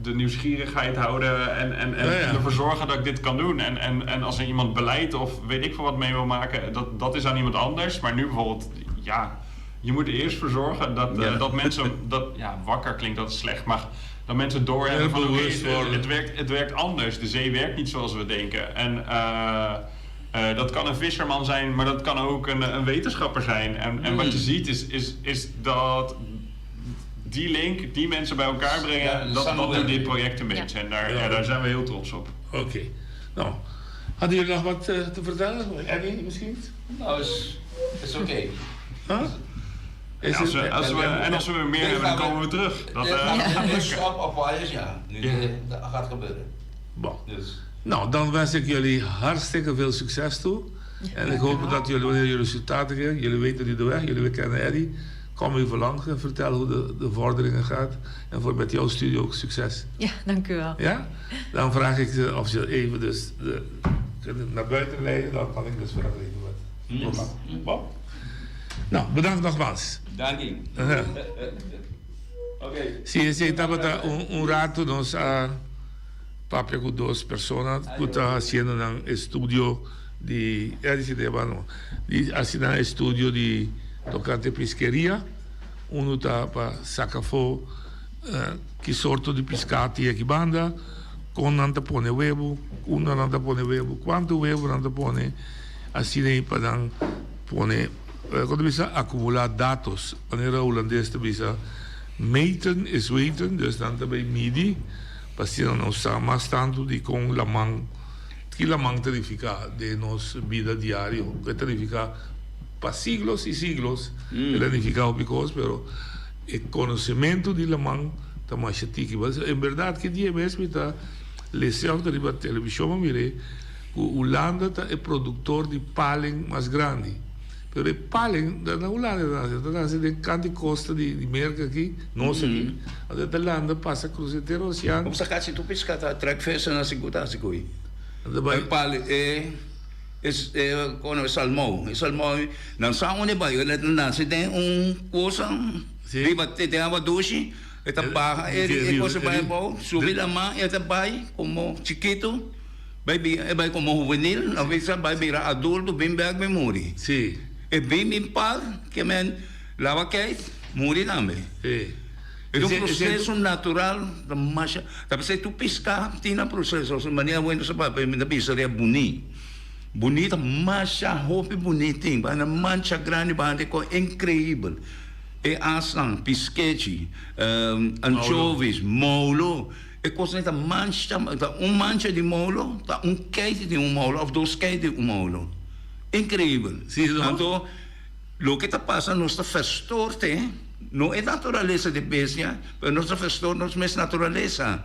de nieuwsgierigheid houden en, en, en Ja, ja. ervoor zorgen dat ik dit kan doen. En, en, en als er iemand beleid of weet ik veel wat mee wil maken, dat, dat is aan iemand anders. Maar nu bijvoorbeeld, ja, je moet er eerst voor zorgen dat, eh, Ja. dat mensen, dat, ja, wakker klinkt dat slecht, maar dat mensen doorhebben van oké, bewust het, worden. het, werkt, het werkt anders. De zee werkt niet zoals we denken. En eh, eh, dat kan een visserman zijn, maar dat kan ook een, een wetenschapper zijn. En, en wat je Mm. ziet is, is, is dat die link, die mensen bij elkaar brengen, Ja, dat, dat doet samenwerking. dit project een beetje. En daar, ja. daar zijn we heel trots op. Oké. Nou, hadden jullie nog wat eh, te vertellen? Eddie, misschien? Nou, is, is oké. Huh? En als we, als we, en als we meer hebben, dan komen we terug. Dat, Dit eh, gaat gaat een lukken. stop op alles, ja. Nu, eh, Dat gaat gebeuren. Bon. Dus. Nou, dan wens ik jullie hartstikke veel succes toe. En ik hoop dat jullie, wanneer jullie resultaten krijgen, jullie weten nu de weg, jullie kennen Eddie. Kom even langs en vertel hoe de, de vorderingen gaat. En voor met jouw studio ook succes. Ja, dank u wel. Ja? Dan vraag ik ze of ze even dus de, kunnen naar buiten leiden. Dan kan ik dus verder even wat. Mm. Bon. Nou, bedankt nogmaals. Dank je. Ja. Oké. Si, si, tabata un, un rato nos a papia ku dos persona ku ta haciendo nan estudio di, ja, di sistema no, di hasi nan estudio di tocante pisqueria. Uno ta pa saca fo eh, ki sorto di pisca tin aki banda, kon nan ta pone webo, unda nan ta pone webo, cuanto webo nan ta pone, asina ei pa nan pone, eh, kon ta bisa acumula datos, manera hulandes ta bisa meten is weten, dus nan ta bay midi, pa asina nos sa mas tanto di kon laman, ki laman ta nifica den nos bida diario, ke ta nifica pa siglos y siglos, el a nifica hopi cos, pero e conocemento di laman ta masha tiki. En berdad ki dia mes mi ta lese of ta riba television mi mir'é cu Hulanda ta e productor di paling mas grandi. Pero e paling ta na Hulanda ta nace, ta nace den kant di costa di di Merca aki, nos aki. Anto e ta landa pasa cruza henter ocean. Kom sa kasi tu pisca ta trek vissen na siguta sigui. E pali e es e kono salmou. E salmou nan sa onde bai, e nan se den un cosa riba te te awa dushi, e ta baja e e cosa bai bou, subi la man e ta bai como chiquito. Bai bi e bai como juvenil, a veces bai bira adulto, bin bek bin muri. Si. E bin bin par ke men lava kei muri tambe. Si. E un Ese- ese- proceso natural, da masha. Da pensei tu pisca, tina processo, se mania bueno sa pa, mi da bisa ria buni. Bonita, masha hopi bonitin, ba na mancha grande ba ko incrível. E asan, pisquete, um, anchovies, molo. E cosa ta mancha, ta un mancha di molo, ta un keite di un molo, of dos keite di un molo. Incrível. Si, no? Anto, loke ta pasa nos ta verstoord, hè? No e naturalesa di bestia, pero nos ta verstoord nos mes naturalesa.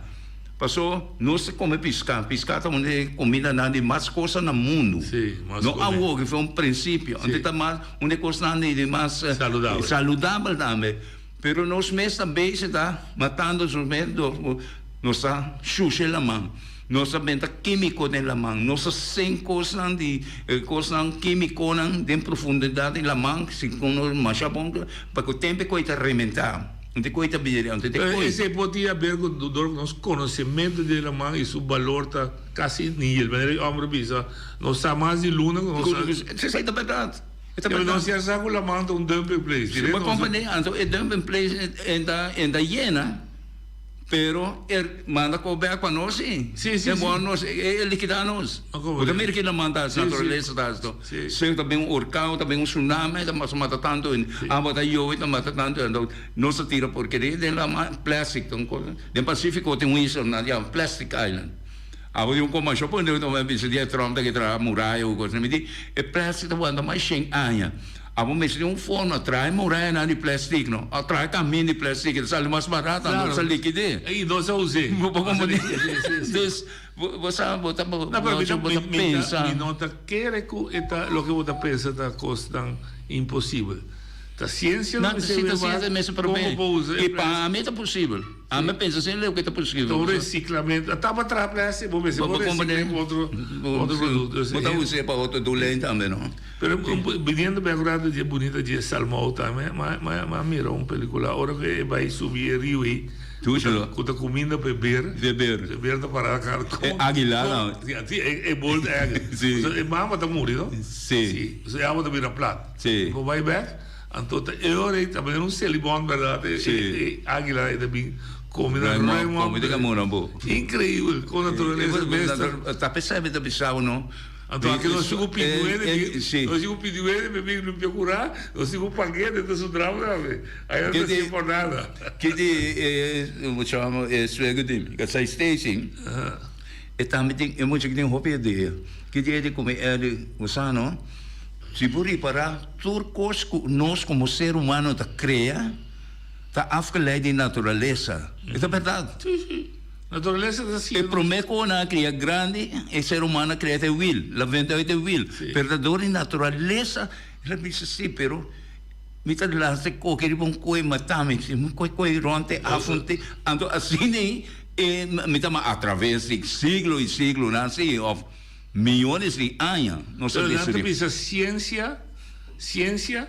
Paso, nos ta come pisca. Pisca ta un di comidanan di mas cosa na mundo. Sí, mas No come. awor, que fue un principio. Antes ta mas, un di cosnan di mas eh, Saludabel. saludabel tambe. Pero nos mes ta bezig ta matando nos mes, do- nos ta shushe laman. Nos ta benta químico den laman. Nos ta sin cosnan di, eh, cosnan químiconan den profundidad di laman, si con nos masha bon, pa cu tempo cu ta rementa. Un te koi ta bira, un te te koi. Esei por tin haber ku dor ku nos konosementu di laman i su balor ta kasi nihil. Manera e homber bisa, nos sa mas di luna ku nos sa. Esei ta bèrdat. E ta Pero bèrdat. nos ya sa ku laman ta un dumping place. Si bo komprendé, anto e dumping place e ta e ta yena. Pero e manda ko bek pa nos si. Sí, sí, E bo sí. nos e likida nos. A como Bo ta di. mira kila manda Sí, sí. naturalesa ta esto. Sí. Si ta bin un orkan, ta bin un tsunami, ta masa mata tanto hende. Awa ta yobe ta mata tanto hende. Anto nos ta tira porkeria den lama plastic ta un cosa. Den Pacifico tin un isla nan yama Plastic Island. Awa di un komasho pone ta bisa di e Trump ta ke traha muraya ku kos. Mi di e plastic ta wanta mas shen aña. Abo mester tin un forma, traha e murayanan di plastic no, of traha e kamin di plastic, e ta sali mas barato, anto sa likid'é. I no sa us'é. Bo por komprendé? Dus, bo sa, bo ta, bo ta pensa. Mi no ta kere ku e ta, loke bo ta pensa ta kosnan imposibel. Ta siensia lo mester Si ta siensia mester prob'é. I pa mi ta posibel. Ami a pensa sin loke ta posibel. Ta un reciclamento. A taba traha plastic, bo mester bo recicla pa otro otro producto. Bo ta us'é pa otro doelén tambe no. Pero biniendo bek un rato dje bunita dje Salmou tambe, m'a m'a mira un pelicula ora cu e bay subi e riu ey cu ta cuminda pa e ber. E ber. E ber ta para na cara. E aguila no. Si, e bol ta aguila. Si. E mama ta muri no. Si. Si. E awa ta bira plat. Si. Bo bay bek. Anto ta e ora ei ta manera un selibon berdad e e aguila ei ta bin come na ruim op. Come di camura bo. Increibel con naturalesa mes ta. Ta pesai mi ta bisa bo no. Anto aki nos tin cu pidi wende bin nos tin cu pidi wende pa bin limpia cura nos tin cu pague den ta su drama tambe ai no ta haci por nada. Kiti e como chama e suegro di mi ka sai Stacy e tambe tin e mucha ki tin hopi idea kiti e di come e bo sa no. Si bo ripará, tur kos ku nos komo ser humano ta krea ta afgeleid di naturalesa. E ta bèrdat. Sí, sí. Naturalesa ta siña E nos. promé ku nan a kria grandi, e ser humano a kria ta e wil, la venta uit e wil. Sí. Pero ta dor di naturalesa, el a bisa sí, pero mi ta lansa e koke riba un koe matá mi, si mi koe koe rònt e afunte. Anto asina ei e mi ta ma atraves di siglo i siglonan sí òf. Miyones di aña nos a Pero nan ta destrui. bisa siensia, siensia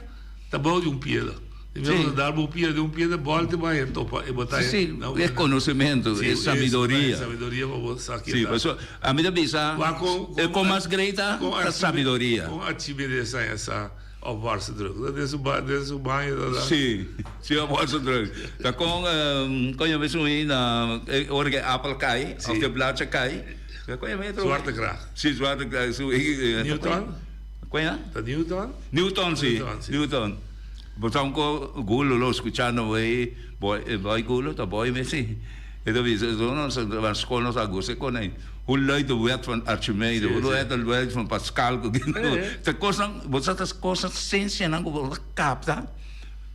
ta bou di un piedra. Di Sí. mester ta dal bo piedra den un piedra bòlta e bai e topa e botaya. Sí, sí, e konosementu, Sí, e sabiduria. E sabiduria pa bo sa Sí, kier ta. pasobra ami ta bisa Wak kon, e kon, kon mas grei ta, kon ta Archimedes, sabiduria. kon Archimedes a haña sa opwaartse druk. Ta den su ba, den su baño ta da. Sí, sí opwaartse druk. Ta kon, kon yo mes un na e ora ku e apel kai, Sí. òf e blachi kai. Zwarte kracht. Sí, zwarte kracht. Newton? Kon Ta Newton? Newton, sí. Newton, sí. Newton. Bo ta un ko gulo lo escuchando boy, boy, boy gulo, ta boy mes sí. E ta bisa, zo nos na school nos a goza con ei. Hoe luidt de wet van Archimedes? Sí, Hoe sí. luidt de wet van Pascal? Eh, eh. Ta cosnan, bo sa ta cosnan ciencianan cu bo ta capta.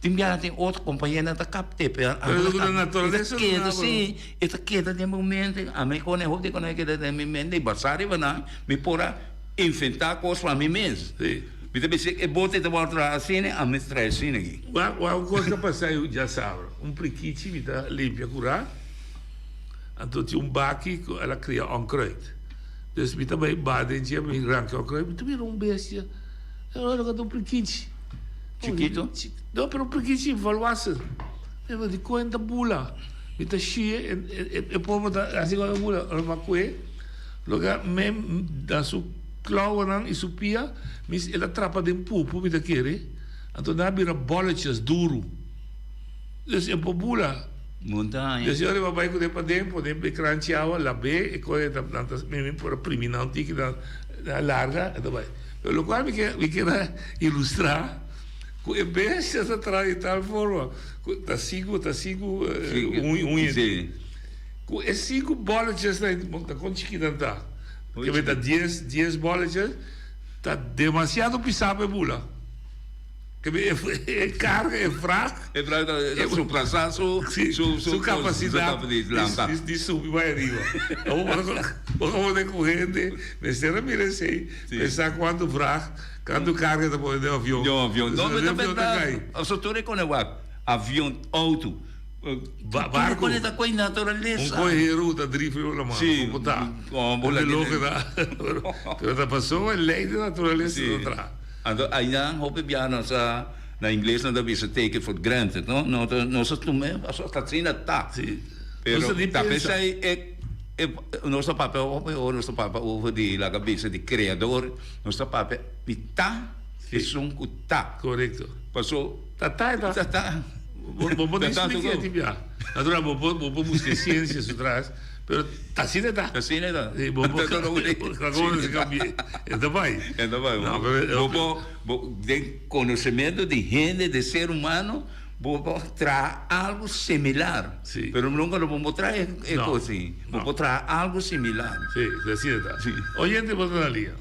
Tin biaha tin otro compañeronan ta capte, pero Pero cu na naturalesa e ta keda, no sí, e ta keda den bo mente. Ami con e hopi con e keda den mi mente y basa riba nan mi por a inventa cos pa mi mes. Sí. Mi ta bisa e bote ta wòrdu traha asina, ami ta traha asina aki. Wak, wak un kos ta pasa yu djasabra. Un prikichi mi ta limpia kura, anto tin un baki ku el a kria onkruid. Dus mi ta bai baha den dje, mi ranka onkruid, mi ta mira un bestia, e ora ku ta un prikichi. Chikito? No, pero un prikichi volwassen. Mi a di kon ta bula. Mi ta shie, e e pober ta hasi kon ta bula. Ora mi a kue, loke mi na su klauwennan i su pia, mi el a trapa den pupu mi ta kere, anto nan a bira bolletjes duru. Dus e por bula. Montaña. Dus ora mi a bai kuné paden, pone e kranchi awa, lab'é, e kos nan ta mi por a primi nan un tiki, nan a larga, e ta bai. Pero locual mi ke mi kier a ilustra cu e bestia ta traha di tal forma cu ta cinco ta cinco uña Sí. cu e cinco bolletjes na ta con chiki nan ta ke mi ta dies dies bolletjes ta demasiado pisa pa e bula ke mi e carga e vraag E vraag ta ta surplasa su Sí, su su capacidad di lanta. di di subi bai ariba. Bo a pone cu hende mester a mira esey, pensa cuanto vraag, cuanto carga ta pone den avion. Den avion. No, Entonces, ta den avion ta berdad. cay. Pasobra tur e cone wak, avion, auto, Ba- tur e barco. cone ta coy naturalesa. Un coy heru ta drief riba la man. Sí. Como ta. Oh, bo De laga loke ta. Pero ta pasobra e ley di naturalesa Sí. ta traha. Anto ainan hopi biaha nos a. Na ingles nan ta bisa take it for granted, no? No ta, nos a tuma, pasobra ta asina ta. Pero Nos ta di ta pensa. p'esei e, e, nos ta papia hopi ora nos ta papia over di laga bisa di Creador, nos ta papia di ta esun ku ta. Korekto. Paso. Ta ta e ta. Ta ta. Bo, bo por Ta ta explica tuko. ti bia. Natural, bo por, bo por busca e ciencia su tras, pero ta asina e ta. Ta asina e ta. Sí, bo por, Ta ta bo ta como se cambie. E ta bai. E ta bai. No, pero, Bo por, bo, den conocimiento di hende, di ser humano, bo por traha algo similar. Sí. Pero nunca lo bo por traha e, e No. cos ei. Bo No. por traha algo similar. Sí, ta asina e ta. Sí. Oyente bo ta na lia.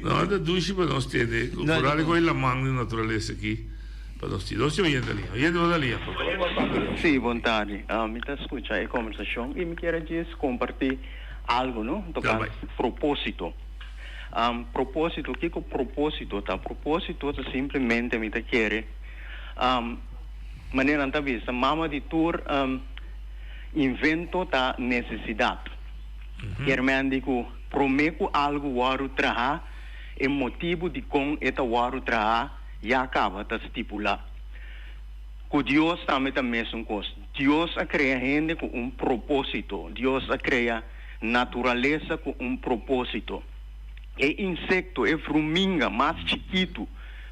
No, ta dushi pa nos tende. No, Vooral no. cu e laman di naturalesa aki. Pa nos tin nos oyente liña. Oyente bo ta liña, por favor. Sí, bon tardi. Mi ta skucha e kombersashon i mi kier a djis kompartí algu, no, tokante propósito. Propósito, kiko propósito ta? Propósito ta simplemente mi ta kere, manera nan ta bisa, mama di tur invento ta nesesidat. Kier men di ku promé ku algu wòrdu trahá, e motibu dikon e ta wòrdu trahá ya kaba ta stipulá. Ku Dios tambe ta mesun kos. Dios a krea hende ku un propósito. Dios a krea naturalesa ku un propósito. E insekto, e vruminga mas chikitu,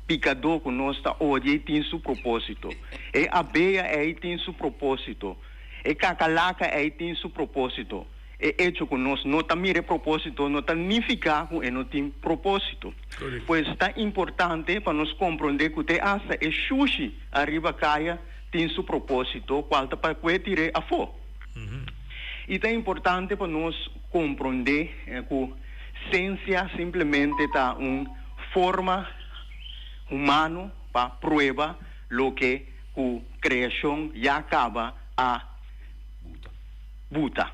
pikadó ku nos ta odia ei tin su propósito. E abea ei tin su propósito. E kakalaka ei tin su propósito. E echo ku nos no ta mira e propósito no ta nifiká ku e no tin propósito. Pues ta importante pa nos komprondé ku te asta e shushi ariba kaya tin su propósito, kual ta pa ku e tir'é afó. I ta importante pa nos komprondé ku sensia simplemente ta un forma humano pa prueba loke ku kreashon ya kaba a buta.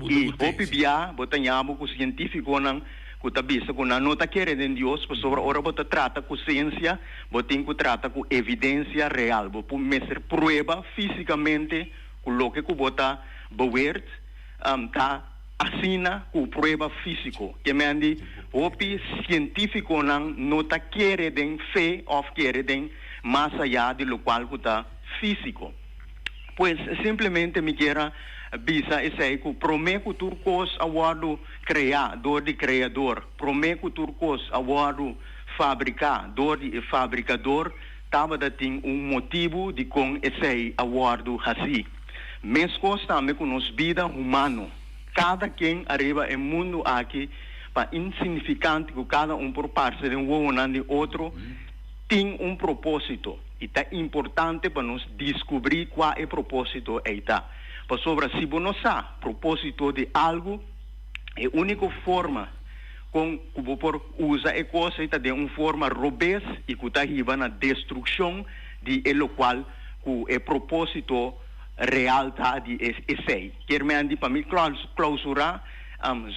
I hopi bia bo ta ña bo ku sientífikonan ku ta bisa ku nan no ta kere den Dios pasobra ora bo ta trata ku siensia bo tin ku trata ku evidensia real. Bo por mester prueba físikamente ku loke ku bo ta beweert ta asina ku prueba físiko. Ke men di hopi sientífikonan no ta kere den fe òf kere den mas ayá di lokual ku ta físiko. Pues simplemente mi kier a bisa esei ku promé ku tur kos a wòrdu kreá dor di Kreador, promé ku tur kos a wòrdu fabriká dor di e Fabrikador, tabata tin un motibu dikon esei a wòrdu hasí. Meskos tambe ku nos bida humano, kada ken ariba e mundu aki, pa insignifikante ku kada un por parse den wowonan di otro, tin un propósito i ta importante pa nos diskubrí kua e propósito ei ta. Pasobra si bo no sa propósito di algu, e úniko forma kon ku bo por usa e kos ei ta den un forma robes i ku ta hiba na destrukshon di e lokual ku e propósito real ta di esei. Kier men di pa mi klausurá,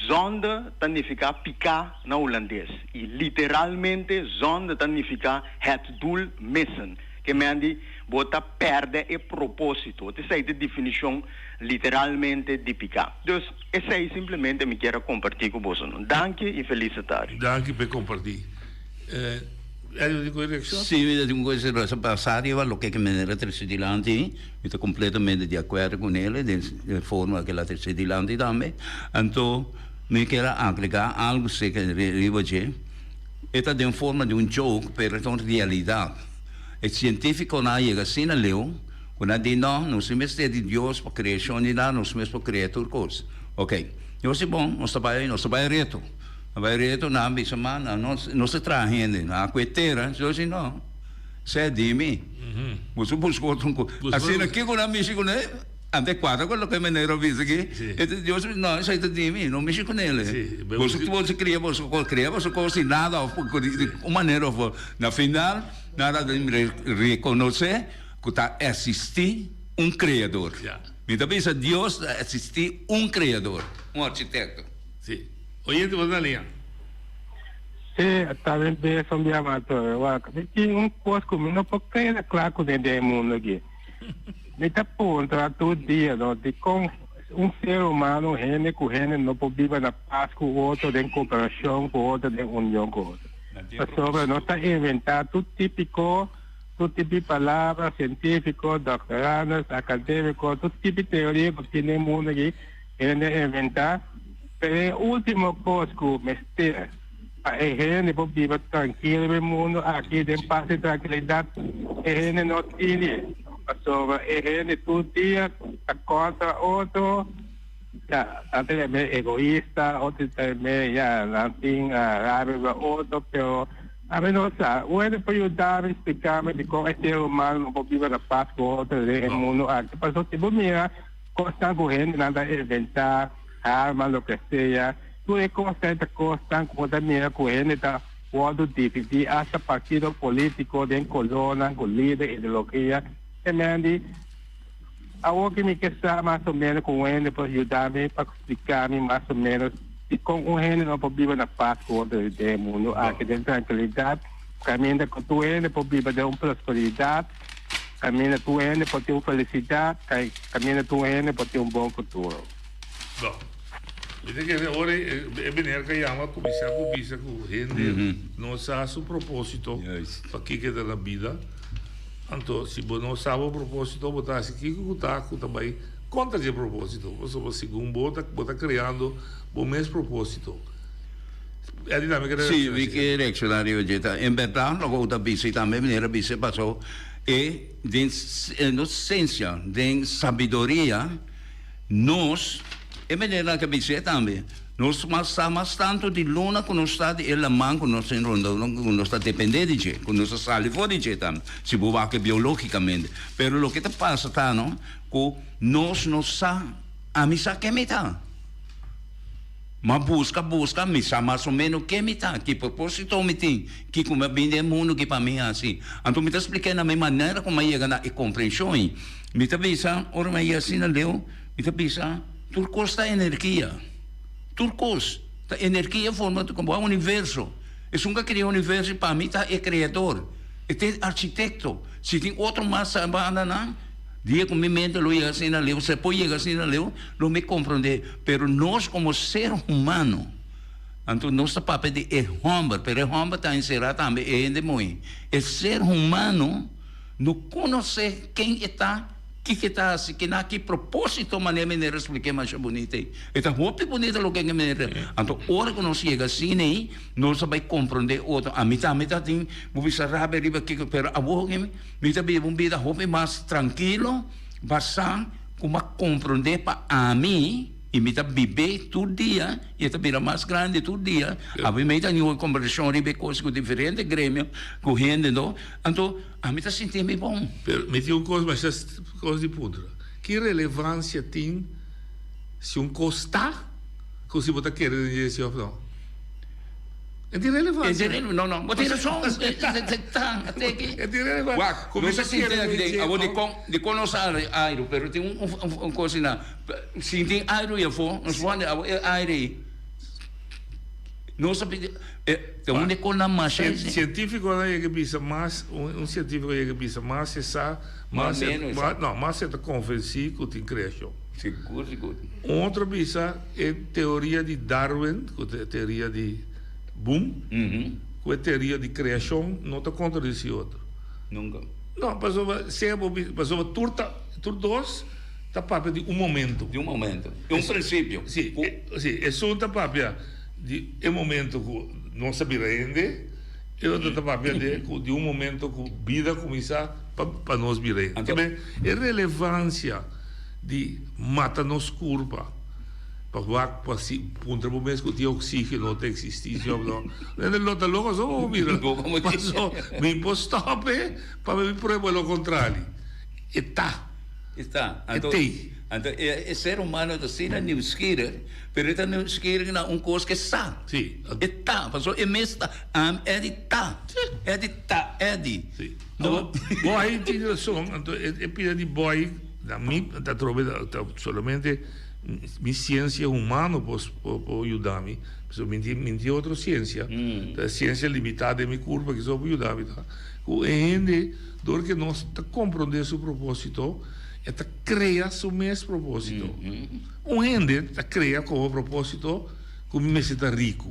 Zonde ta nifiká piká na hulandes i literalmente zonde ta nifiká het doel missen. Ke men di bo ta pèrdè e propósito. Esei ta e definishon literalmente di piká. Dus esei simplemente mi kier a kompartí ku boso. Danki i felis tardi. Danki p'e kompartí. Elio tin ku reakshon? Sí, mi ta tin ku reakshon. Basá riba loke ke meneer a trese dilanti, mi ta kompletamente di akuerdo ku nel den e forma ke el a trese dilanti tambe. Anto mi kier a agregá algu seka riba dje. E ta den forma di un joke, pero e ta un realidat. E sientífikonan a yega asina leu ku nan di, No, nos no mester di Dios pa kreashon ni nada, nos mes por krea tur kos. Oke, nos di bon, nos ta bai, nos ta bai reto. A bai reto nan bisa ma nan no no sa traha hende nan a kue tera yo si no sè di mi boso buska otro ku asina kiko nan mishi kuné ante kuadra ku loke meneer a bisa aki Dios bisa no esei ta di mi no mishi kunele boso boso kria boso kos kria boso kos sin nada of di un manera of otro na final nan a rekonosé ku ta existi un kreador mi ta bisa Dios ta existi un kreador un architekto. Oyente bo ta liña. Sí, ta ben bes un bia mas todavia. Wak, mi tin un kos ku mi no por keda kla kuné den e mundu aki. Mi ta puntra tur dia, no, dikon un ser humano, hende ku hende no por biba na pas ku otro, den kooperashon ku otro, den union ku otro. Pasobra nos ta inventá tur típiko. Tur tipo di palabra, sientífiko, doktorandos, akadémiko, tur tipo di teoria ku tin den mundu aki, hende a inventá. Pero e último kos ku mester pa e hende por biba trankil riba e mundu aki den pas i trankilidat, e hende no tini. Pasobra e hende tur dia ta kontra otro, ya, nan ta yam'é egoista, otro ta yam'é, ya, nan tin rabia riba otro, pero Ami no sa. Un hende por yuda mi splika mi dikon e ser humano no por biba na pas ku otro den e mundu aki? Pasobra si bo mira kosnan ku hendenan ta inventá, arma, loke sea, tur e kosnan ta kosnan ku bo ta mira ku hende ta wòrdu dividí, asta partido polítiko den kolornan ku lider, ideologia. E men di, Awor ki mi ke sa mas o ménos ku un hende por yuda mi pa splika mi mas o ménos dikon un hende no por biba na pas ku otro den e mundu aki den trankilidat, kaminda ku tur hende por biba den un prosperidat, kaminda tur hende por tin un felisidat, kaminda tur hende por tin un bon futuro. Bon, mi ta kere ora e meneer ka yama kuminsá ku bisa ku hende no sa su propósito pa kiko e ta na bida. Anto, si bo no sa bo propósito, bo ta hasi kiko ku ta ku ta bai kontra dje propósito. Pasobra segun bo ta bo ta kreando bo mes propósito. Eddie tambe ke Sí, reakshoná mi asina. ke reakshoná riba dje. Ta en bèrdat loke bo ta bisa i tambe manera bisa paso e den nos sensia, den sabiduria, nos, e manera nan ke bis'é tambe, nos mas sa mas tantu di luna ku nos ta di e laman ku nos tin rondó ku nos ta dependé di dje, ku nos ta sali for di dje tambe, si bo wak biológikamente. Pero loke ta pasa ta no, ku nos no sa, ami sa ken mi ta. M'a buska, buska, mi sa mas o ménos ken mi ta, ki propósito mi tin, kiko mi a bini den mundu aki pa mi hasi. Anto mi ta splik'é na mi manera ku mi a yega na e komprenshon ei. Mi ta bisa, ora mi a yega asina leu, mi ta bisa, tur kos ta energia. Tur kos ta energia forma komo e universo. Esun ku a krea universo pa mi ta e kreador, e ta e arkitekto. Si tin otro mas sa banda nan, Dia ku mi mente lo yega asina leu, se por yega asina leu, lo mi komprondé. Pero nos komo ser humano, anto nos ta papia di e hòmber, pero e hòmber ta enserá tambe e hende muhé. E ser humano no konosé ken e ta, kiko e ta hasi, kina ki propósito, manera mi a spliké masha bunita ei. E ta hopi bunita loke mi a Anto ora ku nos yega asina ei, nos ta bai komprondé otro. Ami tambe ta tin, bo bisa rabia riba kiko, pero awor Mi ta biba un bida hopi mas trankilo, basá ku m'a komprondé pa ami i mi ta bib'é tur dia i e ta bira mas grandi tur dia. Awe mi ta ñoe kombersashon riba e kos ku diferente gremio, ku hende no. Anto ami ta sinti mi bon. Pero mi tin un kos masha kos di puntra. Ki relevansia tin si un kos ta ku si bo ta kere den dje si òf no? E tin relevancia. E tin no, no, bo tin rason. E tin relevancia. Wak, nos a sinti aki den, awor dikon, dikon nos a airu, pero tin un, un, un kos asina, si tin airu ei afó, nos por handa awor e aire ei, nos a pidi, e, ta un dikon nan masha esei. Sientífikonan yega bisa mas, un, un sientífiko yega bisa mas e sa, mas e, no, mas e ta konvensí ku tin kreashon. Sigur, sigur. Un otro bisa e teoria di Darwin, ku ta e teoria di boom, ku e teoria di kreashon no ta kontradisí otro. Nunka. No, pasobra sea bo bisa, pasobra tur ta, tur dos ta papia di un momento. Di un momento. Di un prinsipio. Si, si, esun ta papia di e momento ku nos a bira hende, e otro ta papia di ku di un momento ku bida kuminsá pa pa nos bira hende. Anto. E relevansia. Di mata nos kurpa pa wak pa si puntra bo mes ku tin oxigeno ta existi si of no. Hende lo ta loko so bo mira paso mi por stop e pa mi prueba lo contrario. E ta. E ta. E tei. Anto e ser humano ta asina nieuwsgierig pero e ta nieuwsgierig na un kos ke sa. Si. E ta paso e mes ta. Am Eddy ta. Eddy ta Eddy. Si. No. Boy tin rason anto e pida di boy. Na mi ta trobe ta solamente mi ciencia humano por por yuda mi, pasobra mi tin mi tin otro ciencia, ta ciencia limita den mi curpa kiso por yuda mi ta cu e hende dor ke nos ta comprende su proposito e ta crea su mes proposito. Un hende ta crea como proposito cu mi mester ta rico.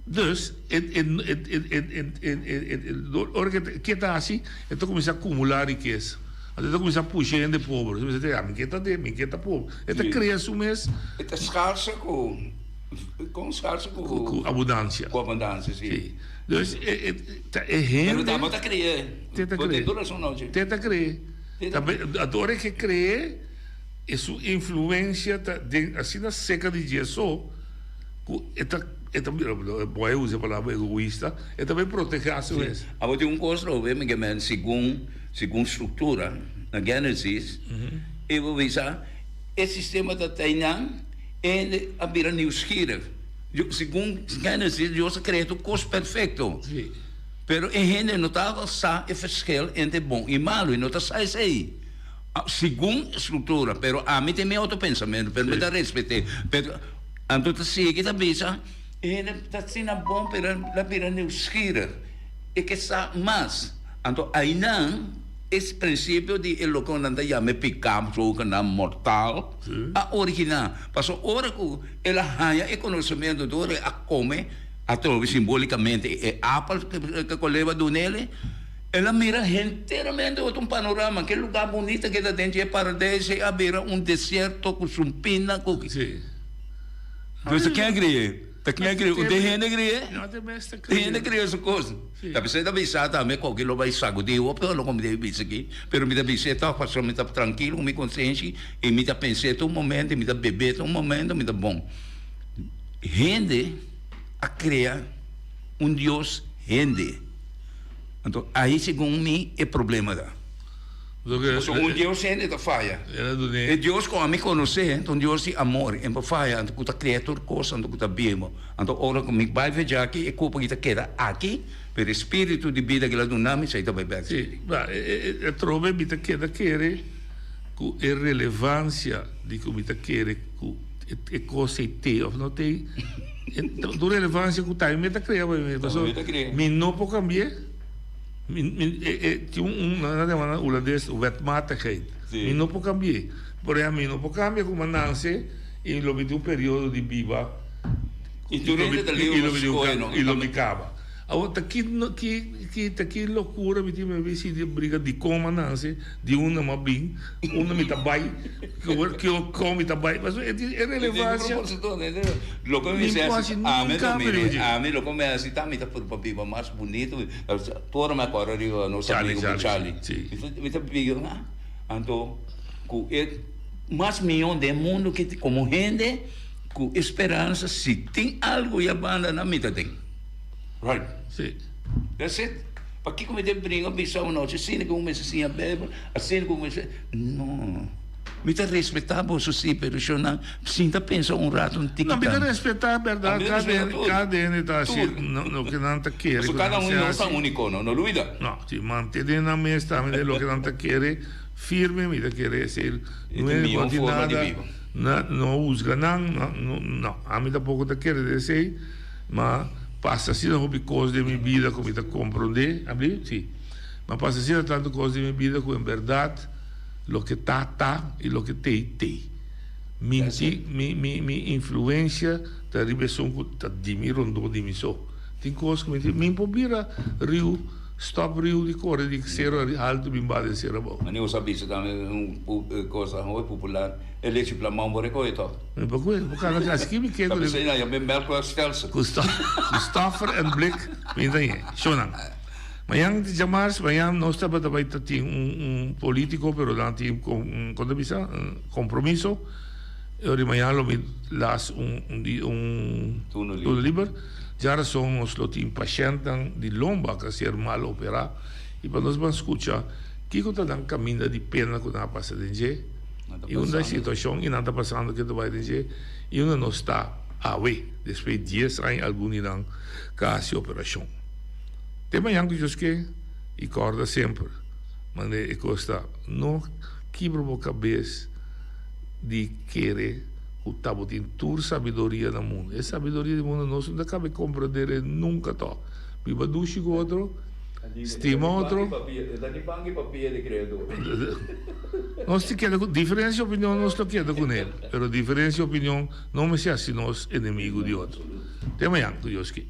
Dus, e, e, e, e, e, e, e, e, ora ku e ke ta hasi, e ta kuminsá akumulá rikesa. Anto e ta kuminsá pusha hende pober. E ta bisa, mi ke ta den, mi ke ta pober. E ta krea su mes. E ta skarsa ku, kon skarsa ku. Ku abundansia. Ku abundansia, si. Si. Dus, e, e, ta e hende. Pero ta bo ta krea. Te ta Bo krea. tin tur rason nochi. Te ta krea. Anto ora e ke krea, e su influensia ta den asina seka di dje so. Ku e ta e ta bira bo a usa e palabra egoista, e ta bay protegá su mes. Awor tin un kos lo mi ke men segun segun struktura na Genesis e bo bisa e sistema ta teinan hende a bira nieuwsgierig segun Genesis Dios a krea tur kos perfekto pero e hende no tabata sa e verschil entre bon i malu e no ta sa esei segun struktura pero ami tin mi otro pensamentu pero mi ta respet'é pero. Anto ta sigui ta bisa, E hende ta asina bon, pero el a bira nieuwsgierig, e ke sa mas. Anto einan e prinsipio di e loke nan ta yama e piká, zogenaamd mortal, a originá. Pasobra ora ku el a haña e konosementu dor e a kome, atrobe simbolikamente e apel ku Koleba dun'el, el a mira henteramente otro un panorama, ke lugá bunita ke ta den dje paradeis ei a bira un desierto ku sumpina ku. Dus ta ken a kri'é? Ta ken a kri'é? Un den hende a kri'é? Den hende a kri'é su kos. Ta p'esei ta bisa tambe ku lo bai sagudí hopi ora ku mi debe bisa aki, pero mi ta bis'é tòg pasobra mi ta trankil ku mi konsenshi i mi ta pens'é tur momento i mi ta beb'é tur momento, mi ta bon. Hende a krea un Dios hende. Anto ahi segun mi e problema ta. Pasobra un Dios hende ta faya. E Dios ku ami konosé ta un Dios di amor, e no faya, anto ku ta krea tur kos, anto ku ta biba. Anto ora ku mi bai fecha aki, e kurpo aki ta keda aki, pero e spiritu di bida ku el a duna mi, esei ta bai bèk. Sí, ma e atrobe mi ta keda kere ku e relevansia di ku mi ta kere ku e kos ei te òf no te, tur relevansia ku ta mi ta krea pa mi, pasobra mi no por kambi'é. Mi, mi, e, e, tin un, un, nan ta yama na hulandes wetmatigheid. Mi no por cambi'é. Por ehempel, mi no por cambia cu mi nance y lo mi tin un periodo di biba Y tur hende ta liber pa scoge, no? y lo mi caba. Awor, ta ki, ki, ki, ta ki locura mi tin mi a sinti briga dicon mi a nance, di unda mi a bin, unda mi ta bay, ki con mi ta bay. Pasobra e tin e relevancia. Loke mi Mi mester por haci, haci ami nunca lo cambio mire, dje. ami loke mi haci ta mi ta purba biba mas bunito, tur ora mi a kòrda riba nos Charlie, amigo ku Charlie, Charlie. sí. Mi ta mi ta biba ah, anto ku e mas mihó den mundu ke komo hende ku e speransa si tin algu ya banda nan mi ta den. Right. Sí. That's it. Pakiko mi den bringa bisa un nochi asina ku un mester siña Bijbel, asina ku un mester, no. Mi ta respetá boso sí, pero shonnan sinta pensa un rato un tiki No, mi ta tambe. respetá bèrdat, Mi ta kada respetá hende, tur. kada hende ta hasi Tur. no loke nan ta kere Pasobra ku kada nan un se no ta hasi. úniko, no, no lubida. No, si mantené nan mes tambe den loke nan ta kere firme, mi ta kere esei E no ta hende mihó por tin forma di nada, biba. na no husga nan, no, no, no, ami tampoko ta kere den esei, ma pasa asina hopi kos den mi bida ku mi ta komprondé, abli? Si, ma pasa asina tantu kos den mi bida ku en bèrdat, Loke ta, ta, i loke tei, tei. Minti, mi, mi, mi influencia ta riba esun ku ta di mi rondó di mi so. Tin kos ku mi tin, mi por bira riu, stòp riu di kore di sero haltu bin baha den sero abou. Mane nos a bisa tambe un kos hopi popular, e lechi plamon bo rekohe tòg? Mi por kohe, bo kana kasi ki mi ke Ta p'esei nan yama e melkwegstelsel. Ku stoffer en blik mi ta ñe. Shownan. Mañan di djamars, mañan nos tabata bai ta tin un un politico pero nan tin un con ta bisa un compromiso e ora di mañan lo mi las un un di un Turno turno liber. Djarason nos lo tin pashentnan di lomba ka ser mal opera y pa nos ban scucha kico ta nan caminda di pena cu nan a pasa den dje y unda e situacion y nan ta pasando ke ta bai den dje y unda nos ta awe despues dies aña algun di nan ka haci operacion. Te mañan ku Dios ke i kòrda semper manera e kos ta. No kibra bo kabes di kere ku ta bo tin tur sabiduria na mundu. E sabiduria di mundu nos no ta kabe komprender e nunka tòg. Biba dushi ku otro, stima otro. Nos tin keda ku diferensia di opinion nos lo keda kuné, pero diferensia di opinion no mester hasi nos enemigu di otro. Te mañan ku Dios ke.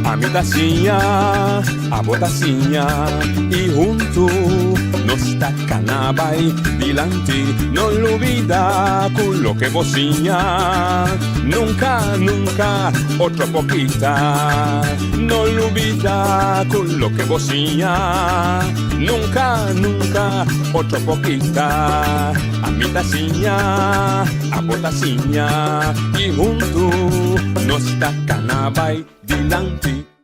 Ami ta siña, abo ta siña y huntu nos ta cana bay dilanti. No lubida cu loke bo siña nunca, nunca otro por kita. No lubida cu loke bo siña nunca, nunca otro por kita. Ami ta siña, abo ta siña y huntu nos ta cana bay dilanti.